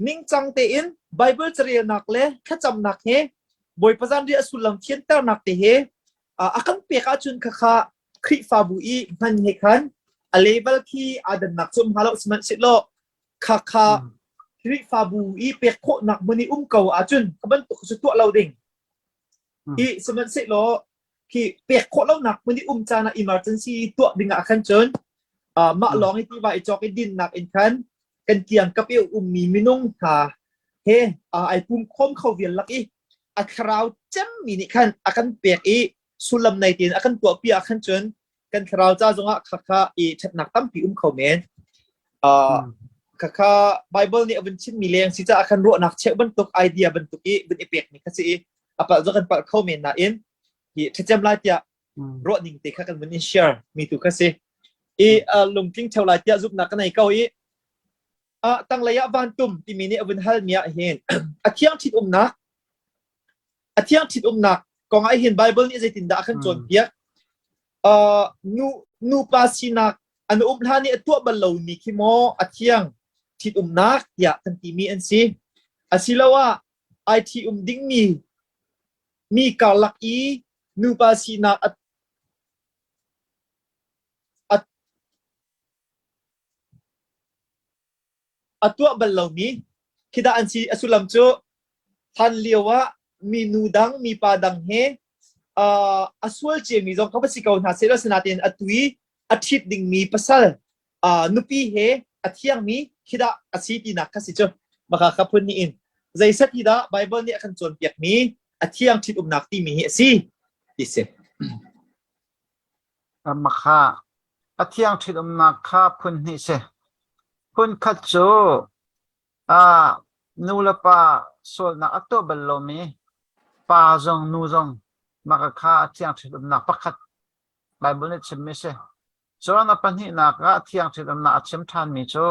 ningcang tein Bible carelnak le thlacamnak he Bawipa zanriah a sullam fianternak te he a kan pek ahcun khakha Khrihfabu i hman he khan a level khi aa dannak cu um hnga lo sihmanhsehlaw khakha Khrihfabu i pek khawhnak hmun i um ko ahcun kha bantuk cu tuah lo ding. I sihmanhsehlaw khi pek khawh lonak hmun i um caan ah emergency tuah ding ah khan cun mah lawng i tiva i cawk i dinnak in khan kan kiangkap i ummi minung hna he ai pum khawm kho vial lak i a thlarau cemmi nih khan a kan pek i sullam nei tein a kan tuahpi ah khan cun kan thlarau ca zongah khakha i ṭhatnak tampi um kho men. Khakha Bible nih a vun chimmi leng si caah khan ruahnak cheuh bantuk idea bantuk i vun i pekmi kha si i a palh zong kan palh kho men nain hi ṭhacem lai tiah ruah ning te kha kan vun in share mi tu kha si. I lungtling theo lai tiah zumhnak ka nei ko i tanglei ah vantum timi nih a vun halmi ah hin a thiang ṭhit umnak a thiang ṭhit umnak kong ah hin Bible nih zeitindah a kan cawnpiak nu nupa sinak an um hlan i a tuah bal lomi khi maw a thiang? ṭhitumnak tiah kan timi an si. Asiloah ai ṭhi-um dingmi mi karlak i nupa sinak a a a tuah bal lomi khi dah an si. A sullam cu hlan lio ah minu dang mipa dang he uh, a sual ciami zong kha va si ko hna sehlaw sinain atu i a ṭhit dingmi pasal uh, nupi he a thiangmi khi dah a si tinak kha si cu maka kha phun nih in zeiset hi dah Bible nih a kan cawnpiakmi a thiang ṭhitumnak timi hi a si ti si. Makha a thiang ṭhitumnak kha phun hnih si. Phun khat cu ah nu le pa sualnak a tuah bal lomi pa zong nu zong maka kha a thiang ṭhitumnak pakhat Bible nih chimmi si. Cun a pahnihnak ah thiang ṭhitumnak a chim ṭhanmi cu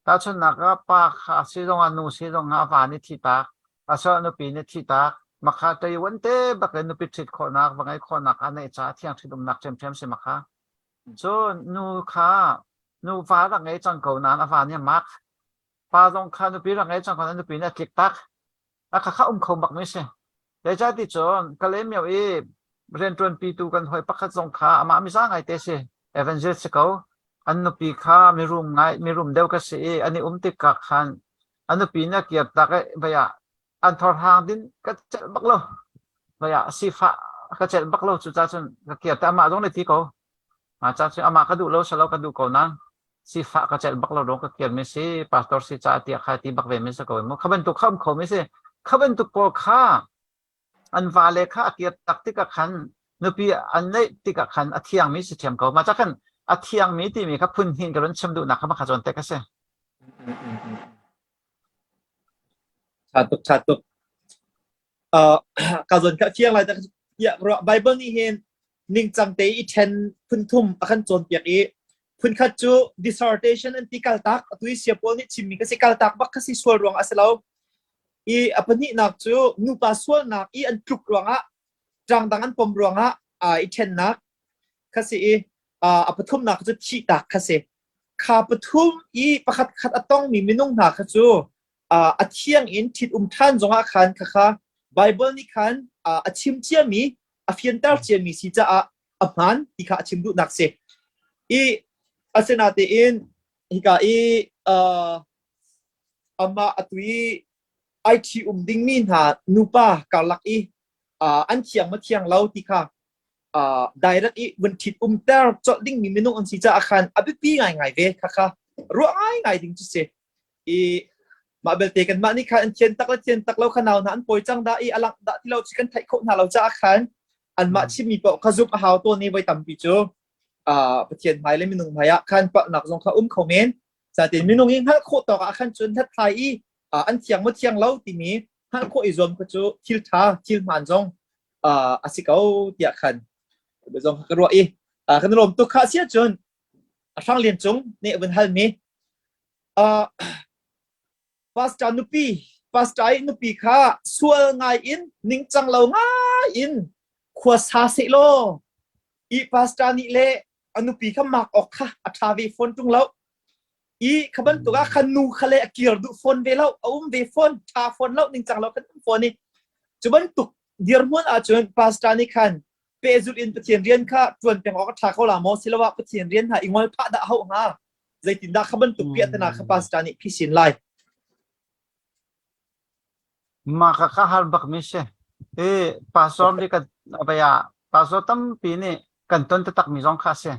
tahchunhnak ah pa kha a si zongah nu si zongah a va nih thihtak, a sual nupi nih thihtak, makha ṭeiuan te bak in nupi ṭhit khawhnak, va ngeih khawhnak a neih caah thiang ṭhitumnak ṭhiamṭhiam si makha. Cun nu kha nu va rak ngei cang ko nain a va nih a mak. Pa zong kha nupi rak ngei cang ko nain nupi nih a tliktak. A kha kha um kho bak mi si. Zeicahti cun Kalaymyo i rianṭuanpitu kan hawi pakhat zong kha amah miza ngaite si. Evangelist si ko. An nupi kha mirum ngai mirum deuh ka si i an i um tikah khan a nupi nih a kir tak i vei ah an thorhang din ka celh bak lo. Vei ah sifah ka celh bak lo cucaah cun ka kir te amah zong nih ti ko. Mah ca cu amah ka duh lo salo ka duh ko nain sifah ka celh bak lo dong ka kir mi si pastor si caah tiah kha ti bak ve mi si ko mu. Kha bantuk kha um kho mi si. Kha bantuk pawl kha an vale kha a kir tak tikah khan nupi an neih tikah khan a thiangmi si ṭhiam ko. Mah ca khan a thiangmi timi kha phun hnih in ka run chim duhnak kha mah zawn te ka si. Ṭha tuk, ṭha tuk. Uh, ka zawn kha fiang lai tiah Bible nih hin ningcang te i ṭhen phunthum a kan cawnpiak i phunkhat cu dissertation an ti kaltak atu i sia pawl nih chimmi ka si kaltak bak kha si sual ruang a si lo i a pahnihnak cu nupa sualnak i an tluk ruangah ṭangdang an pom ruangah i ṭhennak kha si i a pathumnak cu thihtak kha si kha pathum i pakhat khat a tongmi minung hna kha cu a thiang in ṭhit um ṭhan zongah khan khakha Bible nih khan a chim ciami a fianter ciami si caah a hmaan ti kha a chim duhnak si. I asinatein hika i amah atu i ai ṭhi um dingmi hna nupa karlak i an thiang ma thiang lo ti kha direct i vun ṭhit umter colh dingmi minung an si caah khan a biapi ngaingai ve khakha ruah ngaingai ding cu si. I mah belte kanmah nih khan an thian tak le thian tak lo kha nau hna an pawi cang dah i a langh dah ti lo cu kan theih khawh hna lo caah khan anmah chimmi paoh kha zumh a hau tawn i voi tampi cu Pathian hmai le minung hmai ah khan palhnak zong kha um kho men. Catin minung i hngalh khawh tawk ah khan cun hlathlai i an thiang maw thiang lo timi hngalh khawh i zuam kha cu thil ṭha thil hmaan zong a si ko tiah khan zong ka ruah i kan lawm tuk kha sia cun Hrang Lian Cung nih vun halmi pastor nupi pastor i nupi kha sual ngai in ningcang lo ngai in khua sa seh law i pastor nih le a nupi kha mak awk kha a ṭha ve fawn ṭung lo i kha bantuk ah khan nu kha le a kir duh fawn ve lo a um ve fawn ṭha fawn lo ningcang lo kan um fawn i cu bantuk dirhmun ahcun pastor nih khan pehzulh in Pathian rian kha ṭuan peng awk a ṭha ko la maw siloah Pathian rian hna i ngol phah dah hauh hnga zeitindah kha bantuk piahtana kha pastor nih phisin lai Mah kha ka har bak mi si. I pastor nih kan abaya pastor tampi nih kan ton taktak mi zong kha si.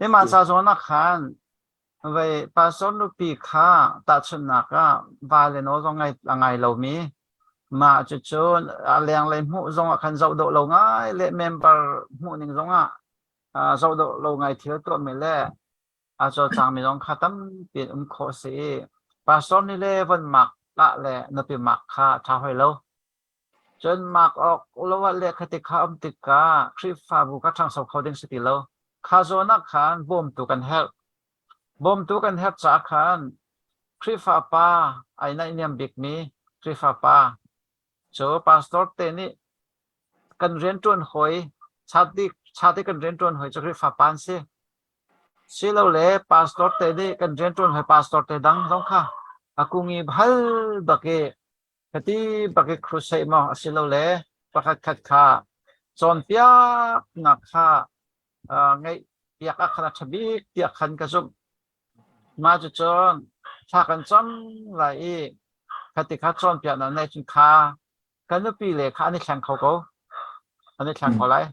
I mah ca zawn ah khan vei pastor nupi kha tahchunhnak ah va le naw zong ngai a ngai lomi mah cucun a lenglei hmuh zong ah khan zoh dawh lo ngai le member hmuh ning zong ah zoh dawh lo ngai thil tuahmi le a cawlcangmi zong kha tampi an um khawh a si i pastor nih le von mak ah le nupi mak kha a ṭha hoi lo. Cun mak awk lo ah le khati kha um tikah Khrihfabu kha ṭhangso kho ding si ti lo. Kha zawn ah khan bawmtu kan herh. Bawmtu kan herh caah khan Khrihfa pa ai naihniam bikmi Khrihfa pa cu pastor te nih kan rianṭuan hawi, chati kan rianṭuan hawi cu Khrihfa pa an si. Silole pastor te nih kan rianṭuan hawi pastor te dang zong kha a kung i hal bak i khati bak i crusade maw asilole pakhat khat kha cawnpiaknak kha ngeih piak ah khan a ṭha bik tiah khan ka zumh. Mah cucun thla kan cam lai i khati kha cawnpiaknak neih cun kha ka nupi le kha an i thleng kho ko. An i thleng ko lai.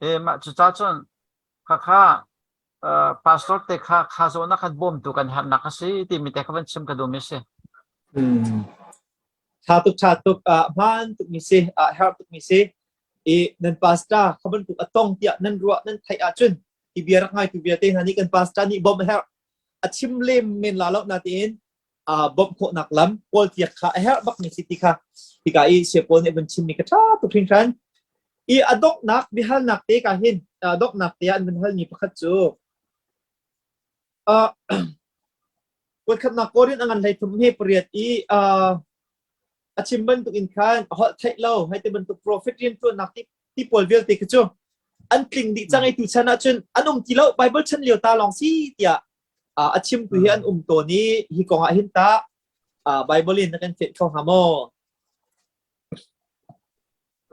E mah cucaah cun khakha pastor te kha kha zawn ah khan bawmtu kan herhnak a si timi te kha van chim ka duhmi a si. Tha tuk tha tuk hmaan tukmi si herh tukmi si i nan pastor kha bantuk a tong tiah nan ruah nan theih ahcun hi bia rak ngaitu vialte hna nih kan pastor nih bawmh a herh a chim lem men la lo natein bawmh khawhnak lam kawlpiak kha a herh bakmi si ti kha hika i Saya Paul nih vun chimmi ka ṭha tuk hringhran. I a donghnak biahalnak te ka hin donghnak te ah an vun halmi pakhat cu kuatkhatnak Korin a ngan hlei thum he pariat i a chim bantuk in khan holh theih lo hei ti bantuk prophet rian ṭuannak ti ti pawl vialte khi cu an tling dih cang i tu chan ahcun an um ti lo Bible chan lio ta lawng si tiah a chimtu hi an um tawn i hi kong ah hin tah Bible in na kan fianh kho hnga maw?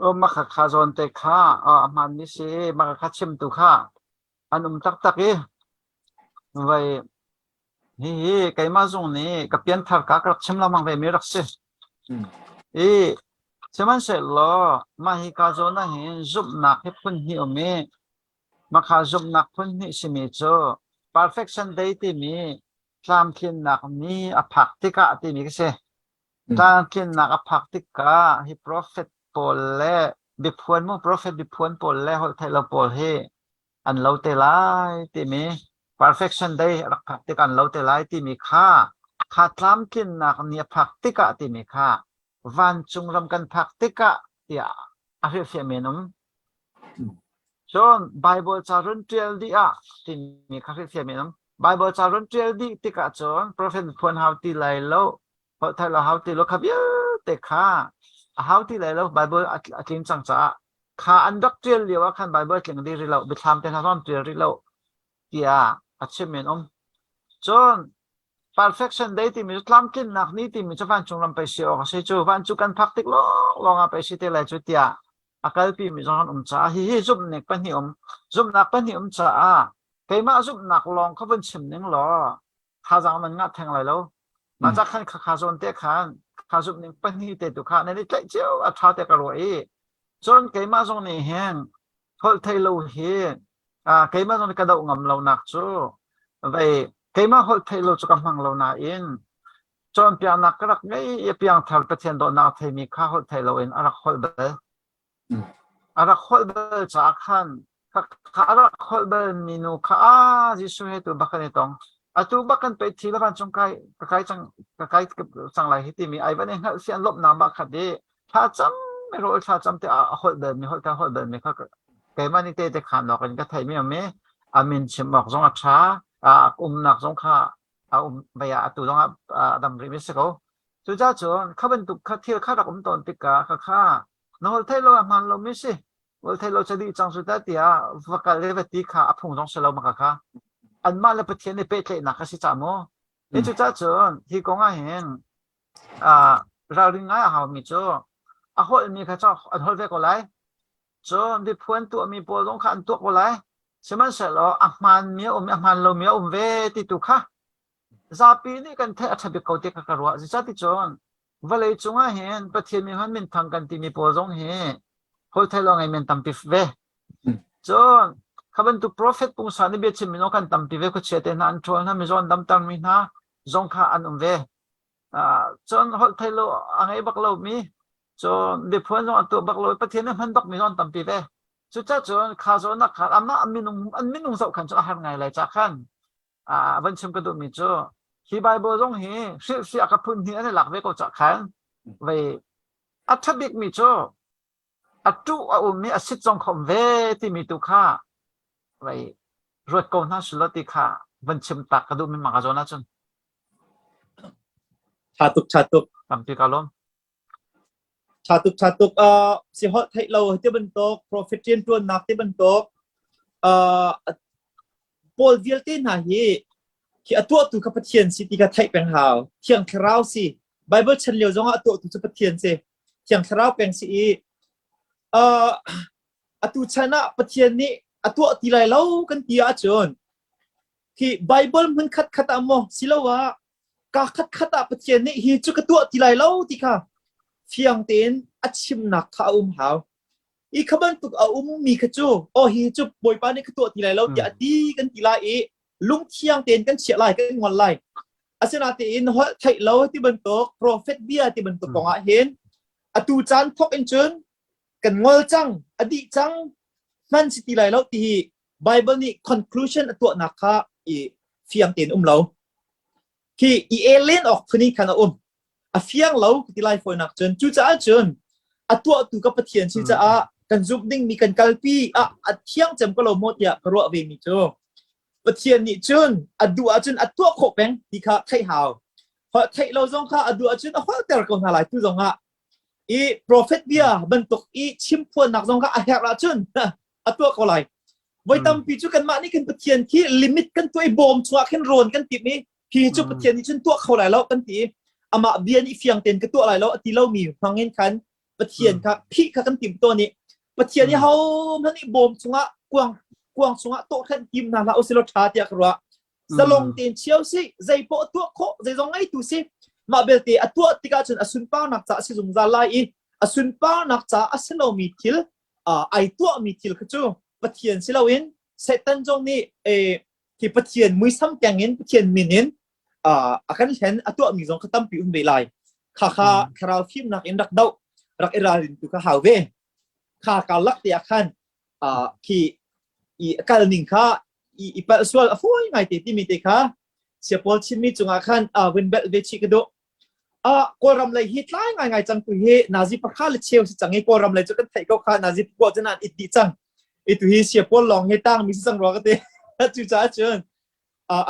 O maka kha zawn te kha a hmaan mi si maka kha chimtu kha an um taktak i vai hihi keimah zong nih ka pianthar ka ka rak chim lengmang ve mi rak si. I sihmanhsehlaw mah hi ka zawn ah hin zumhnak hi phun hnih um i Makha zumhnak phun hnih simi cu Perfection Day timi tlamtlinnak ni a phak tikah timi ka si. Tlamtlinnak a phak tikah hi prophet pawl le biaphuan mu prophet biaphuan pawl le holhtheihlo pawl hi an lo te lai timi Perfection Day a rak phak tikah an lo te lai timi kha kha tlamtlinnak ni a phak tikah timi kha vancung ram kan phak tikah tiah a hrilhfiah men um. Cun Baibal ca run ṭial dih ah timi kha hrilhfiah men um. Baibal ca run ṭial dih tikah cun profet phuan hau ti lai lo, holhthai lo hau ti lo kha vialte kha a hau ti lai lo Baibal a tling cang caah kha an rak ṭial lio ah khan Baibal a tling dih rih lo, biathlam te hna zong an ṭial rih lo tiah a chim men um. Cun Perfection Day timi cu tlamtlinnak ni timi cu vancung ram pei si awk a si cu vancung kan phak tik lawnglawng ah pei si te lai cu tiah a kalpi mi zong an um caah hihi zumhnak pahnih um zumhnak pahnih um caah keimah zumhnak lawng kha vun chim ning law thazaang nan ngah theng lai lo mah ca khan kha kha zawn te khan kha zumhning pahnih te tu kha nan i tlaih cio a ṭha te ka ruah i cun keimah zong nih hin holh thei lo hi keimah zong nih ka doh ngam lo nak cu vei keimah holh thei lo cu ka hmang lo nain cawnpiaknak ka rak ngei i piangthar Pathian dawtnak a theimi kha holh thei loin a rak holh bal. A rak holh bal caah khan kha a rak holh bal mi nu kha a Jesuh he tu bak kan i tong. Atu bak kan pei thi le vancung kai ka kai cang ka kai cang lai hi timi ai van i hngalh fian lawmhnak bak khat i thla cam mi rawl thla cam te a holh bal mi holh ta holh bal mi kha keimah nih te te khan awk in ka thei mi um i a min chim awk zong a ṭha a umnak zong kha a um vei ah atu zong ah a dam rih mi si ko. Cucaah cun kha bantuk kha thil kha rak um tawn tikah kha kha na holh theih lo a hmaan lo mi si. Holh theih lo ca dih cang su ta tiah va kal le va ti kha a phung zong si lo maka kha. Anmah le Pathian i pehtlaihnak a si ca mu. Hi cucaah cun hi kong ah hin ralring ngai a haumi cu a holhmi kha cu an holh ve ko lai. Cun biaphuan tuahmi pawl zong kha an tuah ko lai. Sihmanhsehlaw a hmaanmi a um i a hmaan lomi a um ve ti tu kha zapi nih kan theih a ṭha bik ko ti kha ka ruah. Zeicahticun vawlei cungah hin Pathian mi hman minthang kan timi pawl zong hi holhtheih lo ngei men tampi ve. Cun kha bantuk profet pungsan i biachimmi zong kan tampi ve khuachia te hna an ṭhawl hna mizaw an damtermi hna zong kha an um ve. Cun holhtheih lo a ngei bak lomi cun biaphuan zong an tuah bak lo i Pathian nih hman bakmi zong an tampi ve. Cucaah cun kha zawnnak khan amah minung an minung zoh khan cu a har ngai lai ca khan van chim ka duhmi cu hi Bible zong hi hrilhfiah ka phun hnih an i lak ve ko cah khan vei a ṭha bikmi cu a ṭuh a um i a sit zong kha um ve timi tu kha vei ruat ko hna sulaw ti kha van chim tak ka duhmi mah ka zawn ahcun. Ṭha tuk, ṭha tuk. Tampi ka lawm. Ṭha tuk, ṭha tuk. Uh, si holh theih lo ti bantuk, prophet rianṭuannak ti bantuk, uh, Paul vialte hna hi khi a tuahtu kha Pathian si ti kha theih peng hau. Thiang Thlarau si. Bible chan lio zongah a tuahtu cu Pathian si. Thiang Thlarau peng si i uh, atu chan ah Pathian nih a tuah ti lai lo kan ti ahcun khi Bible hmun khat khat ah maw siloah ka khat khat ah Pathian nih hi cu ka tuah ti lai lo ti kha fiang tein a chimnak kha a um hau. I kha bantuk a ummi kha cu oh hi cu Bawipa nih ka tuah ti lai lo tiah a ti kan ti lai i lungthiang tein kan chiah lai kan ngol lai. Asinain holh theih lo ti bantuk prophet bia ti bantuk kong ah hin atu caan thok in cun kan ngol cang a dih cang hman si ti lai lo ti hi Bible nih conclusion a tuahnak kha i fiang tein um lo. Khi i elen awk phun khan a um. A fiang lo ti lai fawinak cun cucaah cun a tuahtu ka Pathian si caah kan zumh dingmi kan kalpi ah a thiang cem ko lo maw tiah ka ruah ve mi cu Pathian nih cun a duh ahcun a tuah khawh peng ti kha theih hau. Theih lo zong kha a duh ahcun a holhter ko hna lai tu zong ah i prophet bia bantuk i chimphuannak zong kha a herh ahcun a tuah ko lai. Voi tampi cu kanmah nih kan Pathian khi limit kan tuah i bawm chungah khin rawn kan timh i hi cu Pathian nih cun tuah kho lai lo kan ti i amah bia nih fiang tein ka tuah lai lo a ti lomi hmang in khan Pathian kha phih kha kan timh tawn i Pathian nih ho hmanh nih bawm chungah kuang kuang chungah tawhhrenh tim hna hlah usilaw ṭha tiah ka ruah. Zalong tein chio si, zei poah tuah khawh, zeizong ngeitu si. Mah belte a tuah tikah cun a sunparnak ca a si zungzal lai i a sunparnak ca a si lomi thil ai tuahmi thil kha cu Pathian si loin Satan zong nih eh, khi Pathian muisam keng in Pathian min in a kan hlen a tuahmi zong kha tampi um ve lai. Kha kha thlarau fimnak in rak doh rak i ralrin tu kha hau ve. Kha ka lak te ah khan khi i kal ning kha i palh sual a fawi ngai te timi te kha siapawl chimmi cungah khan vun belh ve chih ka duh. Kawlram lei hi tlai ngai ngai cang tu hi nazi pakha le cheu si cang i Kawlram lei cu kan theih ko kha nazi pakua cu nan it dih cang. I tu hi siapawl lawng hi tang mi si cang rua ka ti. Cucaah cun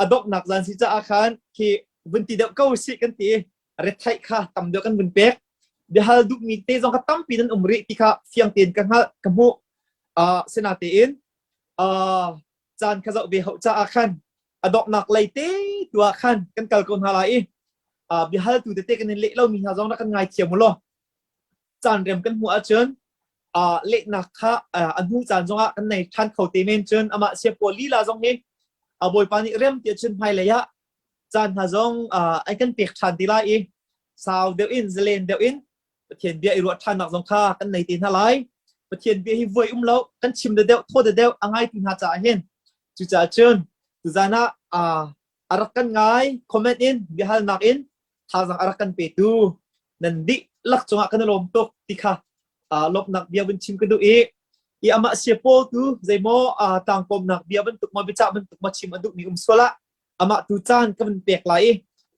a donghnak zan si caah khan khi vun ti deuh ko si kan ti retheih kha tam deuh kan vun pek. Biahal duhmi te zong kha tampi nan um rih ti kha fiang tein ka hngalh ka hmuh. Sinatein caan kha zoh ve hau caah khan a donghnak lei te tu ah khan kan kal ko hna lai i biahaltu tete kan in leh lomi hna zong rak kan ngaithiam u law caan rem kan hmuh ahcun lehnak kha a hnu caan zongah kan nei ṭhan kho te men cun amah siapawl lila zong hi Bawipa nih rem ti ahcun hmailei ah caan hna zong an kan pek ṭhan ti lai i sau deuh in zalen deuh in Pathian bia i ruah ṭhannak zong kha kan nei te hna lai. Pathian bia hi vuai um lo, kan chim de deuh, thaw de deuh a ngai ti hna caah hin. Cucaah cun tuzan ah a rak kan ngai comment in biahalnak in thazaang a rak kan petu nan dihlak cungah kan i lawm tuk ti kha lawmhnak bia vun chim ka duh i i amah sia pawl tu zeimaw tlangkawmnak bia bantuk maw biacah bantuk maw chim a duhmi um sual ah amah tu caan ka vun pek lai i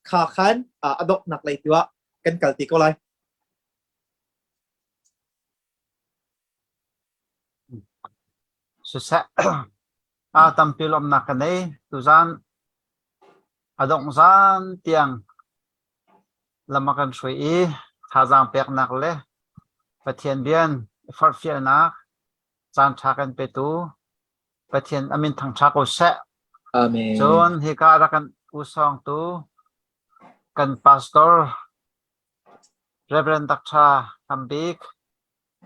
kha khan a donghnak lei tu ah kan kal ti ko lai. Siseh, a tampi lawmhnak ka nei. Tuzan a dongh zan tiang lam a kan hruai i thazaang peknak le Pathian bian forhfialnak caan ṭha kan petu Pathian a min thangṭha ko seh. Amen. Cun hika rak kan usawngtu kan pastor Reverend Dr. Hambik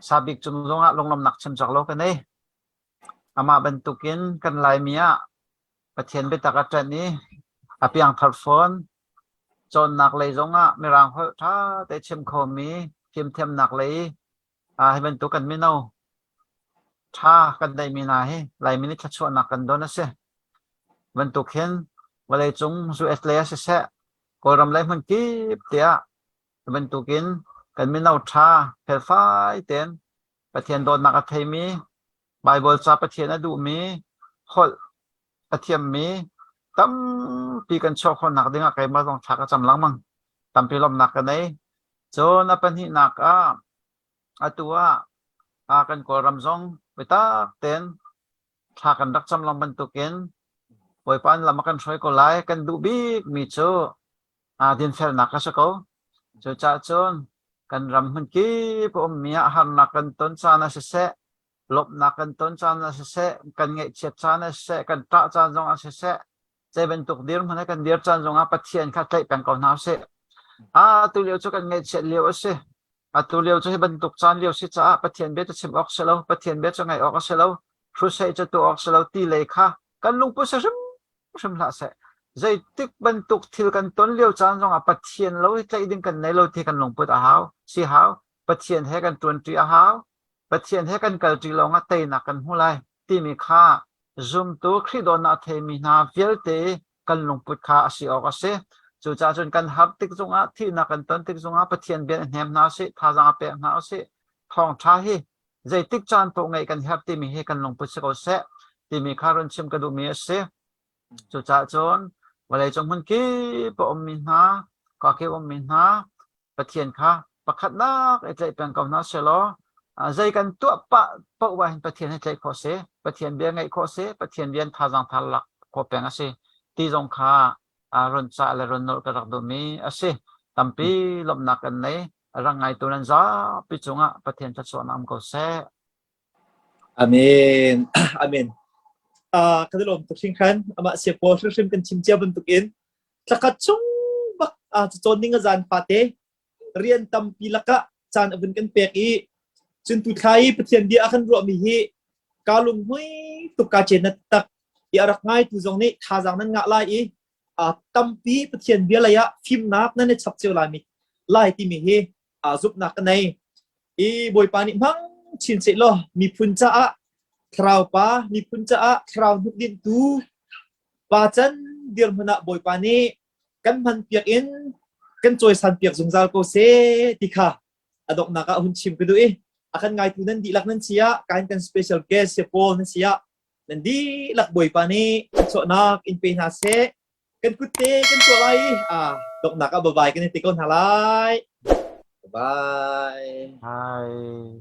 Sabik cung zongah lunglawmhnak chim cawk lo ka nei. Amah bantukin kan Laimi ah Pathian biatak a ṭanh i a piangthar fawn. Cawnnak lei zongah Mirang holh ṭha te chim khomi fimthiamnak lei hi bantuk kan mino ṭha kan neihmi hna hi Laimi nih thluachuahnak kan don a si. Bantuk hin vawleicung US lei ah siseh, Kawlram lei hmun kip tiah bantukin kan mino ṭha felfai tein Pathian dawtnak a theimi, Baibal ca Pathian a duhmi, holh a thiammi tampi kan chuah khawhnak dingah keimah zong thla ka cam lengmang. Tampi lawmhnak ka nei. Cun a pahnihnak ah atu ah ah kan Kawlram zong biatak tein thla kan rak cam lang bantukin Bawipa in lam a kan hruai ko lai. Kan duh bikmi cu aa dinfelnak a si ko. Cucaah cun kan ram hmun kip a ummi ah harnak kan ton caan ah siseh, Lawmhnak kan ton caan ah siseh, kan ngaihchiat caan ah siseh, kan ṭah caan zong ah siseh, zei bantuk dirhmun he kan dir caan zong ah Pathian kha tlaih peng ko hna usih. Atu lio cu kan ngaihchiat lio a si. Atu lio cu hi bantuk caan lio si caah Pathian bia cu chim awk si lo, Pathian bia cu ngaih awk a si lo, crusade cu tuah awk si lo ti lei kha kan lungput si hrimhrim hlah seh. Zeitik bantuk thil kan ton lio caan zongah Pathian lo hi tlaih ding kan nei lo ti kan lungput a hau, si hau. Pathian he kan ṭuanṭi a hau. Pathian he kan kalṭi lawngah teinak kan hmu lai timi kha zumtu Khrih dawtnak a theimi hna vialte kan lungput kha a si awk a si. Cucaah cun kan har tik zongah, thihnak kan ton tik zongah Pathian bia in hnem hna usih, thazaang a pek hna usih. Thawngṭha hi zeitik caan paoh ngeih kan herh timi hi kan lungput si ko seh timi kha run chim ka duhmi a si. Cucaah cun vawleicung hmun kip a ummi hna, khua kip a ummi hna Pathian kha pakhatnak i tlaih peng ko hna sehlaw zei kan tuah pah paoh ah hin Pathian hi tlaih khawh si, Pathian bia ngaih khawh si, Pathian rian thazaang thar lak khawh peng a si ti zong kha run cah le run nolh ka rak duhmi a si. Tampi lawmhnak kan nei. Rak ngaitu nan zapi cungah Pathian thluachuahnak um ko seh. Amen. Amen. Uh, kan i lawm tuk hringhran. Amah sia pawl hrimhrim kan chim cia bantuk in thlakhat chung bak uh, cawn ning a zan fate rian tampi lakah caan a vun kan pek i cun tu thla i Pathian bia a kan ruahmi hi ka lunghmui tuk ka chen na tak i a rak ngai tu zong nih thazaang nan ngah lai i uh, tampi Pathian bia lei ah fimnak nan i chap cio lai mi lai timi hi uh, zumhnak ka nei i Bawipa nih hmang chin seh law miphun caah thlarau pa miphun caah thlarau hnukdinhtu pa can dirhmun ah Bawipa nih kan hman piak in kan cawisan piak zungzal ko seh ti kha a donghnak ah hun chim ka duh i a kan ngaitu nan dihlak nan si ah kain kan special guest sia Paul nan si ah nan dihlak Bawipa nih thluachuahnak in pe hna seh kan kut te kan tuah lai i donghnak ah bye bye kan i ti ko hna lai. Bye. Bye.